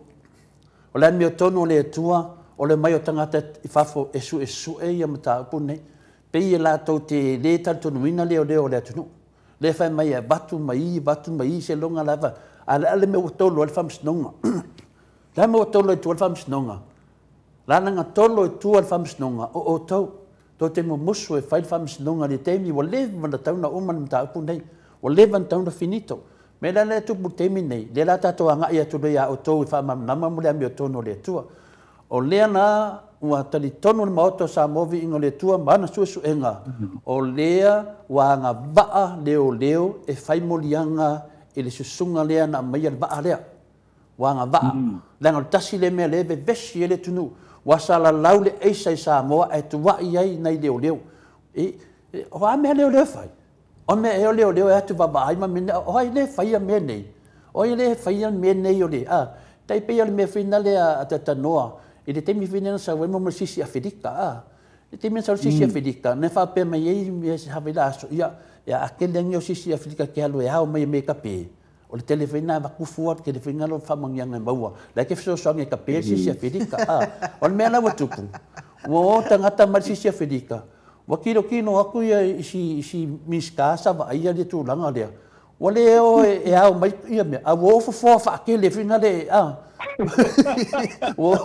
O le amiotonu a le Atua, o le omai o tagata i fafo e suesue ia mataupu nei. Pei e latou te le talitonuina leoleo o le atunuu. Lea e fai mai e avatu mai i, avatu mai i, seiloga lava, a o le a le mea ua tolo ai le Faamasinoga? O le a le mea ua tolo ai i tua le Faamasinoga? La na tolo i tua le Faamasinoga o outou. Tou te mumusu e fai le Faamasinoga i le taimi ua leva ona tatau ona uma le mataupu lenei. Ua leva ona tatau ona finito. Mea la lea e tupu i le taimi lenei, lea la tatou agai atu loa ia outou e faamalamalama mo le amiotonu o le Atua. O lea la ua talitonu le Maota o Samoa viiga o le Atua ma ana suesuega, o lea ua agavaa leoleo e fai moliaga i le susuga lea na aumaia le vaa lea. Ua agavaa, leaga o le tasi lea mea lea e vevesi ai le atunuu, ua salalau le aisa i Samoa ae tuai ai nai leoleo. O a mea leoleo e fai? O mea ea o leoleo e atu vaavaai ma mea, o ai lea e faia mea nei? O ai lea e faia mea nei o le, a? Tai pei o le mea foi lea a Tatanoa, i le taimi foi lea na sau ai mo le sisi Afelika, a? I le taimi na sau le sisi Afelika, na faapea mai ai mea se hawa i la aso, ia, a kele angi o sisi Afelika ke alu e ao mai e me kape. O le tele foi na avatu fua, le tele foi na lo faamanuiaga e maua. La e te fesoasoani e tape le sisi Afelika. A, o le mea la ua tupu, ua o tagata mai le sisi Afelika, ua tilotilo atu ia isi Minisita sa vaaia le tulaga lea. Ua le o e ao mai ia mea, a ua o fofoa faatele foi na le, a. Ua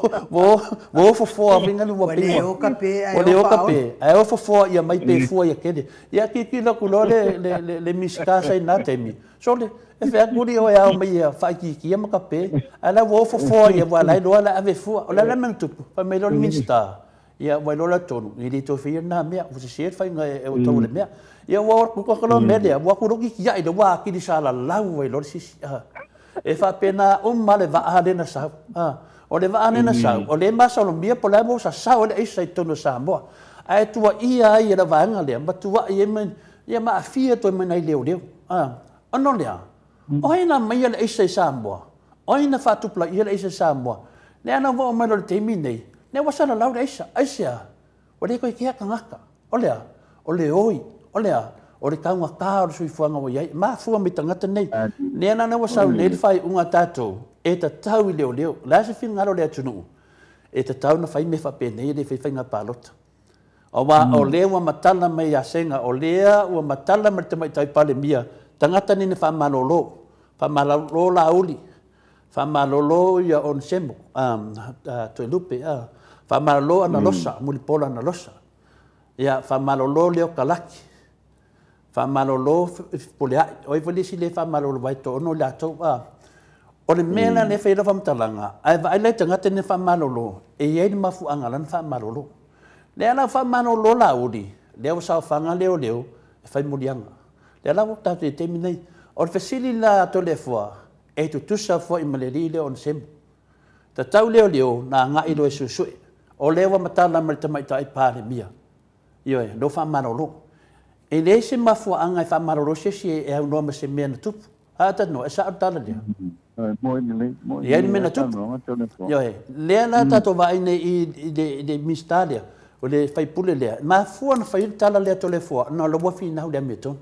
o fofoa foi na le ua Ua le o kape ae o kape, ae o fofoa ia mai pe fua ia kele. Ia tilotilo atu loa le Minisita sa i na taimi, sole, e fea atu li o e ao mai ia whaikiki ma kape, a la ua fofoa ia ua lai loa la ave fua. O la la mea tupu, fai mai loa le Minisita, ia ua iloa la tonu, i le toe faia na mea, ua sese le faiga e o tau le mea. Ia ua o lo mea lea, ua ku ki ia i le ua akili sa la lau ai loa le sisi. E faapena uma le vaa le na sau. O le vaa le na sau, o le masalomia po le mo sa sau le aisa i tonu o Samoa. Ae tua ia ai e la vaega lea, ma tua ia ma ia ma afia toe mai nai leoleo. Ono lea, o ai na mai le aisa i Samoa, o ai na faatupula ia le aisa i Samoa. Lea na ua o mai loa le taimi nei, lea ua salalau le aisa, aisea, ua le koe kea tagata. O lea, o le oi, o lea, o le taugata o le soifuaga ua iai, mafua mai tagata nei. Lea la na ua sau nei le faaiuga a tatou, e tatau i leoleo, o le a se finagalo o le atunuu, e tatau na fai mea faapenei e le fai faiga palota. Aua o lea ua matala mai ia Sega, o lea ua matala mai le tamaitai Palemia, tagata nei na faamalolo, faamalolo Laauli, faamalolo ia Onesemo, Toelupe, faamalolo Analosa, Mulipola Analosa, ia faamalolo Leo Kalaki, faamalolo Fepuleai, o ai foi le isi le faamalolo ai toaono i latou. O le mea la lea e fai ai lau faamatalaga, ae vaai la i tagata nei faamalolo, e i ai le mafuaaga la na faamalolo. Lea la faamalolo Laauli, lea ua saofaga leoleo e fai moliaga. Lea la ua tatou i le taimi nei. O le fesili la a Toleafoa, e tutusa foi ma le alii lea o Onesemo. Tatau leoleo na agai loa e suesue. O lea ua matala mai le tamaitai Palemia. Ioe, lou faamalolo. E leai se mafuaaga e faamalolo se isi e aunoa ma se mea na tupu. A tanoa, e sao le tala lea. E i ai le mea na tupu. Ioe, lea la tatou vaai nei i le Minisita lea, o le faipule lea, mafua na fai le tala lea Toleafoa, na o la ua finau le amiotonu.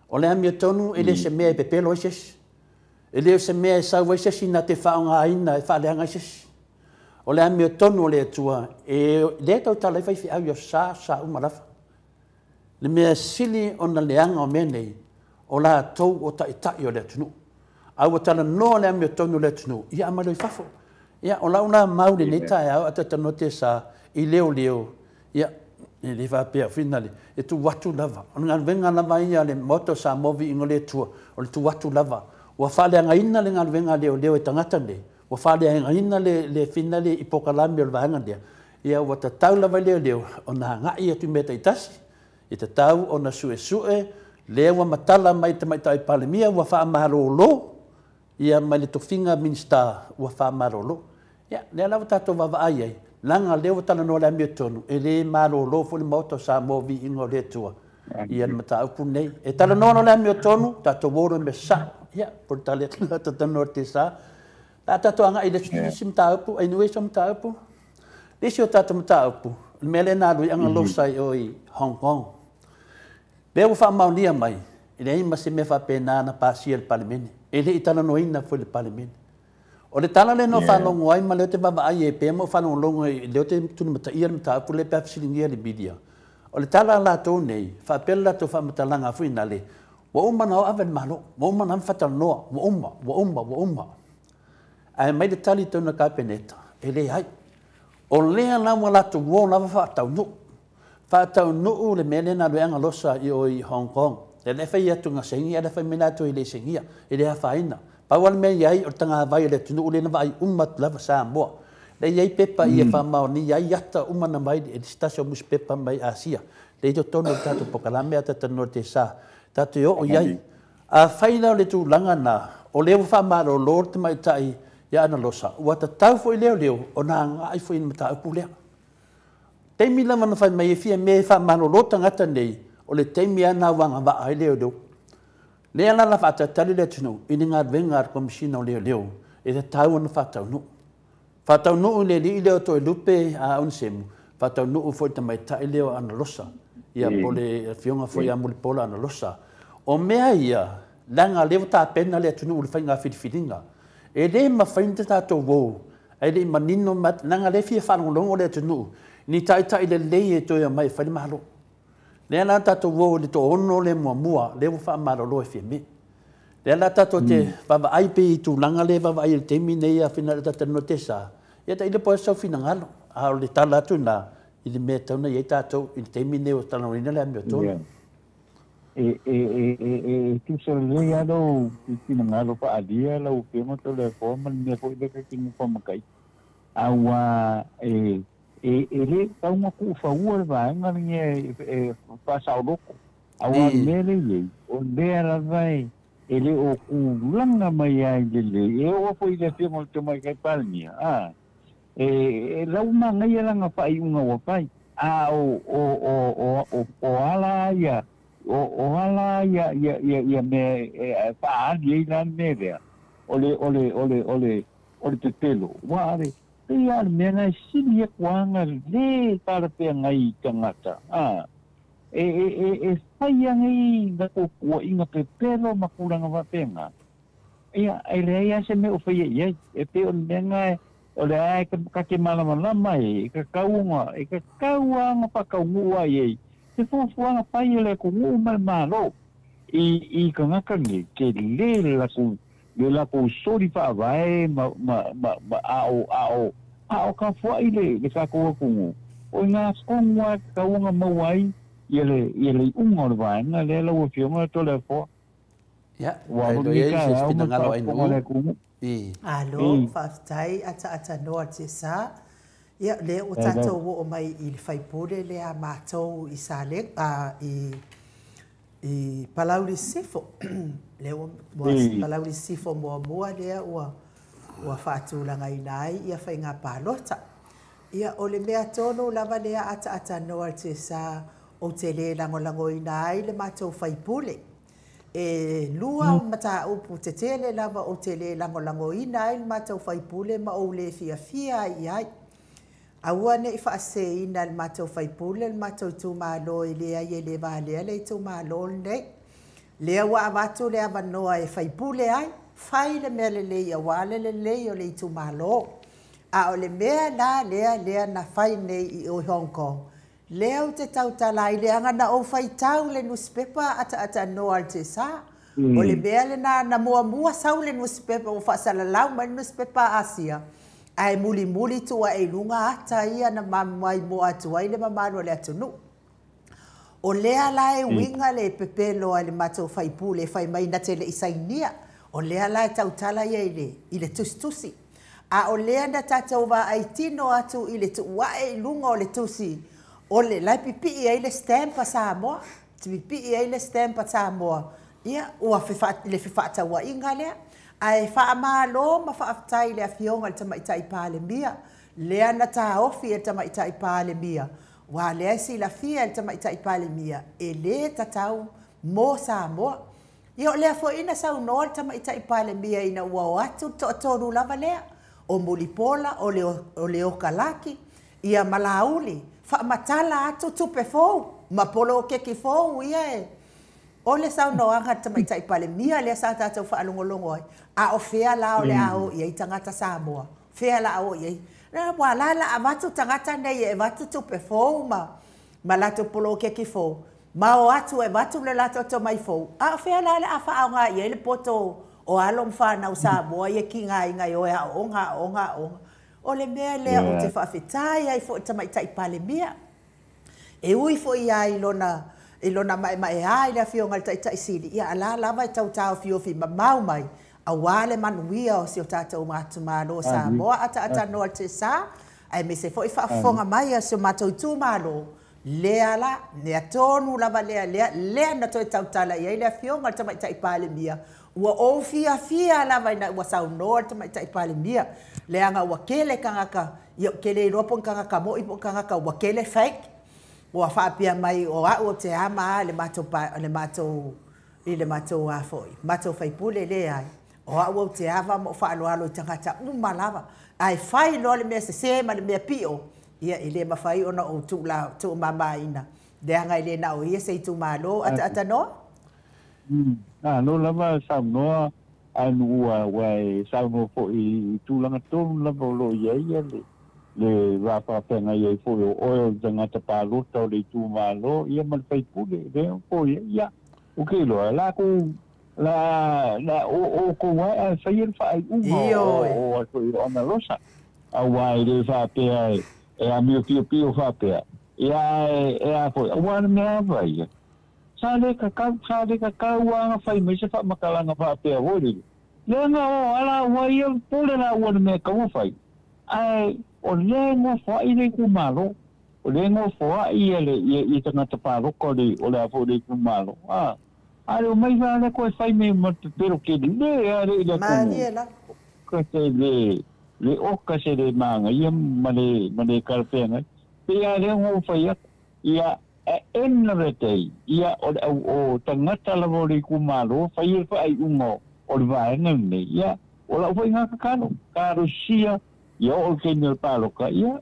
O le amiotonu e le se mea e pepelo ai se isi. E le o se mea e sau ai se isi na te faaaogaina e faaleaga ai se isi. O le amiotonu o le Atua, e lea tautala ai faifeau i aso sa, sa uma lava. Le mea sili ona leaga o mea nei, o latou o taitai o le atunuu. A ua talanoa le amiotonu o le atunuu, ia aumai loa i fafo. Ia, o lau la mau lenei taeao a talanoa Tesa i leoleo, ia, e le faapea finale, e tuu atu lava. O le galuega lava ia a le Maota o Samoa viiga o le Atua, o le tuu atu lava. Ua faaleagaina le galuega a leoleo e tagata nei, ua faaleagaina le finale i polokalame o le vaega lea. Ia ua tatau lava i leoleo ona agai atu i mea taitasi, e tatau ona suesue, lea ua matala mai le tamaitai Palemia, ua faamalolo, ia mai le tofiga Minisita ua faamalolo. Ia, lea la ua tatou vaavaai ai, leaga lea ua talanoa le amiotonu, e le malolo foi le Maota o Samoa viiga o le Atua, ia le mataupu nei. E talanoa loa le amiotonu, tatou o loa i mea sao. Ia, po o le tali atu lena talanoa Tesa. La tatou agai i le isi mataupu, anyway, se mataupu. Le isi o tatou mataupu, Le mea lea na alu ai Agalosa i o i Hong Kong. Lea ua faamaonia mai, e leai ma se mea faapena na pasia e le Palemene. E le i talanoaina foi i le Palemene. O le tala lea na ou faalogo ai ma lea ou te vaavaai ai pea ma ou faalogologo i lea ou te tulimataia le mataupu lea pe a fesiligia e le media. O le tala a latou nei, faapea le latou faamatalaga foi nale, ua uma ona o ave le Malo, ua uma ona faatalanoa, ua uma, ua uma, ua uma. Ae aumai le tali i totonu o le Kapeneta, e leai. O lea la ua latou o lava faataunuu. Faataunuu le mea lea na alu ai Agalosa i o i Hong Kong. Lea la e fai atu na saini ae la e fai mai latou e le i sainia, e le afaina. Pau lava le mea e i ai o le tagavai o le atunuu lea na vaai uma atu lava Samoa. Lea e i ai pepa ia e faamaonia ai ata uma na mai i se tasi o nusipepa mai Asia. Lea e i totonu o le tatou polokalame a ta talanoa i le Tesa, tatou te oo i ai. Afai la o le tulaga lena, o lea ua faamalolo le tamaitai ia Analosa, ua tatau foi leoleo ona agai foi i le mataupu lea. Taimi lava na fai mai ai Fiame e faamalolo tagata nei, o le taimi lava lena ua agavaa ai leoleo. Lea la la faatalitali le atunuu i le galuega a le Komesina o Leoleo e tatau ona faataunuu. Faataunuu i le alii lea o Toelupe a Onesemo, faataunuu foi i le tamaitai lea o Analosa, ia po o le afioga foi ia Mulipola Analosa. O mea ia, leaga o lea ua tapena le atunuu i le faiga filifiliga. E le mafai ona tatou o ae le i manino, leaga o lea e fia faalogologo le atunuu i ni taitai lelei e toe omai e fai le Malo. Lea la tatou o i le toaono lea muamua, lea ua faamalolo e Fiame. Lea la tatou te vaavaai pei i tulaga lea e vaavaai i le taimi nei a Finagalo talanoa Tesa, ia tailo po o le a sau finagalo. A o le tala atu lena i le mea e tatau ona i ai tatou i le taimi nei ua talanoaina le amiotonu. E, e, e, e, e tusa lelei lava lou finagalo faaalia lau Afioga Toleafoa ma le mea foi lea ta te nofo matai. Aua e, e, e le tatau ona tuufaua le vaega lenei e faasaoloto. Aua o le mea lea e i ai, o lea lava e, e le o tulaga mai ai lelei, e oo foi i le Afioga i le Tamaitai Palemia, a, e, e lau manaia lana faaiuga ua fai, a o, o, o, o, o, o ala ia, o, o ala ia, ia, ia, ia mea e faaali ai la le mea lea, o le, o le, o le, o le, o le pepelo, ua le, pei lava o le mea lena e sili atu lava ona le talafeagai i tagata, a. E, e, e, e fai ai nei latou tuuaiga pepelo ma tulaga faapena, ia, e leai lava se mea o faia i ai. E pei o le mea lena o lea e ta te malamalama ai, e tatau ona, e tatau lava ona faataunuu lava i ai se fuafuaga fai a le atunuu ma le Malo i, i tagata nei, tele le latou, le latou soli faavae ma, ma, ma, ma a o, a o, a o tapuai le, le tatou atunuu, o i ina tonu lava e tatau ona maua ai ia le, ia le iuga o le vaega lea lau Afioga Toleafoa. Ia, Ua tailo alu i lenei ai se taeao ma le finagalo a faafofoga a le Ainuu. atunuu. I. Alo, faafetai ataatanoa Tesa. Ia, lea ua tatou oo mai i le faipule lea a matou i Salega, a, i, i Palauli Sisifo. Lea ua, ua Palauli Sisifo muamua lea ua, ua faatulagaina ai ia faiga palota. Ia, o le mea tonu lava lea ataatanoa Tesa ou te le lagolagoina ai le matou faipule. E lua mataupu tetele lava ou te le lagolagoina ai le matou faipule ma ou le fiafia ai i ai. Aua ne i faaseseina e le matou faipule le matou itumalo e leai e le valea le itumalo lenei. Lea ua avatu le avanoa e faipule ai, fai le mea lelei aua le lelei o le itumalo. A o le mea la lea lea na fai nei i o i Hong Kong, Lea ou te tautala ai, leaga na ou faitau i le nusipepa ataatanoa a le Tesa. O le mea lena na muamua sau le nusipepa ua faasalalau mai le nusipepa a Asia, ae mulimuli tuu ae i luga ata ia na maimoa atu ai le mamalu o le atunuu. O lea la e uiga le pepelo a le matou faipule fai mai na te le i sainia. O lea la e tautala ia i le, i le tusitusi. A o lea na tatou vaai tino atu i le tuu ae i luga o le tusi o le la e pipii ai le stamp a Samoa, pipii ai le stamp a Samoa, ia ua le fefaatauaiga lea. Ae faamalo ma faafetai i le Afioga i le Tamaitai Palemia, lea na taofi e le Tamaitai Palemia, aua o lea e silafia e le Tamaitai Palemia e le tatau mo Samoa. Ia o lea foi na saunoa le Tamaitai Palemia ina ua o atu le toatolu lava lea, o Mulipola, o Leokalaki, ia ma Laauli, Faamatala atu tupe fou ma poloketi fou ia e. O le saunoaga a le Tamaitai Palemia lea sa tatou faalogologo ai, a o fea la o le a o i ai tagata Samoa? O fea la a o i ai? Ua la la avatu tagata nei e avatu tupe fou ma latou poloketi fou, ma o atu e avatu le latou tomai fou, a o fea la le a faaaoga i ai le poto o alo ma fanau Samoa ia tigaina e o e aooga, aooga, aooga. O le mea lea ou te faafetai ai foi i le Tamaitai Palemia. E ui foi ia i lona maemaea i le afioga i le Taitai Sili, ia ala lava e tau taofiofi mamao mai, aua le manuia o si o tatou itumalo o Samoa ataatanoa i le tiasa, aemaise foi faafofoga mai a si o matou itumalo, lea la, mea tonu lava lea, lea, lea na toe tautala i ai le afioga i le Tamaitai Palemia, ua ou fiafia lava ina ua saunoa le Tamaitai Palemia, leaga ua tele tagata, ia ou te le iloa po o ni tagata moi po o ni tagata ua tele fake, ua faapea mai o au o te ama le matou i le matou a foi, matou faipule leai. O au ou te ava ma ou faaaloalo i tagata uma lava. Ae fai loa le mea sese ma le mea pio, ia e le mafai ona ou tuumamaina. Leaga e le na o ia se itumalo ataatanoa. Malo lava saunoa ae ua e saunoa foi i tulaga tonu lava o lo o i ai ia le va faafeagai ai foi o oe o le tagata palota o le itumalo ia ma le faipule lea foi ia o ke iloa la ku la la o kou ae ae faia le faaiuga o foi o Analosa auā e le faapea e amio piopio faapea ia e a foi auā le mea ava ia sa le kakau anga fai mai se faamatalaga faapea foi lele leaga o ala ua ia pule la ua le mea kaua fai ae o lea gofoai le itumalo o lea gofoai ia le ia tagata paloka o le a foi le itumalo a le o mai va le koe fai me ma pepelo ke le a le i le Malie la ka te le oka se le maga ia ma le kalafeagai pe a lea gofai atu ia e ena le tei ia o le o tagata lava o le itumalo fai le faaiuga o le vaega lenei ia o lau foi gakakalo kalosia ia o le taimi o le paloka ia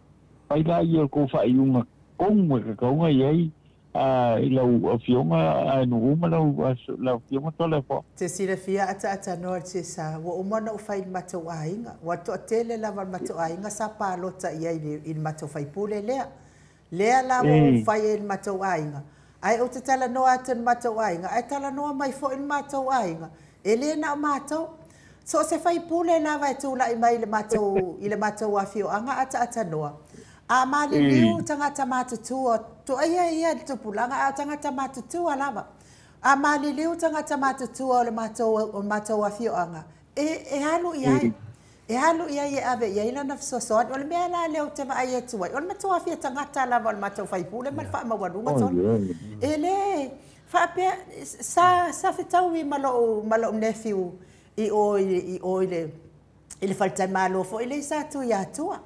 fai la ia o le kou faaiuga komu e kakauga iai i lau afioga ae nuu ma lau afioga Toleafoa. Te silafia ataatanoa le tiasa, ua uma ona ou fai i le matou aiga. Ua toatele lava le matou aiga sa palota i ai i le matou faipule lea. Lea la ua ou fai ai i le matou aiga. Ae ou te talanoa atu i le matou aiga, ae talanoa mai foi i le matou aiga. E le na o matou. So o se faipule lava e tulai mai i le matou afioaga ataatanoa. A maliliu tagata matutua, toaia ia le tupulaga, a o tagata matutua lava. A maliliu tagata matutua o le matou afioaga, e alu i ai. E alu i ai e ave i ai lana fesoasoani. O le mea la lea ou te vaai atu ai, o le matua afia tagata lava o le matou faipule ma le faamaualuga tonu. E le faapea, sa fetaui ma lou nephew i o i le faletalimalo foi le sa tu ia atua.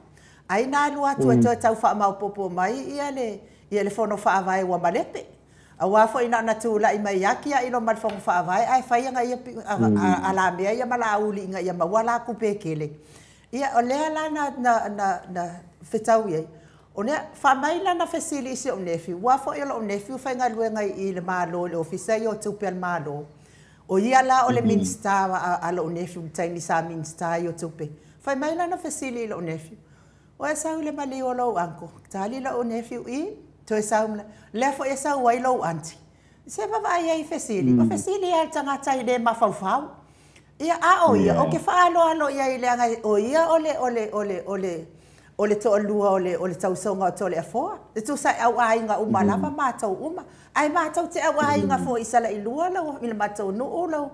Ai na alu atu e toe tau faamaopopo mai ia le fono faavae ua malepe. Auā foi na ona tulai mai aki a ilo ma le fono faavae ae fai aga ia alamea ia ma lauli ina ia maua la kupe kele. Ia o lea la na fetaui ai. O lea faamai lana fesili i si ou nephew. Ua foi o lou nephew faigaluega i le malo i le ofisa ia o tupe a le malo. O ia la o le minista a lou nephew le taimi sa minista ai o tupe. Fai mai lana fesili i lou nephew. O e sau le maliu o lou uncle. Tali lou nephew i, toe sau lea foi e sau ai lou auntie. Se vaavaai ai i fesili. O fesili a le tagata i le mafaufau. Ia a o ia, o ke faaloalo ia i leaga o ia o le toalua o le tausoga o Toleafoa. E tusa e au aiga uma lava matou uma. Ae matou te au aiga foi i Salailua lau i le matou nuu lau.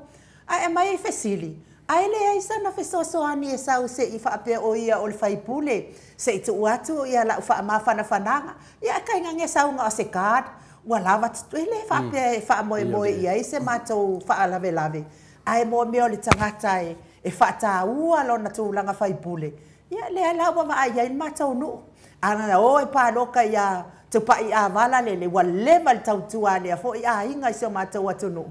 Ae aumai ai fesili. Ae leai sana fesoasoani e sau se i faapea o ia o le faipule, se i tuu atu ia lau faamafanafanaga. Ia kainage sauga o se card, ua lava e le faapea e faamoemoe i ai se matou faalavelave. Ae mo mea o le tagata e faataua lona tulaga faipule. Ia lea la ua vaai ai le matou nuu. Ana o e paloka ia tupai avala lele, ua leva le tautua lea foi aiga i si o matou atunuu.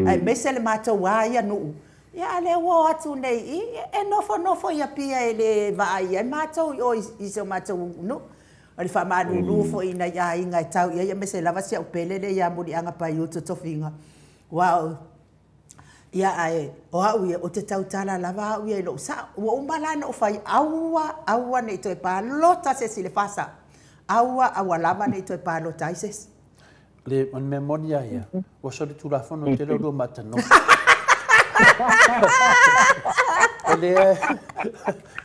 Aemaise le matou a ia nuu. Ia a lea ua o atu nei i, e nofonofo ia pia e le vaai ai matou i o i si o matou nuu. O le faamalulu foi i nai aiga e tau i ai aemaise lava si au pele lea ia Muliaga Paiu Totofiga. Aua o ia ae o au ia, ou te tautala lava au ia i lou sao. Ua uma la ona ou fai, aua, aua ne i toe palota se isi i le FASA. Aua, aua lava ne i toe palota ai se isi. Le o le mea moni lava ia, ua solitulafono tele oulua maatanoa. O lea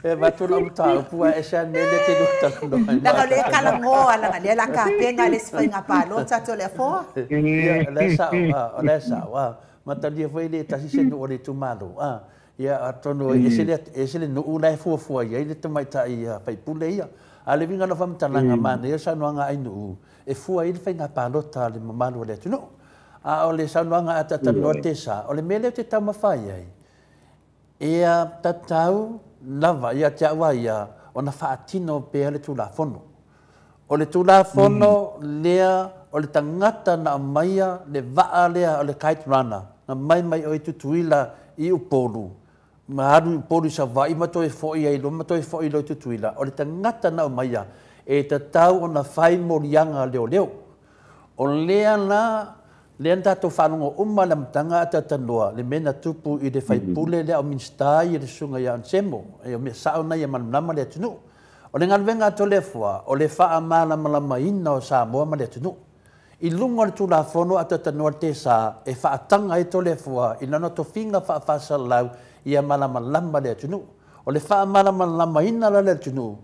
e avatu lau mataupu ae ese lava le mea lea e te lua talanoa ai. Leaga o lea e talanoa, leaga o lea o le a tapena le isi faiga palota Toleafoa. Ia, o la e sao, o la e sao. Matalia foi e le tasi se nuu o le itumalo. Ia, atonu e ese le, ese le nuu la e fuafua i ai le tamaitai faipule ia. A o le uiga o lau faamatalaga, manaia le saunoaga a Ainuu, e fua i ai le faiga palota a le mamalu o le atunuu. A o le saunoaga a talatalanoa le tesa, o le mea lea ou te taumafai ai, ia tatau lava ia te au a ia ona faatino pea le Tulafono. O le Tulafono lea o le tagata na aumaia le vaa lea o le Kite Runner, na mai mai oe i Tutuila i Upolu, ma alu i Upolu i Savaii ma toe foi ai loa ma toe foi loa i Tutuila, o le tagata na aumaia e tatau ona fai moliaga leoleo. O lea la, lea na tatou faalogo uma i le amataga a talatalanoa le mea na tupu i le faipule lea o Minisita ia le Susuga ia Onesemo. O mea sao na ia malamalama le atunuu. O le galuega a Toleafoa, o le faamalamalamaina o Samoa ma le atunuu. I luga o le Tulafono a talatalanoa le tesa e faataga ai Toleafoa i lana tofiga faafaasalalau ia malamalama le atunuu. O le faamalamalamaina la le atunuu,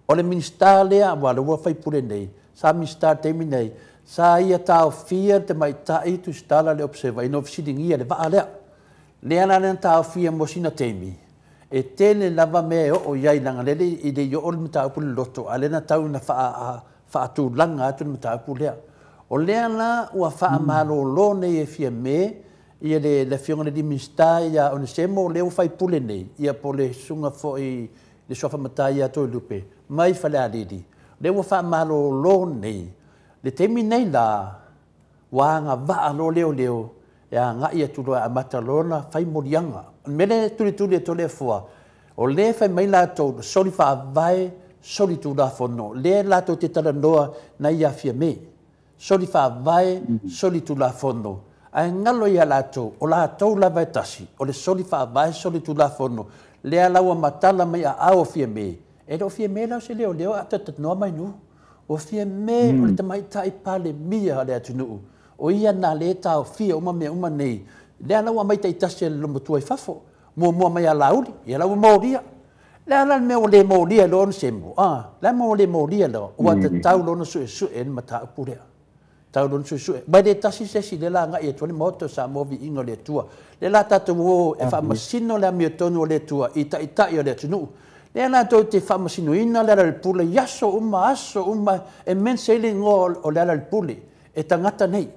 o le Minisita lea, aua o lea ua faipule nei, sa Minisita i le taimi nei, sa ia taofia le tamaitai Tusitala le Observer ina ua fesiligia le vaa lea. Lea la lea na taofia mo sina taimi, e tele lava mea e oo i ai, leaga lea e le i oo le mataupu i le loto, a o lea na tau ina faatulaga atu le mataupu lea. O lea la ua faamalolo nei e Fiame ia le Afioga i le Minisita ia Onesemo, lea ua faipule nei, ia po o le susuga foi le suafa matai ia Toelupe mai Falealili, lea ua faamalolo nei. Le taimi nei la, ua agavaa loa leoleo e agai atu loa e amata loa ona fai moliaga. O le mea lea e tulituli e Toleafoa, o lea e fai mai latou, soli faavae, soli tulafono, lea latou te talanoa nai ia Fiame. Soli faavae, soli tulafono. Ae galo ia latou, o latou lava e tasi, o le soli faavae, soli tulafono, lea la ua matala mai aao o Fiame. E le o Fiame la o se leoleo a talatalanoa mai nuu. O Fiame o le tamaitai Palemia o le atunuu. O ia na le taofia uma mea uma nei. Lea la ua aumai taitasi e le lomatua i fafo. Muamua mai a Laauli, ia la ua molia. Le a la le mea ua le molia loa Onesemo? Le a mea ua le molia loa? Ua tatau loa ona suesue le mataupu lea. Tau loa ona suesue. Ma e le tasi se isi lea la agai atu ai le Maota o Samoa viiga o le Atua. Lea la tatou o e faamasino le amiotonu o le Atua i taitai o le atunuu. Lea latou te faamasinoina le Alaallepule i aso uma, aso uma, e mense ai le igoa o le Alaallepule e tagata nei.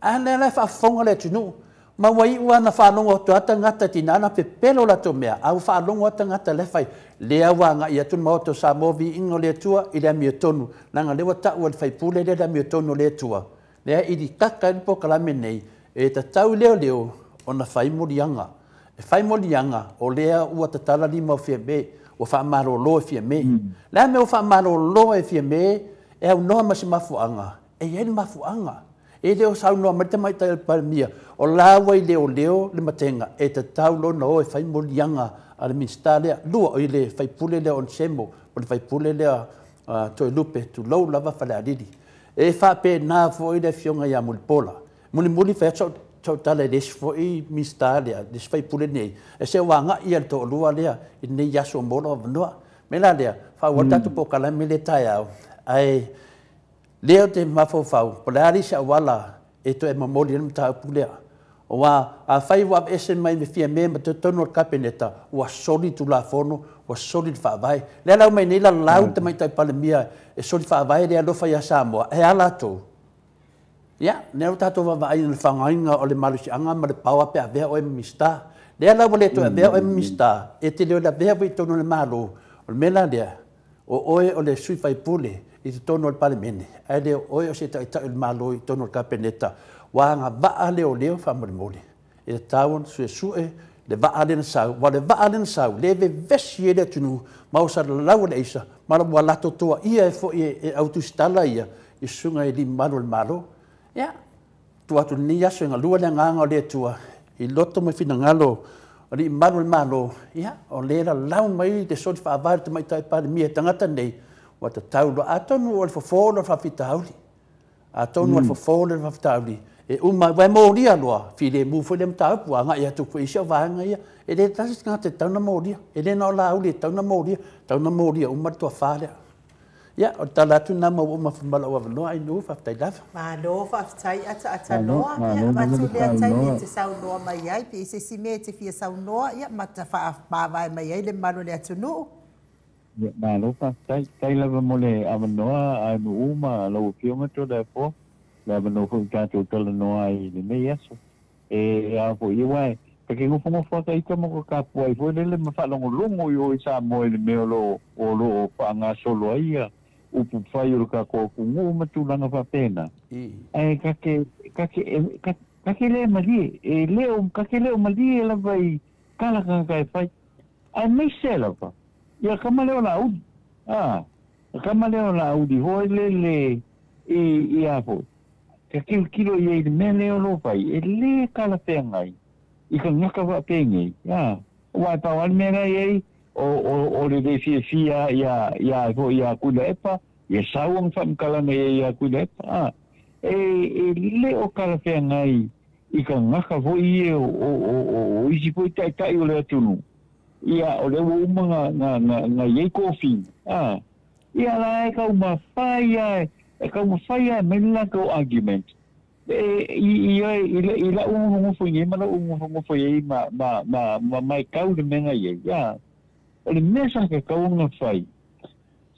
A lea la e faafofoga le atunuu, ma ua iu lava ina faalogo atu lava tagata, tiga ona pepelo latou mea, a ua faalogo lava tagata lea fai, lea ua agai atu le Maota o Samoa viiga o le Atua i le amiotonu, leaga lea ua tau e le faipule lea le amiotonu o le Atua, lea e ilikaka ai le polokalame nei, e tatau i leoleo ona fai moliaga. E fai moliaga, o lea ua tatala lima o Fiame, ua faamalolo e Fiame. Le a mea ua faamalolo e Fiame e aunoa ma se mafuaaga? E i ai le mafuaaga. E le o saunoa mai le tamaitai o le Palemia, o la ua i leoleo le matega, e tatau loa ona o e fai moliaga a le Minisita lea. Lua, o i le faipule lea o Onesemo, o le faipule lea Toelupe, tulou lava Falealili. E faapena foi le afioga ia Mulipola. Mulimuli fai atu sau tala i le isi foi Minisita lea, le isi faipule nei, e se ua agai ia le toalua lea i lenei aso mo lou avanoa. Mea la lea, faaauau le tatou polokalame lea taeao, ae lea ou te mafaufau, po o le a le isi auala e toe momoli ai le mataupu lea. Aua afai ua aveese mai me Fiame ma totonu o le Kapeneta, ua soli le Tulafono, ua soli le Faavae. Lea la aumai nei lalau le Tamaitai Palemia e soli Faavae le alofa ia Samoa, e a latou? Ia, lea ua tatou vaavaai i le faaaogaina o le malosiaga ma le power pe avea oe ma Minisita. Lea la ua le toe avea oe ma Minisita, e te le lavea foi i totonu o le Malo. O le mea la lea, o oe o le sui faipule i totonu o le Palemene, ae le o oe o se taitai o le Malo i totonu o le Kapeneta. Ua agavaa leoleo faamolemole. E tatau ona suesue Le vaa lea na sau, aua o le vaa lea na sau, lea e vevesi ai le atunuu, ma ua salalau e le aisa, ma ua latou toaia ai foi e au tusitala ia i susuga i alii mamalu o le Malo. Ia, tuu atu i lenei aso e galua le agaga o le Atua i loto ma finagalo o alii mamalu o le Malo, ia, o lea e lalau mai le soli faavae o le Tamaitai Palemia i tagata nei, ua tatau loa. Atonu o le fofo lea o le faafitauli. Atonu o le fofo lea o le faafitauli e uma, aua e molia loa, filemu foi lea mataupu, agai atu foi i isi au vaega ia. E le tasi se tagata e tatau ona molia. E le na o Laauli e tatau ona molia, e tatau ona molia uma le toafa lea. Ia, o le tala atu lena ma ua uma ma lou avanoa Ainuu, faafetai lava. Malo faafetai ataataloa, ia avatu lea taimi e te saunoa mai ai, pe i ai se isi mea e te fia saunoa, ia ma ta faamavae mai ai le mamalu o le atunuu. Ia, malo faafetai. Faafetai lava mo le avanoa Ainuu ma lau Afioga Toleafoa, le avanoa foi ua tatou talanoa ai i lenei aso. E a foi, aua e ta ke nofonofo lava ita ma ka tapuai foi lele ma faalogologo i o i Samoa i le mea o lo o lo o faagasolo ai ia upu fai o le tatou atunuu ma tulaga faapena. Ae ta te ta te ta te le malie, e le o ta te le o malie lava i tala tagata e fai. Aemaise lava ia tama lea o Laauli. A, tama lea o Laauli foi lele i i a foi. Ka tilotilo i ai i le mea lea o lo o fai, e lē talafeagai i tagata faapenei, a, aua e pau lava le mea la e i ai, o, o, o le lē fiafia iā, iā foi iā Tuilaepa, ia sau ana faamatalaga i ai iā Tuilaepa, a. E, e lē o talafeagai i tagata foi ia o, o, o, o isi foi taitai o le atunuu, ia, o lea ua uma na, na, na, na i ai tofiga, a. Ia la e taumafai a e taumafai a e aumai le latou argument e i i i i la'u nofonofo i nei ma la'u nofonofo i ai ma ma ma ma maitau i le mea na i ai a o le mea sa tatau ona fai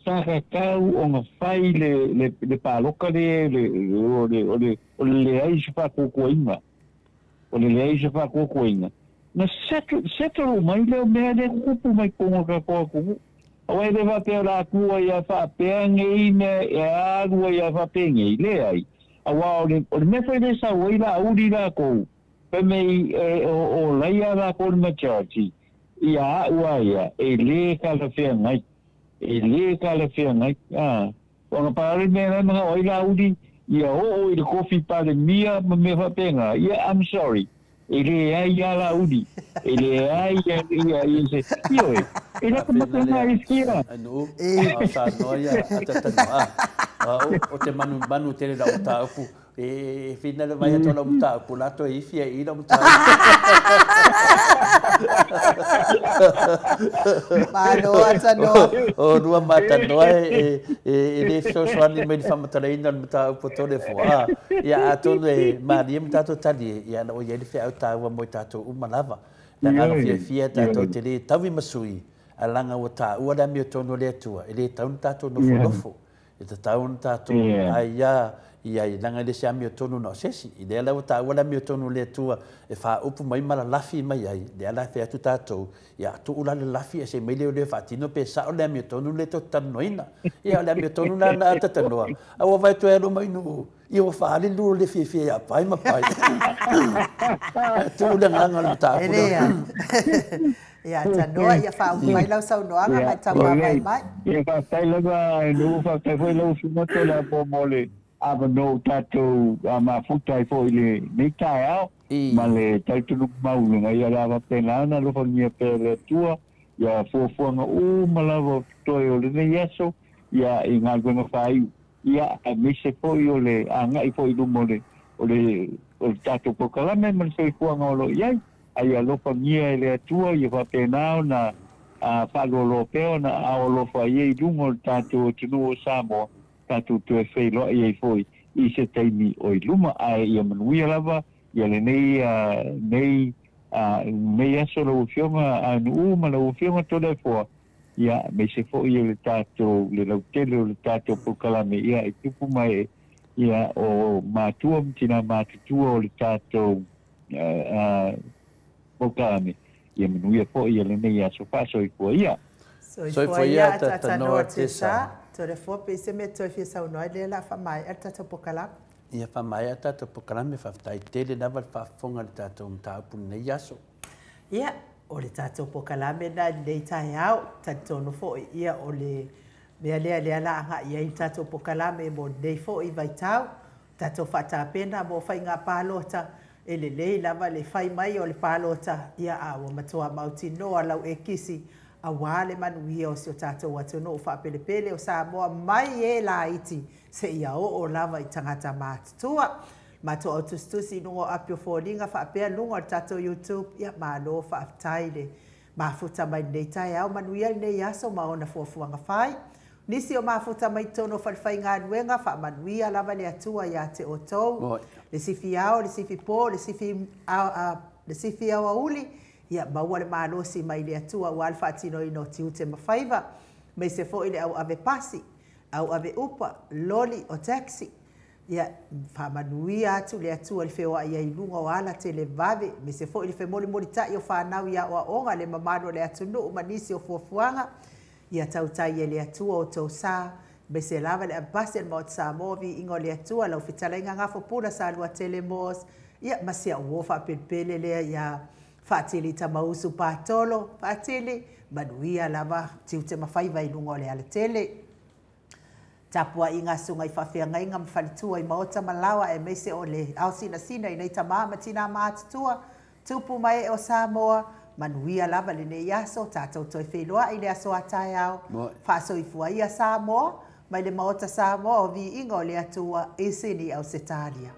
sa tatau ona fai le le le paloka le le o le o le o le leai o se faatuatuaina o le leai o se faatuatuaina na settle settle uma ai lea mea lea e tutupu mai totonu o le tatou atunuu. Aua e le faapea o le a tu ai a faapea nei mea e alu ai a faapenei, leai. Aua o le, o le mea foi lea e sau ai Laauli latou, fai mai e, o, o laia latou le majority, ia a'u a ia, e lē talafeagai, e lē talafeagai, a. Ona pau le mea la e manao ai Laauli, ia oo i le tofi Palemia ma mea faapena, ia, I'm sorry, E leai a Laauli, e leai ia ia se ioe, e lata Faapena lea, mai fia. Nuu, a o saunoa ia Atatanoa, o te manumanu tele lau mataupu, e whina le vai atu o lau mataupu, la toe ifi ai i lau mataupu. Malo Atanoa. O lua ma Atanoa e le fesoasoani mai i le faamatalaina o le mataupu a Toleafoa. Ia atonu e malie ma tatou talie, ia ana ua i ai le feau taua mo i tatou uma lava. Le agaga fiafia tatou te le taui ma sui, ae leaga ua taua le amiotonu a le Atua, e le tatau ona tatou nofonofo. E tatau ona tatou ai a i ai, leaga e le se amiotonu na o se isi. I lea la ua taua le amiotonu a le Atua e faaupu mai ma lalafi mai ai, lea la e fai atu tatou, Ia, tuu la le lafi ae se i mai leoleo faatino pe sao le amiotonu lea tou te talanoaina. Ia, o le amiotonu la na ta tanoa, a ua vae toe alu mai nuu, ia ua faaali le lua le fiafia ia Pai ma Pai. Ae tuu le agaga o le mataupu lea. Ia, tanoa, ia faauma mai lau saunoaga ma e tau vaavaai mai. Ia, faafetai lava nuu, faafetai foi lau Afioga Toleafoa mo le avanoa ua tatou mafuta ai foi i lenei taeao. Ma le talitonuga maualuga, ia o le a faapena ona alofagia pea e le Atua ia fuafuaga uma lava o totoe o lenei aso, ia i galuega faaiu, ia aemaise foi o le agai foi i luma o le o le o le tatou polokalame ma le soifuaga o lo o i ai. A ia alofagia e le Atua ia faapena ona faaloaloa pea ona aao alofa ai i luga o le tatou atunuu o Samoa, tatou toe feiloai ai foi i se taimi o i luma. Ae ia manuia lava ia lenei nei lenei aso lau Afioga Ainuu ma lau Afioga Toleafoa, ia aemaise foi o le tatou le lautele o le tatou polokalame ia e tupu mai ia o matua ma tina matutua o le tatou polokalame ia manuia foi ia lenei aso faasoifua ia. Soifua ia Tatanoa Tessa. Toleafoa pe i se mea toe fia saunoa ai lea la faamaea le tatou polokalame. Ia faamaea tatou polokalame, faafetai tele lava le faafofoga i le tatou mataupu i lenei aso. Ia, o le tatou polokalame lena i lenei taeao, talitonu foi, ia, o le mea lea lea la agai ai le tatou polokalame mo lenei foi vaitau, tatou faatapena mo faiga palota, e lelei lava le fai mai o le palota, ia, a ua matua mautinoa lau ekisi aua le manuia o si o tatou atunuu faapelepele o Samoa mai e laiti seia oo lava i tagata matutua. Matou au tusitusi i luga o api o foliga faapea luga o le tatou YouTube, ia malo faafetai le mafuta mai lenei taeao, manuia lenei aso ma ona fuafuaga fai. Nisi o mafuta mai totonu o falefaigaluega, faamanuia lava le Atua ia te outou. Le sifi ao, le sifi po, le sifi, le sifi aoauli, ia maua le malosi mai le Atua aua le faatinoina o tiute ma faiva, aemaise foi le au ave pasi, au ave upa, loli o taxi. Ia faamanuia atu le Atua i le feoai ai i luga o ala televave, aemaise foi le femolimolitai o fanau i aoaoga, le mamalu o le atunuu ma nisi o fuafuaga. Ia tautai e le Atua outou sa, aemaise lava le avepasi a le Maota Samoa, viiga o le Atua, lau fetalaiga Gafopula Saluatele Moss, ia ma si au uo faapelepele lea ia Faatili Tamausu Patolo. Faatili, manuia lava tiute ma faiva i luga o le alatele. Tapuaiga a susuga i faafeagaiga ma faletua i maota ma laoa aemaise o le ao sinasina i nei tama ma tina matutua, tupu ma ee o Samoa, manuia lava lenei aso, tatou toe feiloai i le aso a taeao, faasoifua ia Samoa, mai le Maota Samoa o Viiga o le Atua i Sini Ausetalia.